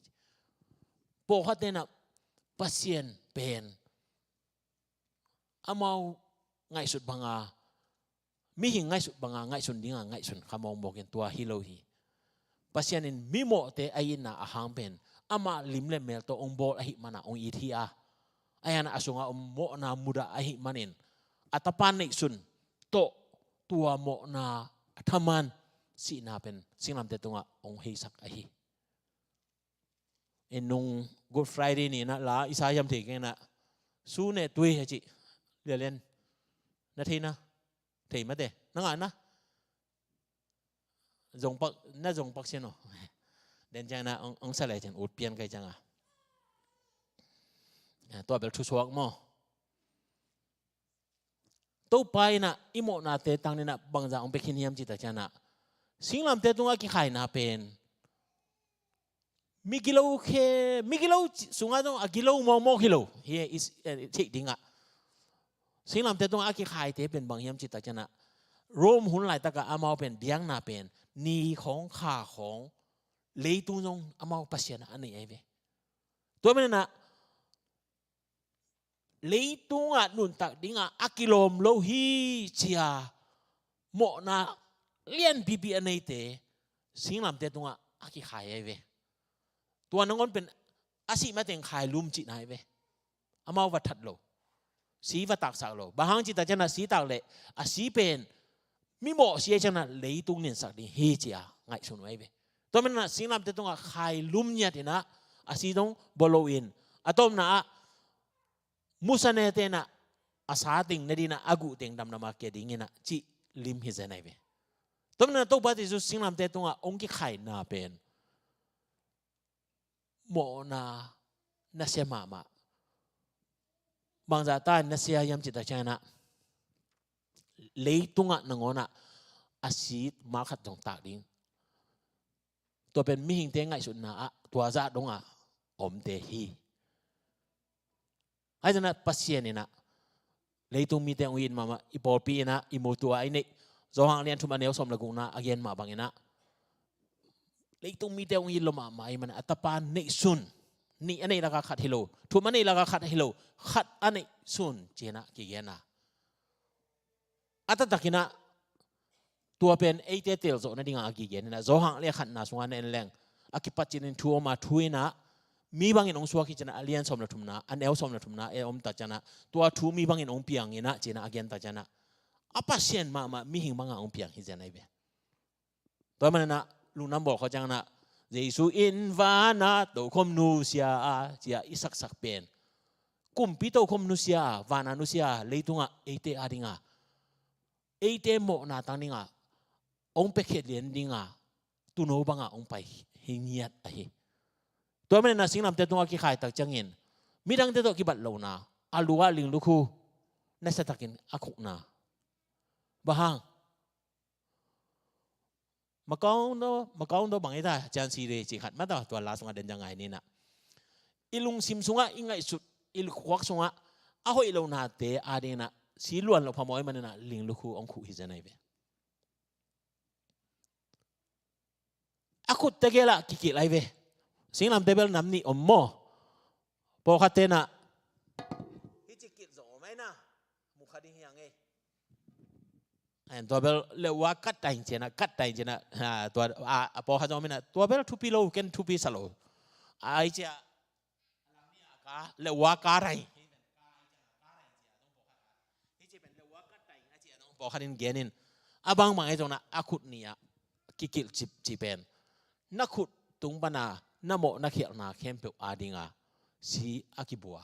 Pawlkhatte in ah Pasian pen amau ngaihsut banga, mihing ngaihsut banga ngaihsun dinga ngaihsun kha mawkmawk in, tua hi lo hi. Pasian in mimawhte a itna a hang pen amah lim le mel tawh hong bawl ahih mana hong it hi a, a hiang a sungah om mawhna mudah ahih manin a tapa neihsun tawh tua mawhna a thaman sihna pen singlamteh tungah hong heisak ahi. In nung Good Friday ni-in ah la i sa hiam thei kei in ah, su ne tui a cih lialian na thei na, thei mate, na ngah na. Zong pak, na zong pak sian aw. Den ciang na ong, ong sa le ciang ut pian kai ciang a. Ah, tua bel thusuak maw. Topa in ah i mawhnate tang in ah bangzah ong pia khin hiam cih tak ciang ah, singlamteh tungah kikhaina pen migilo khe, migilo sungah zong a gilo mawkmawk hi lo hi. Is, eh, theih dingah singlamteh tungah a kikhaite pen bang hiam cih tak ciang ah, Rome hun laitakah amau pen biakna pen ni khawng kha khawng, leitung zong amau pasian a nei ahi ve. Tua manin ah leitungah nuntak dingah a kilawm lo hi ci-a mawhna lianpipi a neite singlamteh tungah a kikhai ahi ve. Tua nangawn pen a sih mateng khailum cihna ahi ve. Amau va that lo, si va taksak lo. Bang hang cih tak ciang ah si tak leh a si pen mimawh si ahih ciang ah leitung ninsak ding hi ci-a ngaihsun uh ahi ve. Tua manin ah singlamteh tungah khailum ngiat in ah a si dong bawl lo in, a tawpna ah musanete in ah a sa teng ne ding in ah a guh teng damdam a kia ding in ah cih lim hi zen ahi ve. Tua manin ah Topa Jesu singlamteh tungah hong kikhaina pen mawhna nasia mahmah. Bangzah ta in nasia hiam cih tak ciangin ah, leitungah nangawn ah a si ma khat zong tak ding. Tua pen mihingte ngaihsutna ah tua zah dongah omte hi. Ahi zongin ah Pasian in ah leitung mite hong it mahmah, i pawlpi in ah i muhtu-a i neih, Johan lian thum a neu sawm le gukna a gen mah bangin ah, leitung mite hong it lo mahmah ahih manin a Tapa neihsun, nih a neih lakah khat hi lo, thum a neih lakah khat hi lo, khat a neihsun ci-in ah kigen a. A taktakin ah tua pen eite telzawh nadingah a kigen in ah, Johan lian khatna sungah na en leng, a kipat cinin thu om a, thu in ah mi bangin hong suak hi ci-in ah, a lian sawm le thumna, a neu sawm le thumna a om tak ciangin ah, tua thu mi bangin hong piang in ah ci-in ah a gen tak ciangin ah, a Pasian mahmah mihing bangah hong piang hi zen ahi ve. Tua ahih manin ah lungdam bawl khawh ciangin ah, Jesu in vanah tokhom nusia a, ci-a i saksak pen, kumpi tokhom nusia a, vanah nusia a, leitungah eite adingah, eite mawhna tang dingah hong piakhia lian dingah tuuno bangah hong pai hi ngiat ahi. Tua ahih manin ah singlamteh tungah kikhai tak ciangin midangte tawh kibat lohna, a lu-ah linglukhu nasiatakin a khukna. Bang hang? Makau no, makau no bang hi ta, cian si de ci khat mah ta, tua la sungah den ciang ngai ni na. I lungsim sungah, i ngaihsut, i khuak sungah a hoih lohnate adingin ah si luan loh phamawh ahih manin ah linglukhu hong khuh hi zen ahi ve. A khut tegel ah kikilh ahi ve. Singlamteh bel nam nih om maw? Pawlkhatte na, hih ci kilh zong om ahi na, mu kha ding hi hang e. Tua bel leuva kat ta in ci-in ah, kat ta in ci-in ah, tua a pawlkhat zong om in ah, tua bel thupi lo, ken thupi sa lo. Ai cia leuva ka rai. Hih ci pen leuva kat ta in a ci-a zong pawlkhat in gen in, a bangbang ahi zong na a khut nih ah kikilh cipcip pen, na khut tung pana na mawh na khialhna khempeuh adinga si a kibua.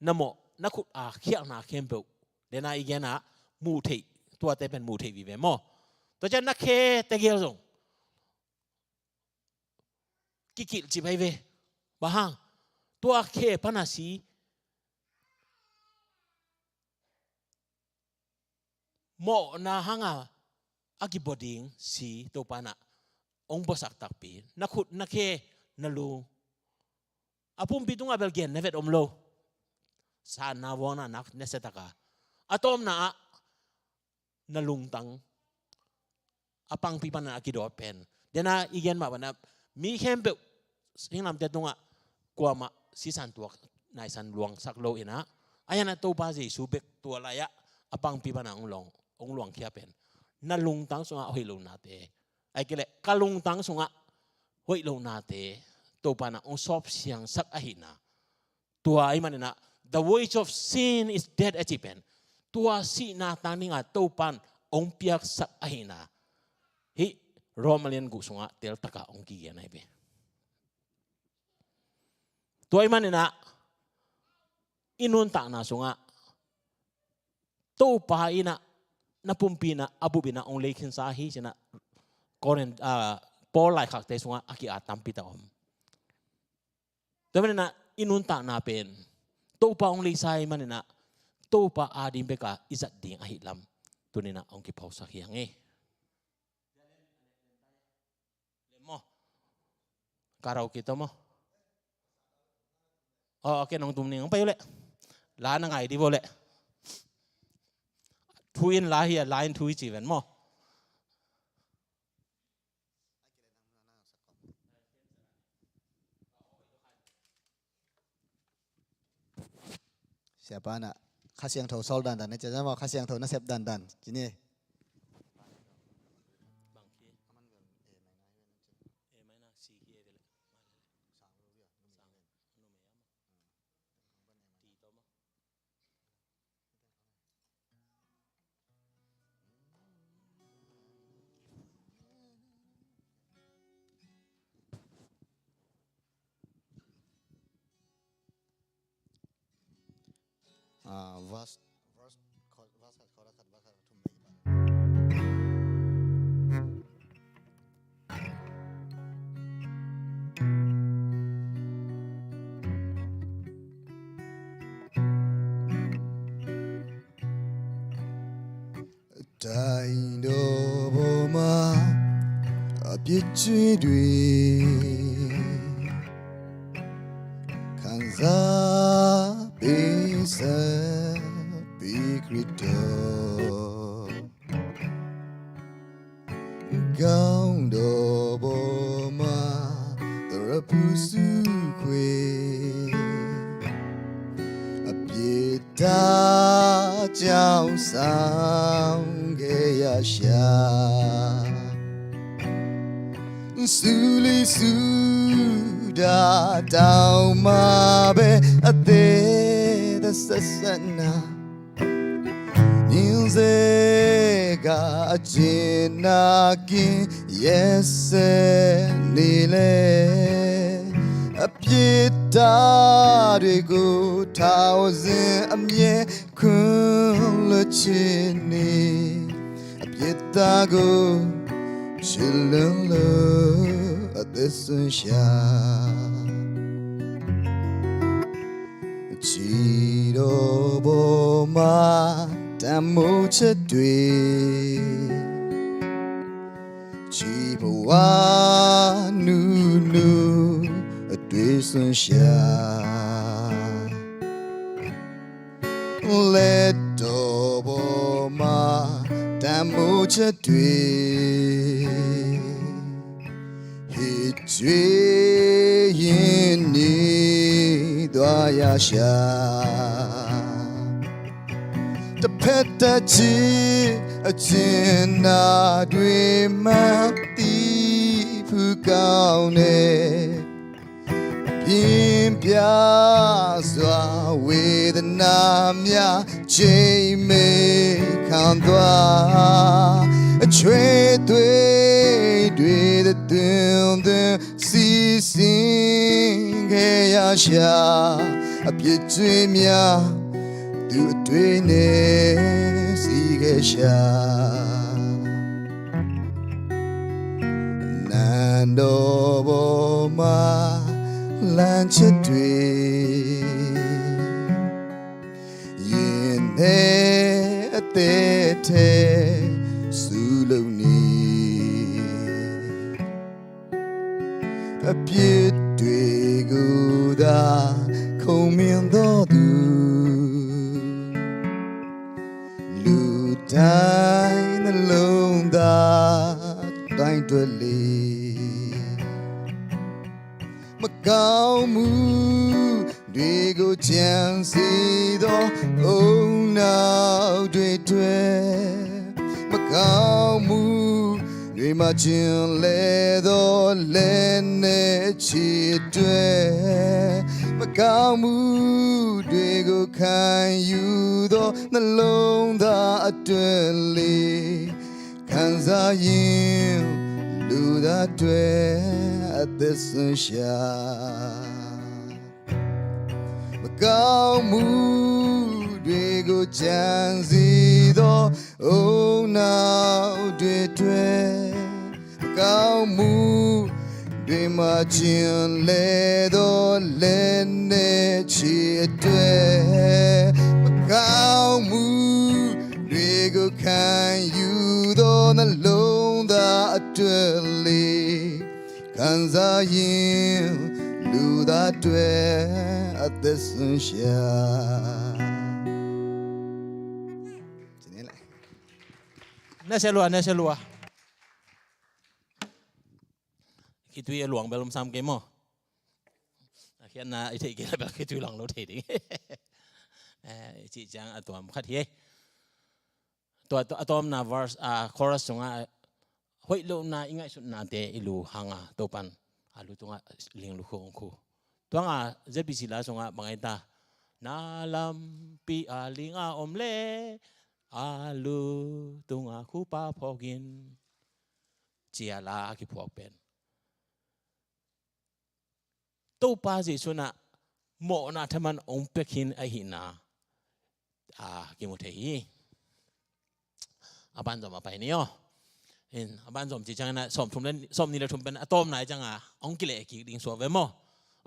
Na mawh na khut a khialhna khempeuh, dena i gen a, muh theih, tuate pen muh theih vive maw? Tua ciang na khe tegel zong kikilh cip ahi ve. Bang hang? Tua khe pana si mawhna hanga a kibua ding si Topa na hong buasak takpi. Na khut, na khe, na lung, a pumpi tungah bel gen na vet om lo. Sanna vuangna nak na siataka, a tawpna ah na lungtang a pangpi pana a kidawt pen, dena i gen mah pana mi khempeuh singlamteh tungah kuamah sisan tuak naisan luangsak lo in ah, a hianah Topa Jesu bek tua lai-ah a pangpi pana hong luang, hong luangkhia pen na lungtang sungah a hoih lohnate, ahih kei leh ka lungtang sungah hoih lohnate Topa na hong sawp siangsak ahihna. Tua ahih manin ah, the wage of sin is death a cih pen, tua sihna tang dinga Topan hong piaksak ahihna hih Rom a lian guk sungah teltaka hong kigen ahi ve. Tua ahih manin ah, i nuntakna sungah Topa in ah na pumpi in ah a bup in ah hong leikhinsa hi ci-in ah Korin, ah, Paul laikhakte sungah a ki-at tampi tak om. Tua manin ah i nuntakna pen Topa hong leisa ahih manin ah, Topa ading beka i zat ding ahih lam tuni-in ah hong kiphawksak hi hang e. Lem maw? Karaoke tawh maw? Aw, okay, nong tum ning hong pai uh leh. La na ngai dih vo leh. Thu in la hi a, la in thu hi ci ven maw? Siapa na Kha Siangtho sawl dandan na cia zama, Kha Siangtho na sep dandan ci ni. Ah, verse, verse, verse khat, chorus khat, verse khat, thum, nei, ba. ဒိုင်တော်ပေါ်မှာအပြစ်ကြွေးတွေခံစားပေးဆက်ပြီးခရစ်တော် ကောင်းတော်ပေါ်မှာသရဖူစုခွေအပြစ်သားကြောင့်ဆောင်ခဲ့ရရှာ ဆူလီဆူဒါတောင်မှာပဲအသေးသက်ဆက်ဆက်နာ မြင်စေကအကျဉ်းနာကင်းရက်စက်နေလေအပြစ်သားတွေကိုထောင်စဉ်အမြဲခွင့်လွှတ်ခြင်းနဲ့အပြစ်သားကိုချစ်လွန်းလို့အသက်ဆုံးရှာ ချီတော်ပေါ်မှာတန်မိုးချက်တွေချီဘဝနူနူအတွေ့ဆုံးရှာလက်တော်ပေါ်မှာတန်မိုးချက်တွေ ဟစ်ကြွေးရင်းနှီးသွားရရှာတစ်ဖက်တချီအကျဉ်းနာတွေမှန်သီဖူကောင်းနေပြင်းပြစွာဝေဒနာများချိန်မေခံသွားအချွေသွေးတွေသွင်းသွင်းစီစဉ်ခဲ့ရရှာအပြစ်တွေများသူအတွေ့နဲ့စီခဲ့ရှာနန်တော်ပေါ်မှာလမ်းချက်တွေ ရင်ထဲအသေးထဲဆူလုံနေအပြစ်တွေကိုသာခုံမြင်သောသူလူတိုင်းနှလုံးသားတိုင်းတွက်လေမကောင်းမှု တွေကိုကြံစည်သောအုံနောက်တွေတွင်မကောင်းမှုတွေမှကျင်လဲသောလက်နဲ့ချီတွင်မကောင်းမှုတွေကိုခံယူသောနှလုံးသားအတွက်လေခံစားရင်လူသားတွေအသက်ဆုံးရှာ မကောင်းမှုတွေကိုကြံစည်သောအုံနောက်တွေတွင်မကောင်းမှုတွေမှာကျင်လဲသောလက်နဲ့ချီအတွက်မကောင်းမှုတွေကိုခံယူသောနှလုံးသားအတွက်လေ ခံစားရင်လူသားတွေအသက်ဆုံးရှာနေဆဲလွာနေဆဲလွာ khitui a luang bel om sam kei maw a khiatna i theih kei la bel khitui luang lo thei ding i cih ciang a tuam khat hi ei tua a tawmna verse a chorus sungah hoih lohna i ngaihsutnate i lu hanga Topan a lu tungah ling lu khong khu tuanga Z B C la sungah bangai ta na lampi a ling a om le a lu tungah khupa phawkin cia la a kiphuak pen Topa Jesuh in ah mawhna thaman hong pia khin ahihna a kimu thei hi. A banzom a pai ni aw. In a banzom ci ciangin ah sawm thum le sawm ni le thum pen a tawmna i cianga hong kileh kik ding suak ve maw?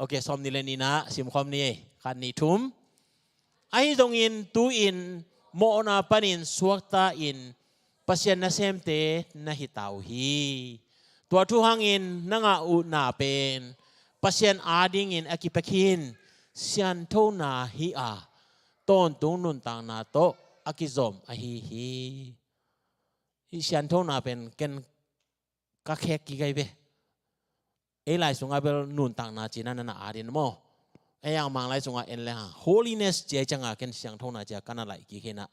Ok, sawm ni le nihna simkhawm ni ei. Khat ni thum. Ahi zongin tu-in mawhna panin suakta in Pasian nasemte na hita uh hi. Tua thu hangin na ngah uh na pen Pasian adingin a kipia khin sianthona hi a, tawntung nuntakna tawh a kizom ahi hi. Hih sianthona pen ken ka khek kik ahi ve. Ei lai sungah bel nuntakna cina na na adin maw. Ei ang Mang lai sungah en le hang holiness cia i ciangah ken sianthona cia ka na laih kik hi na.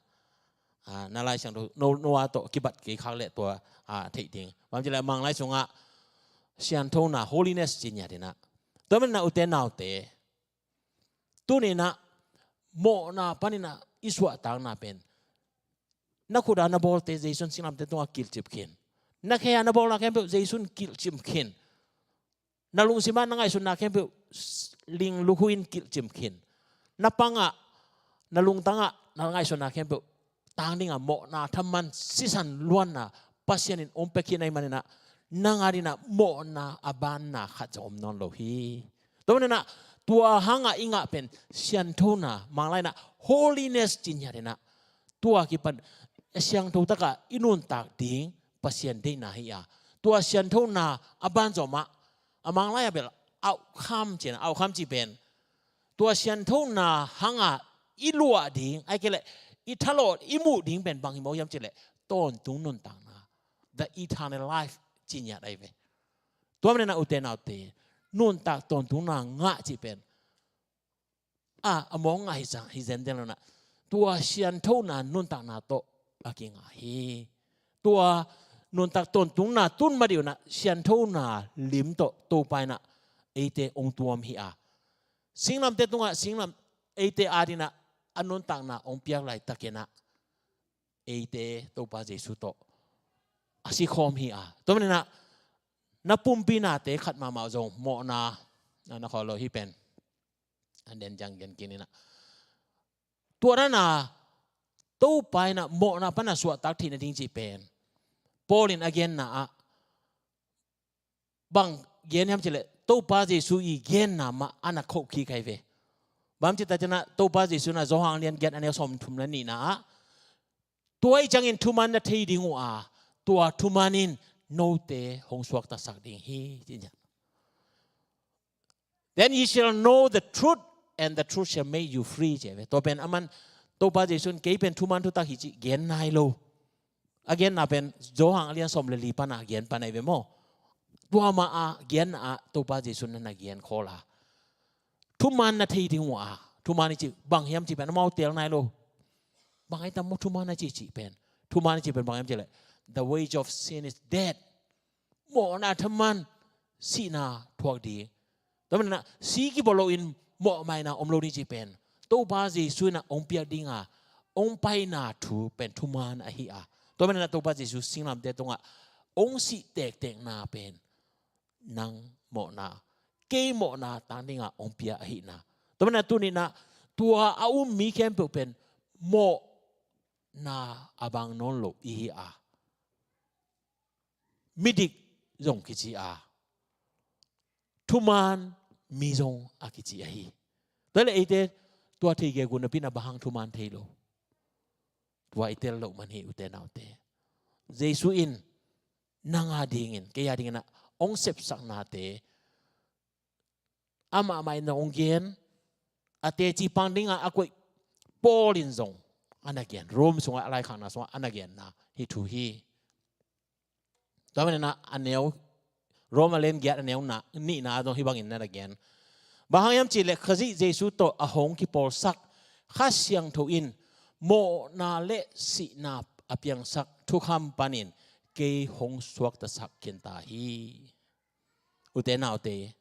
Ah, na Lai Siangtho no, Noah tawh kibat kei khak leh tua, ah, theih ding. Bang ci leh Mang lai sungah sianthona holiness ci ngiat hi na. Tua manin ah ute naute, tuni in ah mawhna panin ah i suahtakna pen na khut a na bawlte Jesu in singlamteh tungah kilhcip khin. Na khe a na bawlna khempeuh Jesu in kilhcip khin. Na lungsim ah na ngaihsutna khempeuh linglukhu in kilhcip khin. Na pang ah, na lungtang ah na ngaihsutna khempeuh tang ding a mawhna thaman sisan luanna Pasian in hong pia khin ahih manin ah nang adingin ah mawhna a banna khat zong om nawn lo hi. Tua manin ah tua hangah i ngah pen sianthona, Mang lai in ah holiness ci ngiat hi na. Tua kipan a siangtho takah i nuntak ding Pasian deihna hi a, tua sianthona a banzawm ah, a Mang lai ah bel outcome ci na, outcome ci pen tua sianthona hangah i luah ding, ahih kei leh i thalawh i muh ding pen bang hi mawk hiam ci leh tawntung nuntakna, the eternal life ci ngiat ahi ve. Tua manin ah ute naute, nuntak tawntungna ngah cih pen a, a mawk ngah hi zang, hi zenzen lo in ah tua sianthona nuntakna tawh a kingah hi. Tua nuntak tawntungna tun ma dih un ah sianthona lim tawh Topa in ah eite hong tuam hi a, singlamteh tungah singlam eite adingin ah a nuntakna hong piak laitakin ah eite Topa Jesu tawh a sikhawm hi a. Tua manin ah na pumpi nate khat mahmah zong mawhna, na, na khawh lo hi pen. An den ciang gen kik ni in ah. Tua dan a Topa in ah mawhna pan a suahtak theih nading cih pen Paul in a genna ah bang gen hiam ci leh Topa Jesu i genna mah a na khoh kik ahi ve. Bang ci ta ciang ah Topa Jesu in ah Johan lian giat a neu sawmthum le nihna ah tua ahih ciangin thuman na thei ding uh a, tua thuman in note hong suaktasak ding hi ci ngiat. Then ye shall know the truth, and the truth shall make you free ci ve. Tua pen aman Topa Jesu in kei pen thuman thutak hi cih gen nai lo. A genna pen Johan a lian sawm le li pan a gen pan ahi ve maw. Tua mah a genna ah Topa Jesu in na na gen khawl a, thuman na thei ding uh a, thuman i cih bang hiam cih pen amau tel nai lo. Bang ahi tam maw thuman a cih cih pen, thuman i cih pen bang hiam cih leh the wage of sin is death. Mawhna thaman sihna thuak ding. Tua manin ah si kibawl loin mawhmaina om lo ding cih pen Topa Jesu in ah hong piak ding a hong paina thu pen thuman ahi a. Tua manin ah Topa Jesu singlamteh tungah hong sih tektekna pen nang mawhna, kei mawhna tang ding a hong pia ahihna. Tua manin ah tuni in ah tua a um mi khempeuh pen mawhna a bang nawn lo i hi a, midik zong kici a, thuman mi zong a kici ahi. Tua leh eite tua thei gegu napi in ah bang hang thuman thei lo? Tua i tel loh man hi ute naute. Jesu in nang a dingin, kei a dingin ah hong sepsaknate amah mah in zong hong gen, a teci pang ding a a koih Paul in zong a na gen, Rome sungah a laikhakna sungah a na genna hih thu hi. Tua manin ah a neu, Rome a lian giat a neu na, nihna zong hih bangin na na gen. Bang hang hiam cih leh Khazih Jesu tawh a hong kipawlsak Kha Siangtho in mawhna le sihna a piangsak thukham panin kei hong suaktasak khinta hi. Ute naute,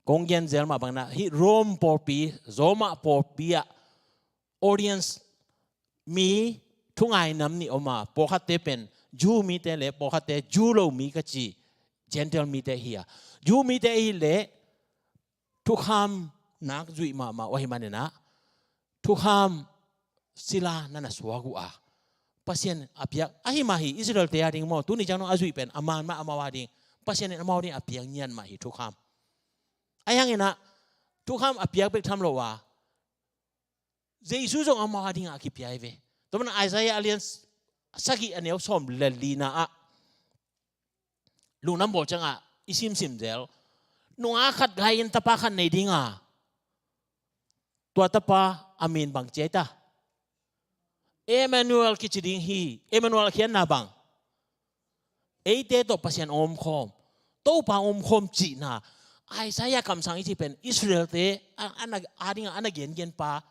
kong gen zel mah bangin ah hih Rome pawlpi, Roma pawlpi ah audience mi thungai nam nih om a, pawlkhatte pen Jew mite le pawlkhatte Jew lo mi ka ci, Gentile mite hi a. Jew mite ahih leh thukham nak zuih mahmah uh ahih manin ah thukham sila na na suak uh a, Pasian a piak ahi mah hi. Israel-te a ding maw, tuni ciang dong a zuih pen a man mah amau a ding, Pasian in amau ding a piak ngiat mah hi thukham. Ahi hangin ah thukham a piak bek tham lo a, Jesu zong amau a ding a kipia hi ve. Tua manin Isaiah a lian, sagih a neu sawm le lina ah lungdam bawl ciangah i simsim zel. Nungak khat gai-in tapa khat nei dinga, tua tapa a min bang ci ai ta? Emmanuel kici ding hi. Emmanuel a khiatna bang? Eite tawh Pasian omkhawm, Topa omkhawm cihna. Isaiah kamsang i cih pen Israelte a, a na, a dinga a na gengen pa,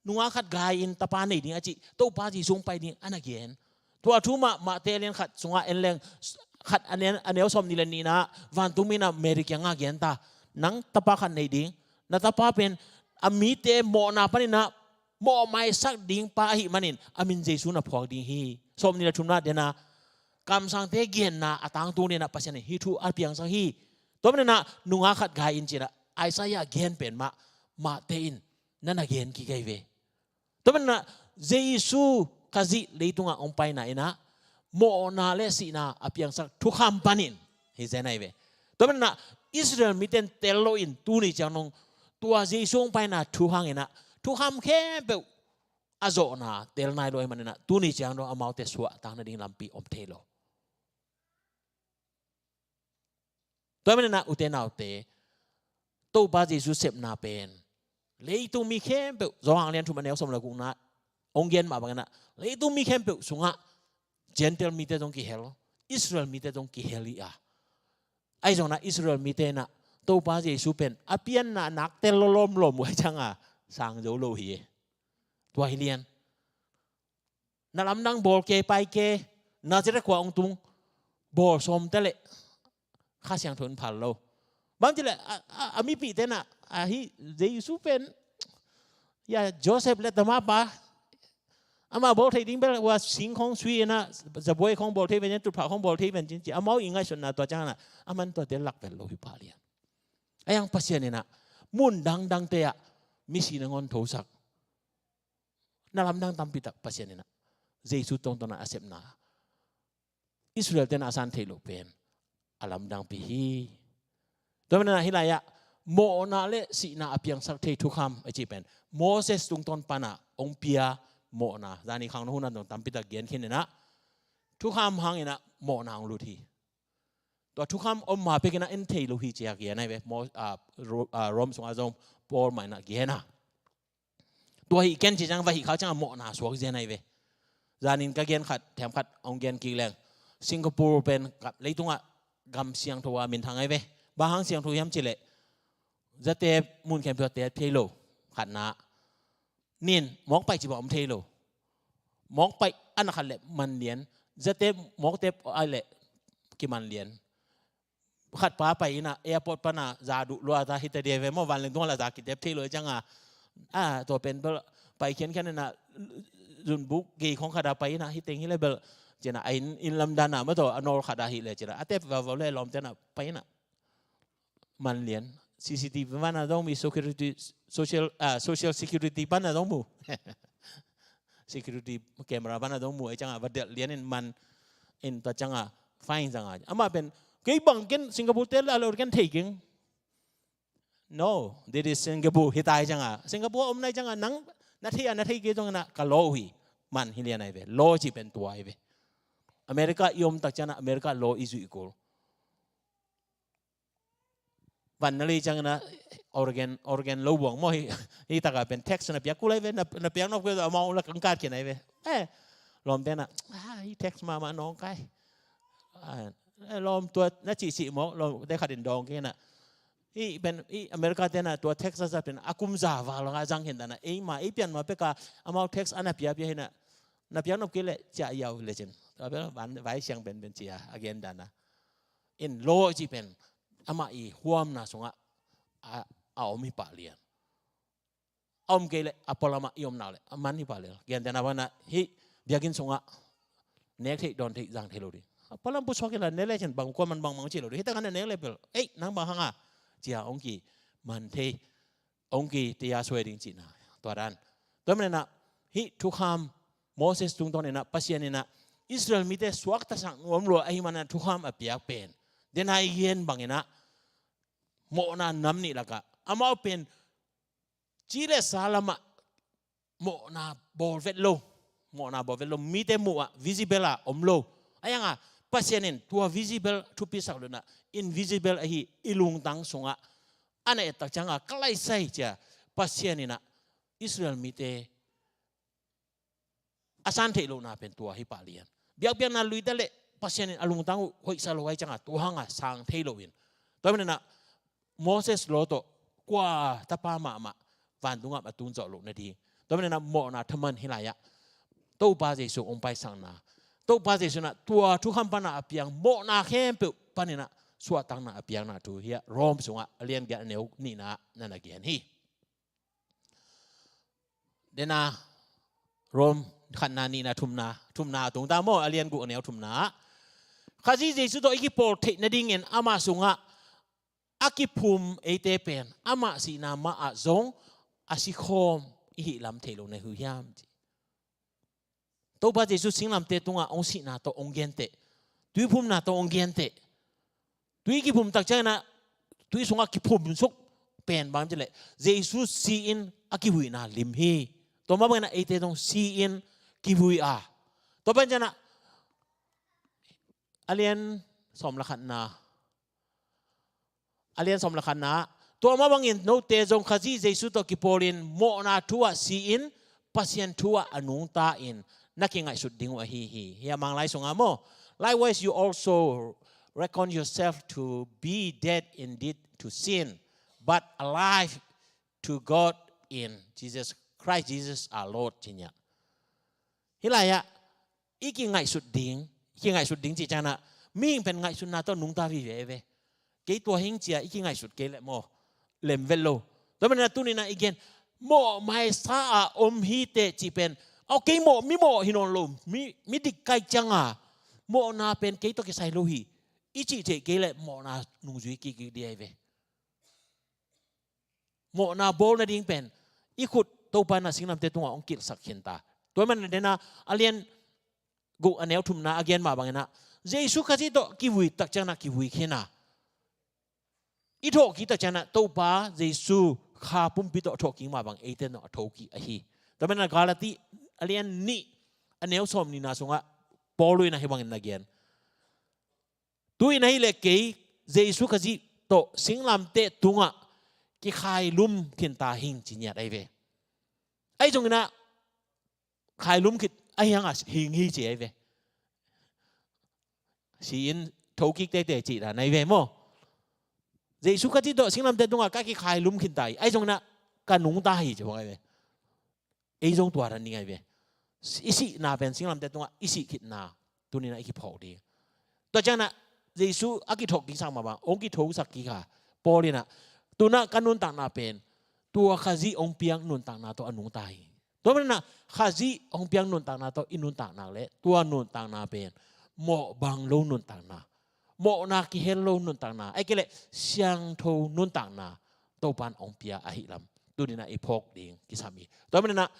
nungak khat gai-in tapa nei ding a cih Topa Jesu hong pai ding a na gen. Tua thu mah Matthai lian khat sungah en leng, khat a neu, a neu sawm nih le nihna, vantungmi in ah Mary kiangah gen ta. Nang tapa khat nei ding, na tapa pen a mite mawhna panin ah mawhmaisak ding pa ahih manin a min Jesu na phuak ding hi. Sawm nih le thumna dena kamsangte genna a tangtung dena Pasian in hih thu a piangsak hi. Tua manin ah nungak khat gai-in cih ah Isaiah gen pen mah Matthai in na na gen kik ahi ve. Tua manin ah Jesu Khazih leitungah hong paina in ah mawhna le sihna a piangsak thukham panin hi zen ahi ve. Tua manin ah Israel mite in tel loin tuni ciang dong tua Jesu hong paina thu hangin ah thukham khempeuh a zawhna tel nai lo ahih manin ah tuni ciang dong amaute suahtak nading lampi om thei lo. Tua manin ah ute naute, Topa Jesu sepna pen leitung mi khempeuh, Johan lian thum a neu sawm le gukna hong gen mah bangin ah leitung mi khempeuh sungah Gentile mite zong kihel, Israel mite zong kihel hi a. Ahi zongin ah Israel mite in ah Topa Jesu pen a pianna nak tel lawmlawm uh ahi ciangah sang zo lo hi. Tua hi lian. Na lamdang bawl kei pai kei, Nazareth khua hong tung, bawl sawm ta leh Kha Siangtho in phal lo. Bang ci leh a, a, a mipihte in ah, a hih Jesu pen, ya, Joseph le Tamar pa, amah bawl thei ding bel ua sing khawng sui in ah, zabuai khawng bawl thei ven, tutphah khawng bawl thei ven cin ci, amau i ngaihsutna tua ciangin ah aman tuate lak vet lo hi pah lian. Ahi hang Pasian in ah mun dangdangte ah misi nangawn thosak. Na lamdang tampi tak Pasian in ah Jesu tuamtuam a sepna Israel-te na a san theih loh pen a lamdangpi hi. Tua manin ah hih lai-ah mawhna le sihna a piangsak thei thukham a cih pen Moses tungtawn pana hong pia mawhna. Zani khangno hun ah zong tampi tak gen khin in ah thukham hangin ah mawhna hong lut hi. Tua thukham om ma pekin ah en thei lo hi ci-a gen ahi ve. Mo-, ah, Ro-, ah, Rome sungah zong Paul mah in ah gen a. Tua hih ken ci ciang va hih khak ciangah mawhna suak zen ahi ve. Zanin ka gen khat, them khat hong gen kik leng, Singapore pen leitungah gam siangtho a minthang ahi ve. Bang hang siangtho hiam cih leh, zatep mun khempeuh a tep thei lo. Khatna, nin mawk paih cih bang om thei lo. Mawk paih a na khat leh man lian, zatep mawk tep a leh kiman lian. Khat pa pai in ah airport pana za duh lua ta hi ta dia ve maw, vanleng tungah la za kitep thei lo ciangah. A, tua pen bel pai khiankhian in ah zunbuk gei khawng khat ah pai in ah hi teng hi leh bel ci-in ah a inn, inn lamdan ah maw, tua a nawl khat ah hi leh ci-in ah a tep vauvau leh lawmte in ah pai in ah man lian. C C T V pana zong mu, security, social, ah, social security pana zong mu. Security camera pana zong mu, ahi ciangah va delh lian in man in tua ciangah fine ciangah. Amah pen, kei bang ken Singapore tel a lo ken thei keng. No, this is Singapore, hi ta hi ciangah. Singapore om na hi ciangah nang na thei a na thei kei zong in ah ka law uh hi. Man hi lian ahi ve. Law cih pen tua ahi ve. America i om tak ciangah America law i zuih kul. Van na lei ciangin ah Oregon, Oregon lo buang maw hi, hi takah pen tax na piak kul ahi ve, na, na piak nop kul amau la kangkat khin ahi ve. Eh, lawmte in ah, ah, hi tax mahmah nawng kai. Ah, eh, lawm tua na cihcih maw, lawmte khat in dawng kei in ah. Hi pen, hi America-te in ah tua tax a zat pen a kum za val a zang khin dan ah, ei ma, ei pian ma pek a, amau tax a na piapia hi in ah, na piak nop kei leh ciah yau hi leh cin. Tua pen van, vai siang penpen ci-a, a gen dan ah. In law cih pen amah i huamna sungah a, a om hi pah lian. A om kei leh a pualamah i om nak leh a man hi pah lian. Gentehna pana hih biakinn sungah nek theih, dawn theih, zang thei lo ding. A pualam pusuak kei la ne leh cin bang kua man bangmang cih lo ding. Hih takah na nek leh bel, ei, nang bang hang a, ci-a hong kiman thei. Hong kiteia suai ding cihna. Tua dan. Tua manin ah hih thukham, Moses tungtawn in ah Pasian in ah Israel mite suaktasak nuam lua ahih manin ah thukham a piak pen, den a i gen bangin ah mawhna nam nih lakah amau pen ci le sa lamah mawhna bawl vet lo. mawhna bawl vet lo, mite muh ah visible ah om lo. Ahi hanga Pasian in tua visible thupisak lo in ah invisible ahi i lungtang sungah a na ettak cianga ka laisai cia Pasian in ah Israel mite a san theih lohna pen tua hi pah lian. Biakpiakna lui ta leh Pasian in a lungtang uh hoihsa lo ahi cianga tua hanga sang thei loin. Tua manin ah Moses law tawh kua tapa mahmah vantungah a tun zawh loh nading. Tua manin ah mawhna thaman hi lai-ah Topa Jesu hong paisakna, Topa Jesu in ah tua thukham pana a piang mawhna khempeuh panin ah suahtakna a piakna thu hi-ah Rom sungah a lian giat a neu nihna ah na na gen hi. Dena Rom khatna, nihna, thumna, thumna a tungta maw, a lian guk a neu thumna ah Khazih Jesu tawh i kipawl theih nadingin amah sungah a kiphum eite pen amah sihna mah ah zong a sikhawm i hih lam thei lo na hi uh hiam ci. Topa Jesu singlamteh tungah hong sihna tawh hong genteh, tuiphumna tawh hong genteh, tui kiphum tak ciangin ah tui sungah kiphum suk pen bang ci leh Jesu si-in a kivuina lim hi. Tua mah bangin ah eite zong si-in kivui a, tua pen ciangin ah a lian sawm le khatna, a lian sawm le khatna ah tua mah bangin note zong Khazih Jesu tawh kipawlin mawhna thu ah si-in Pasian thu ah a nungta-in na kingaihsut ding uh ahi hi. Hia Manglai sungah maw, likewise you also reckon yourself to be dead indeed to sin, but alive to God in Jesus Christ, Jesus our Lord ci-in ah. Hi lai-ah i kingaihsut ding, i kingaihsut ding cih ciangin ah mihing pen ngaihsutna tawh nungta vive ve. Kei tua hing cia i kingaihsut kei leh maw, lem vet lo. Tua manin ah tuni-in ah i gen mawh maisa ah om hi teh cih pen, aw kei mawh, mi mawh hi nawn lo, mi, mi dik ka hih cianga mawhna pen kei tawh kisai lo hi i cih theih kei leh mawhna nungzui kikik ding ahi ve. Mawhna bawl nading pen i khut Topa in ah singlamteh tungah hong kilhsak khin ta. Tua manin ah dena a lian guk a neu thumna a gen mah bangin ah Jesu Khazih tawh kivui tak ciangin ah kivui khin a, i thawhkik tak ciangin ah Topa Jesu kha pumpi tawh a thawhkik mah bang eite tawh a thokik ahi. Tua manin ah Galati a lian nih a neu sawm nihna sungah Paul in ah hih bangin na gen, tu-in ahih leh kei Jesu Khazih tawh singlamteh tungah kikhailum khin ta hing ci ngiat ahi ve. Ahi zongin ah khailum khit ahi hanga hing hi ci ahi ve. Si-in thokik teitei cih dan ahi ve maw. Jesu Khazih tawh singlamteh tungah ka kikhailum khin ta hi, ahi zongin ah ka nungta hi ci bang ahi ve. Ei zong tua dan ding ahi ve. I sihna pen singlamteh tungah i sih khitna tuni-in ah i kiphawk ding. Tua ciangin ah Jesu a kithawhkiksak mah bang hong kithosak kik a, Paul in ah tu-in ah ka nuntakna pen tua Khazih hong piak nuntakna tawh a nungta hi. Tua manin ah Khazih hong piak nuntakna tawh i nuntak nak leh tua nuntakna pen mawh bang lo nuntakna, mawhna kihel lo nuntakna, ahih kei leh siangtho nuntakna Topa in hong pia ahih lam tuni-in ah i phawk ding kisam hi. Tua manin ah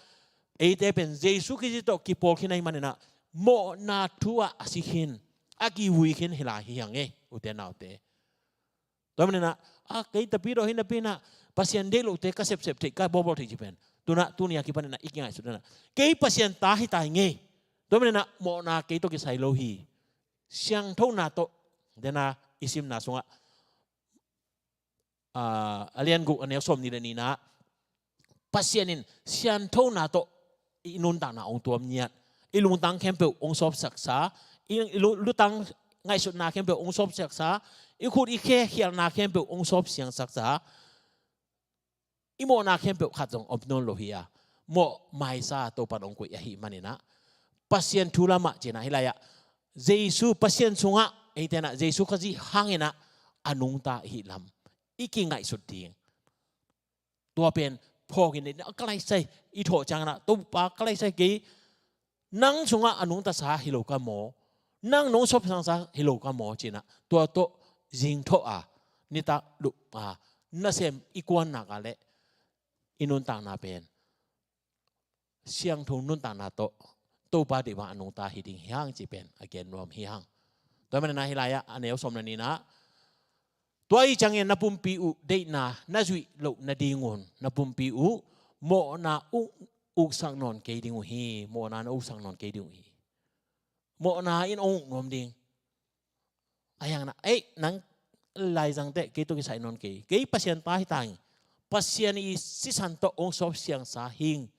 eite pen Jesu Khazih tawh kipawl khin ahih manin ah mawhna thu ah a si khin, a kivui khin hi lai hi hang e, ute naute. Tua manin ah, a, kei Tapidawh hi napi-in ah Pasian deih lohte ka sepsep theih, ka bawlbawl theih cih pen tu-in ah tuni a kipanin ah i kingaihsut in ah kei Pasian ta hi ta ing e. Tua manin ah mawhna kei tawh kisai lo hi. Siangthona tawh, dena i simna sungah, a, a lian guk a neu sawmnih le nihna ah Pasian in sianthona tawh i nuntakna hong tuam ngiat, i lungtang khempeuh hong sawpsaksa, i, i lu-, lutang ngaihsutna khempeuh hong sawpsaksa, i khut i khe khialhna khempeuh hong sawpsiangsaksa, i mawhna khempeuh khat zong om nawn lo hi a, mawh maisa Topa in hong koih ahih manin ah, Pasian thu lamah ci-in ah hih lai-ah Jesu, Pasian sungah eite in ah Jesu Khazih hangin ah a nungta i hih lam i kingaihsut ding. Tua pen phawk in, a, ka laisai, i thawh ciangin ah, Topa ka laisai, kei nang sungah a nungtasa hi lo ka maw, nang nong sawpsiangsa hi lo ka maw ci-in ah tua tawh zingthawh a, nitak lup a, nasem i kuan nak a leh i nuntakna pen siangtho nuntakna tawh Topa deih bang a nungta hi ding hi hang cih pen a gen nuam hi hang. Tua manin ah hih lai-ah a neu sawm le nihna ah, tua ahih ciangin na pumpi uh deihna na zuih loh nadingun na pumpi uh mawhna uh uksak nawn kei ding uh hi. Mawhna na uksak nawn kei ding uh hi. Mawhna in hong uk nuam ding. A hiangna, ei, nang laizang teh kei tawh kisai nawn kei. Kei Pasian ta hi tang. Pasian i sisan tawh hong sawp siangsa hing,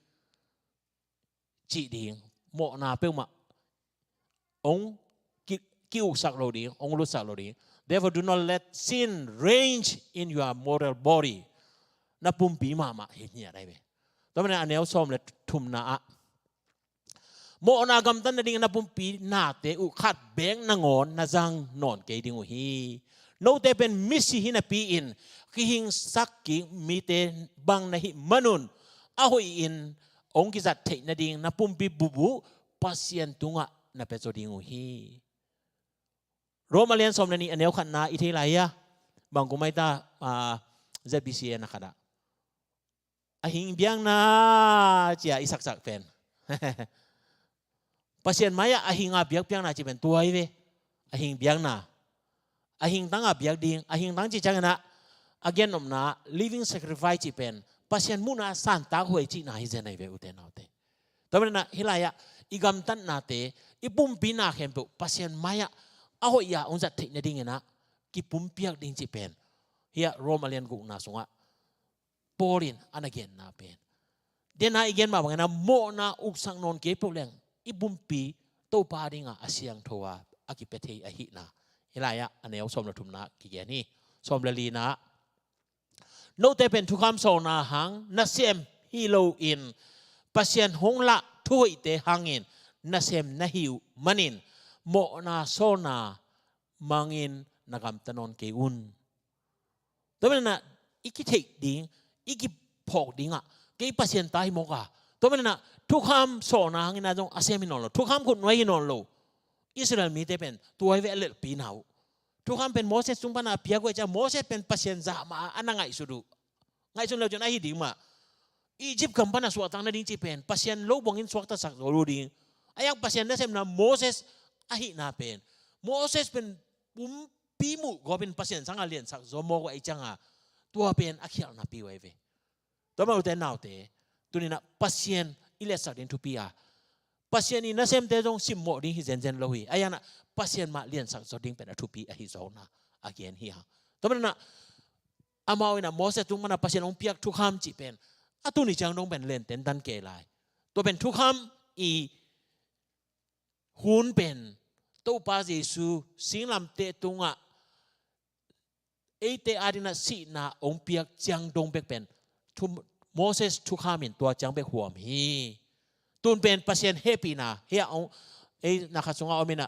cih ding. Mawhna peuhmah hong ki, ki-uksak lo ding, hong lutsak lo ding. Therefore, do not let sin reign in your mortal body. Na pumpi mahmah hi ngiat ahi ve. Tua manin a neu sawm le thumna ah, mawhna gamtat nading na pumpi nate uh khat beek nangawn na zang nawn kei ding uh hi. Note pen misi hi napi-in kihingsak kik mite bang na hih manun a hoihin hong kizat theih nading na pumpi bup uh Pasian tungah na pia zaw ding uh hi. Rom a lian sawm le nih a neu khatna i thei lai hia? Bang kum ai ta, ah, Z B C A na khatah, a hing biakna ci-a i saksak pen. Pasian mai-ah a hinga biakpiakna ci pen tua hi ve. A hing biakna. A hingtanga biak ding, a hingtang ci ciangin ah, a gennopna living sacrifice ci pen Pasian muhna santak huai cihna hi zen ahi ve, ute naute. Tua manin ah hih lai-ah i gamtatnate, i pumpi na khempeuh Pasian mai-ah a hoih-a hong zat theih nadingin ah kipumpiak ding cih pen, hih ah Rom a lian gukna sungah Paul in a na genna pen, dena i gen mah bangin ah mawhna uksak nawn kei peuh leng i pumpi Topa dinga a siangtho a, a kipia thei ahihna. Hih lai-ah a neu sawm le thumna kigen hi. Sawm le lina, note pen thukham sawlna hang nasem hi loin Pasian hong lah thuhoihte hangin nasem na hi uh manin mawhna sawlna mangin na gamta nawn kei un. Tua manin ah i kitheih ding, i kiphawk dingah kei Pasian ta hi mawk a. Tua manin ah thukham sawlna hangin ah zong a sem hi nawn lo, thukham khutnuai hi nawn lo. Israel mite pen tua hi ve a lelhpina uh. Thukham pen Moses tung pana a piak uh ahih ciang Moses pen Pasian zah mah a na ngaihsut uh. Ngaihsun lo cun ahi ding mah. Egypt gam pana suahtak nading cih pen Pasian lo buangin suaktasak zo lo ding. A hiang Pasian nasemna Moses ahihna pen, Moses pen pumpi muh gawpin Pasian sanga liansak zo mawk uh ahih cianga tua pen a khialhna pi uh ahi ve. Tua mah ute naute, tuninah Pasian i liatsak ding thupi a, Pasian i nasemte zong simmawh ding hi zenzen lo hi. A hiangah Pasian mah liansak zo ding pen a thupi ahi zawkna a gen hi hang. Tua maninah amau inah Moses tung mana Pasian hong piak thukham cih pen a tuni ciang dong pen lenten dan kei lai. Tua pen thukham i hun pen Topa Jesu singlamteh tungah eite adingah sihna hong piak ciang dong bek pen thu, Moses thukham in tua ciang bek huam hi. Tun pen Pasian hehpihna hia hong, ei na khat sungah om inah,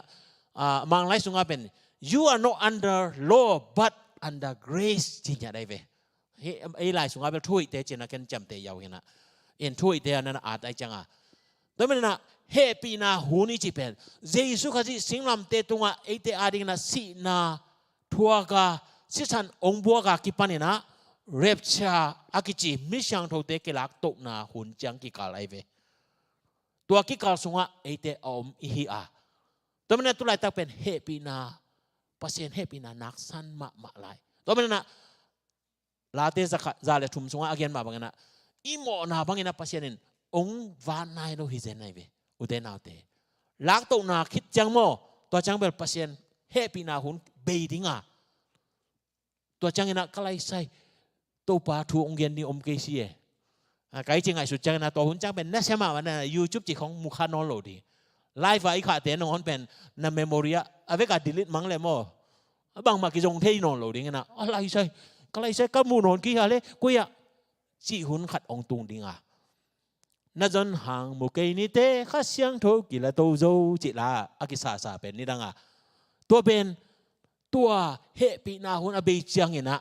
ah, Manglai sungah pen, "You are not under law but under grace," ci ngiat ahi ve. Hih ei lai sungah bel thuhoihte cina ken ciamteh yau hinah. In thuhoihte a nana at ahi cianga. Tua maninah hehpihna hun i cih pen Jesu Khazih singlamteh tungah eite adingin a sihna thuaka sisan hong buaka kipaninah rapture a kici mi siangthote kilaktohna hun ciang kikal ahi ve. Tua kikal sungah eite a om ihi a. Tua maninah tulaitak pen hehpihna, Pasian hehpihna naksan mahmah lai. Tua maninah Late za kha, za le thum sungah a gen mah banginah i mawhna banginah Pasian in hong van nai lo hi zen ahi ve. Ute naute, laktohna khit ciang maw, tua ciang bel Pasian hehpihna hun bei dinga, tua cianginah ka laisai Topa thu hong gen ding om kei si e. A, kai ci ngaihsut cianginah tua hun ciang pen na sia mahmah na YouTube ci khong mu kha nawn lo ding. Live a i khahte nangawn pen na memory ah a veka delete mang le maw, a bangmah kizong thei nawn lo dinginah, a laisai, ka laisai ka mu nawn kei hia le, koi ah cih hun khat hong tung dinga, na zon hang mu kei nite Kha Siangtho kilato zo cih la a kisasa pen nidanga, tua pen tua hehpihna hun a bei cianginah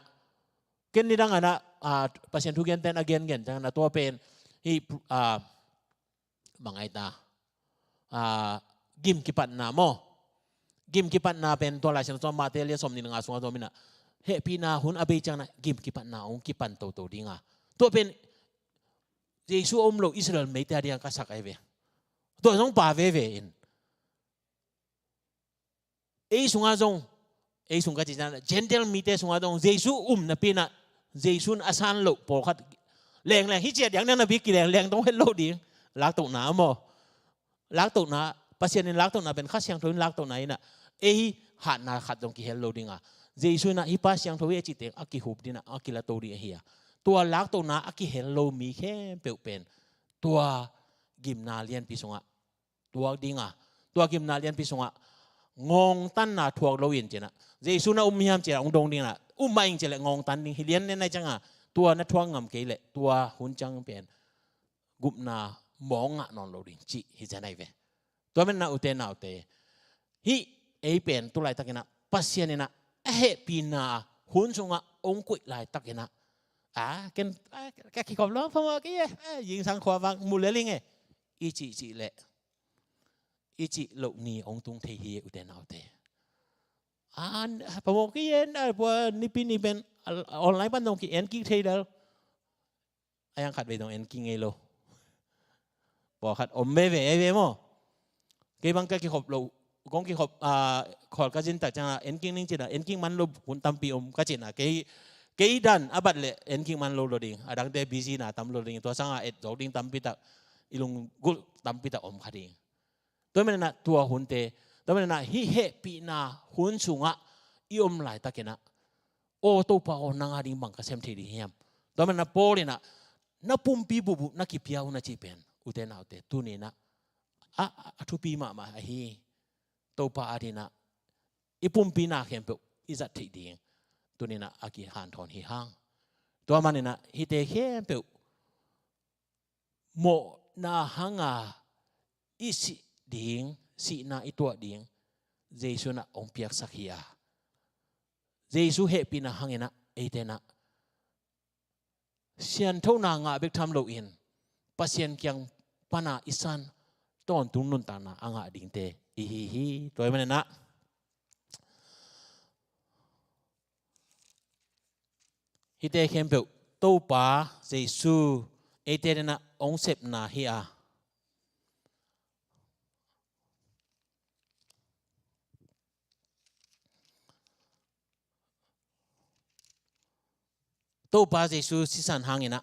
ken nidanganah, a, Pasian thu genten a gengen cianginah tua pen hih, a, bang ai ta, a, gim kipatna maw? Gim kipatna pen tua Lai Siangtho Mate lian sawmnih le nga sungah tua minah hehpihna hun a bei cianginah gim kipatna hong kipan toto dinga, tua pen Jesu a um lo Israel meite a dinga ka sak ahi ve. Tua zong pa veve in ei sungah zong, ei sung ka cih ciang Gentile mite sungah zong Jesu um napi inah Jesu in a san loh pawlkhat lengleng hi ciah diang na napi kilengleng dong het lo ding. Laktohna maw? Laktohna, Pasian in laktohna pen Kha Siangtho in laktohna inah, ei hatna khat zong kihel lo dinga, Jesu inah hih Pa Siangtho hi a cih teng a kihup dinah a kilato ding ahi a, tua laktohna a kihel lo mi khempeuh pen tua gimna lianpi sungah tuak dinga, tua gimna lianpi sungah ngongtanna thuak lo in cinah, Jesu na um hiam cinah hong dong dinah, um mah ing cileh ngongtan ding hi lian nen ai cianga, tua na thuak ngam kei leh tua hun ciang pen gupna mawng ngah nawn lo ding cih hi cian ai ve. Tua menah ute naute, hih ei pen tu laitakinah Pasian inah a hehpihna hun sungah hong koih laitakinah, a ken, a, ka kikhop lo phamawh kei e, a, zingsang khua vak mu lel ing e, i cih cih leh i cih loh ni hong tung thei hi ute naute. A, phamawh kei e, a, pua nipi ni pen, a, online pan dong ki en kik thei lel. A, yang khat vei dong en kik ngei lo. Pawlkhat om veve ei ve maw? Kei bang ka kikhop lo, kong kikhop, a, khawl ka zin tak cianga en kik ning cina, en kik man lo hun tampi om ka cina. Kei, kei dan a bat leh en kik man lo lo ding. A dangte busy na tam lo ding. Tua sanga et zawk ding tampi tak, i lunggulh tampi tak om kha ding. Tua menah tua hunte, tua menah hih hehpihna hun sungah i om laitakinah, aw Topa aw, nang a ding bang ka sem thei ding hiam? Tua menah Paul inah na pumpi bup uh na kipia uh na cih pen ute naute, tuninah a, a, a thupi mahmah ahi. Topa a dinah i pumpi na khempeuh i zat theih ding tuninah a kihanthawn hi hang. Tua maninah hihte khempeuh mawhna hanga i sih ding, sihna i tuah ding Jesu inah hong piaksak hi a, Jesu hehpihna hanginah eite inah sianthona ngah bek tham loin Pasian kiang pana i san tawntung nuntakna a ngah dingte i hi hi. Tua hi maninah hihte khempeuh Topa Jesu eite inah hong sepna hi a, Topa Jesu sisan hanginah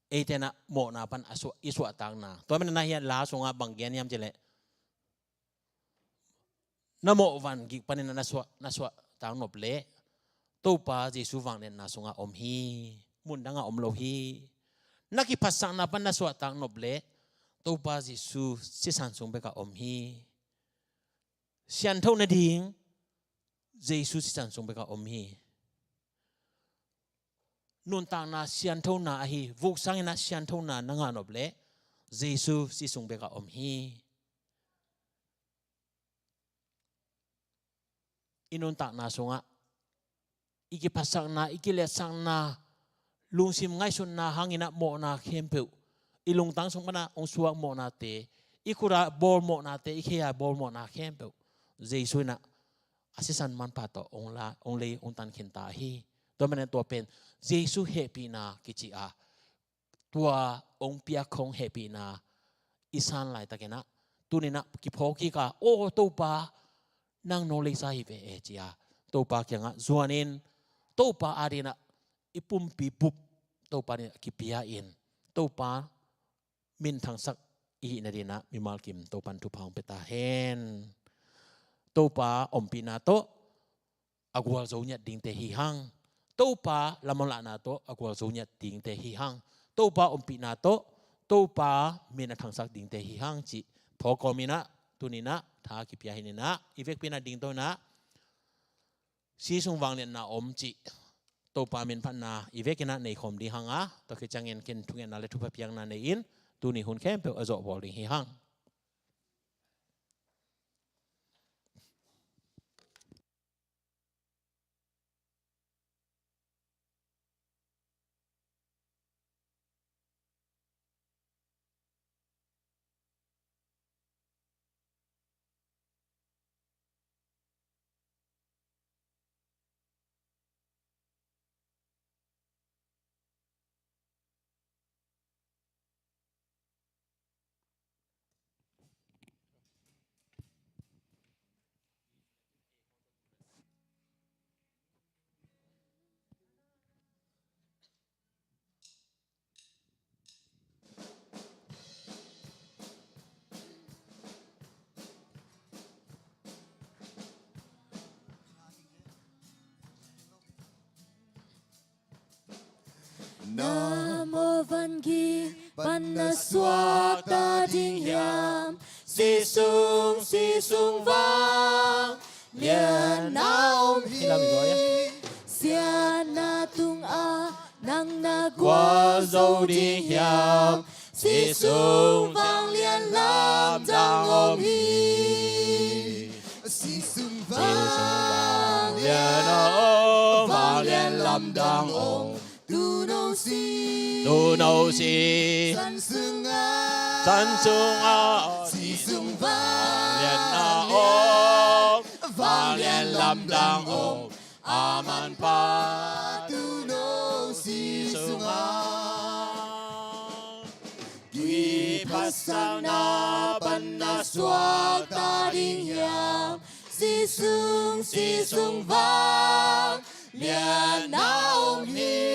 eite inah mawhna pan a suah, i suahtakna. Tua menah hiah la sungah bang gen hiam cileh, na mawh van gik panin na suah, na suahtak nop leh Topa Jesu vangliatna sungah om hi. Mundangah om lo hi. Na kiphatsakna pan na suahtak nop leh Topa Jesu sisan sung bekah om hi. Siantho nading Jesu sisan sung bekah om hi. Nuntakna sianthona ahi, vuk sanginah sianthona na ngah nop leh Jesu si sung bekah om hi. I nuntakna sungah i kiphatsakna, i kiletsakna, lungsim ngaihsutna hanginah mawhna khempeuh, i lungtang sung panah hong suak mawhnate, i khut ah bawl mawhnate, i khei ah bawl mawhna khempeuh Jesu inah a sisan manpha tawh hong la, hong lei, hong tan khinta hi. Tua manin tua pen Jesu hehpihna kici a, tua hong piak khong hehpihna i san laitakinah tuninah kiphawk kik a, aw Topa, nang no leisa hi ve e, ci a Topa kiangah zuanin Topa a dinah i pumpi bup Topa dinah kipia in, Topa minthangsak i hih nadinah mimal kim Topan thupha hong pia ta hen. Topa ompihna tawh a gualzo ngiat dingte hi hang. Topa lamlahna tawh a gualzo ngiat dingte hi hang. Topa ompihna tawh Topa min a thangsak dingte hi hang cih phawk kawminah tuninah tha kipia hininah i vekpi inah dingto inah si sung vangliatna om cih Topa min phatna i vekinah nei khawm ding hang a, tua khit ciangin ken thungetna le thupha piakna nei-in tuni hun khempeuh a zawh bawl ding hi hang. Na mawh vangi pan na suakta ding hiam? Si sung, si sung vang lian na om hi. Siatna tungah nang na guah zo ding hiam? Si sung vanglian lamdang om hi. Si sung vanglian na om, vanglian lamdang om. Tuuno si, tuuno si, san sungah, san sungah, si sung vanglian na om, vanglian lamdang om. A manpha tuuno si sungah. Kiphatsakna pan na suakta ding hiam? Si sung, si sung vanglian na om hi.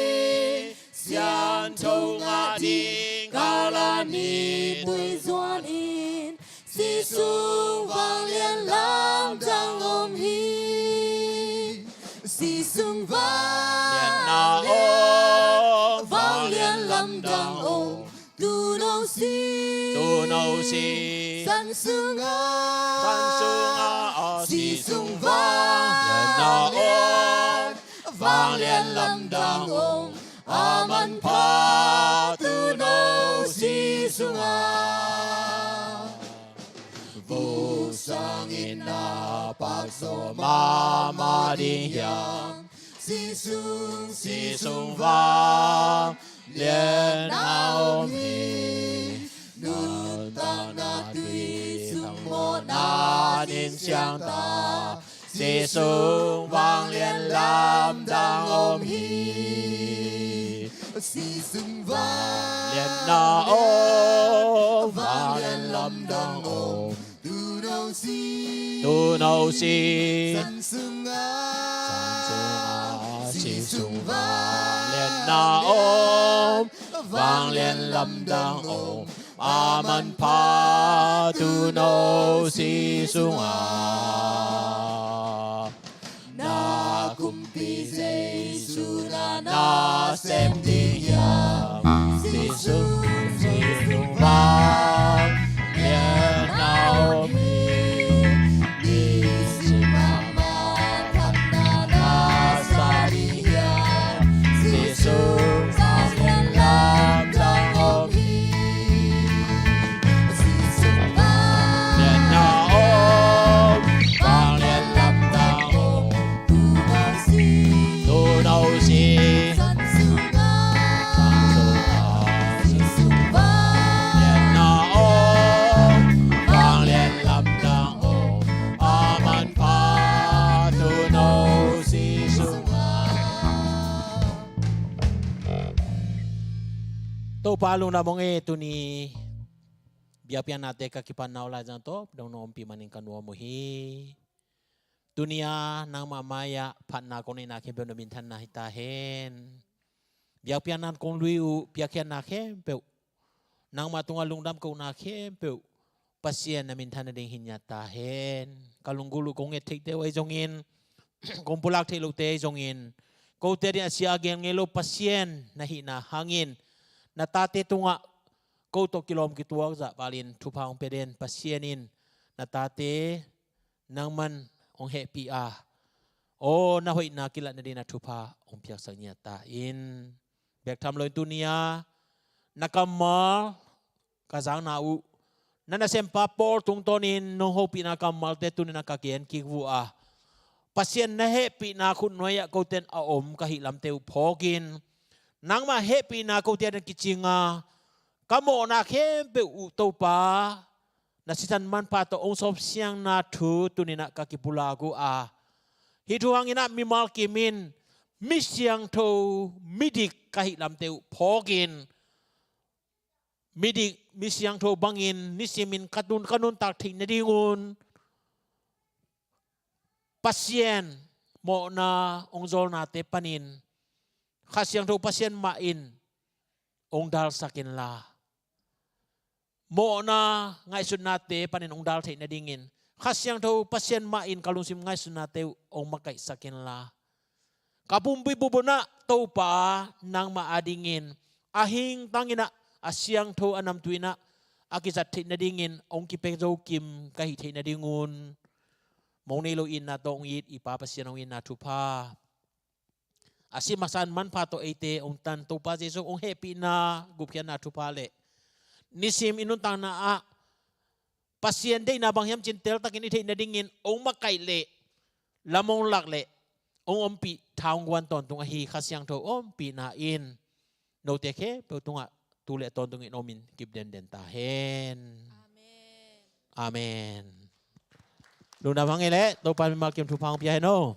Siangtho ngah ding kal a ni tui zuan in. Si sung vanglian lamdang om hi. Si sung vanglian na om, vanglian lamdang om. Tuuno si, tuuno si, san sungah, san sungah, si sung vanglian na om, vanglian lamdang om. A manpha tuuno si sungah. Vuk sangin na pakzaw mahmah ding hiam? Si sung, si sung vanglian na om hi. Nuntakna tui sung mawhna nin siangta. Si sung vanglian lamdang om hi. Si sung vanglian na om, vanglian lamdang om. Tuuno si, tuuno si, san sungah, san sungah, si sung vanglian na om, vanglian lamdang om. A manpha tuuno si sungah. Na kumpi Jesu na nasem ding hiam? Si sung, si sung vanglian na om hi. Nisim mahmah phatna na sa ding hiam? Si sung vanglian lamdang om hi. Si sung vanglian na om, vanglian lamdang om. Tuuno si, tuuno si, san sungah, san sungah, si sung vanglian na om, vanglian lamdang om. A manpha tuuno si sungah. Topa lungdam ung e, tuni biakpiaknate ka kipatna uh laizang tawh dong na ompih manin ka nuam uh hi. Tuni a nangmah mai-ah phatna kong neihna khempeuh na minthanna hi ta hen. Biakpiakna kong lui uh, piakkhiatna khempeuh, nangmah tungah lungdam kohna khempeuh Pasian na minthan nading hi ngiat ta hen. Ka lunggulh uh kong nget theihte uh ahi zongin, kong pulak theih lohte ahi zongin, kote ading a sia a gen ngei lo Pasian na hihna hangin, na tate tungah ko tawh kilawm kituak zah valin thupha hong pia den Pasian in na tate nangman hong hehpih a, aw, na hoihna kilat nading a thupha hong piaksak ngiat ta in. Bek tham loin tuni a na kammal ka zakna uh, na nasempa Paul tungtawnin nong hopihna kammalte tuni-in a ka gen kik uh a, Pasian na hehpihna khutnuai-ah kote in a om ka hih lamte uh phawkin, nangmah hehpihna kote ading kicing a, ka mawhna khempeuh uh Topa na sisan manpha tawh hong sawpsiangna thu tuni-in a ka kipulak uh a, hih thu hangin a mimal kim in mi siangtho, midik ka hih lamte uh phawkin, midik, mi siangtho bangin nisimin ka tun, ka nuntak theih nadingun Pasian mawhna hong zawlnate panin Kha Siangtho Pasian mah in hong dalsak inla, mawhna ngaihsutnate panin hong dal theih nadingin Kha Siangtho Pasian mah in ka lungsim ngaihsutnate uh hong makaihsak inla, Ka pumpi bup un ah Topa nangmah adingin a hingtang in ah, a siangtho a namtui in ah a kizat theih nadingin hong kipia zo kim ka hih theih nadingun, mong nei lo itna tawh hong it i Pa Pasian hong itna thupha, a si masa in manpha tawh eite hong tan Topa Jesu hong hehpihna gupkhiatna thupha le nisim i nuntakna ah Pasian deihna bang hiam cih teltakin i theih nadingin hong makaih le lam hong lak le hong ompih tha hong guan tawntung ahi Kha Siangtho ompihna in note khempeuh tungah tu le tawntungin om in kip denden ta hen. Amen. Amen. Lungdam hang ei leh Topa mimal kim thupha hong pia hen aw.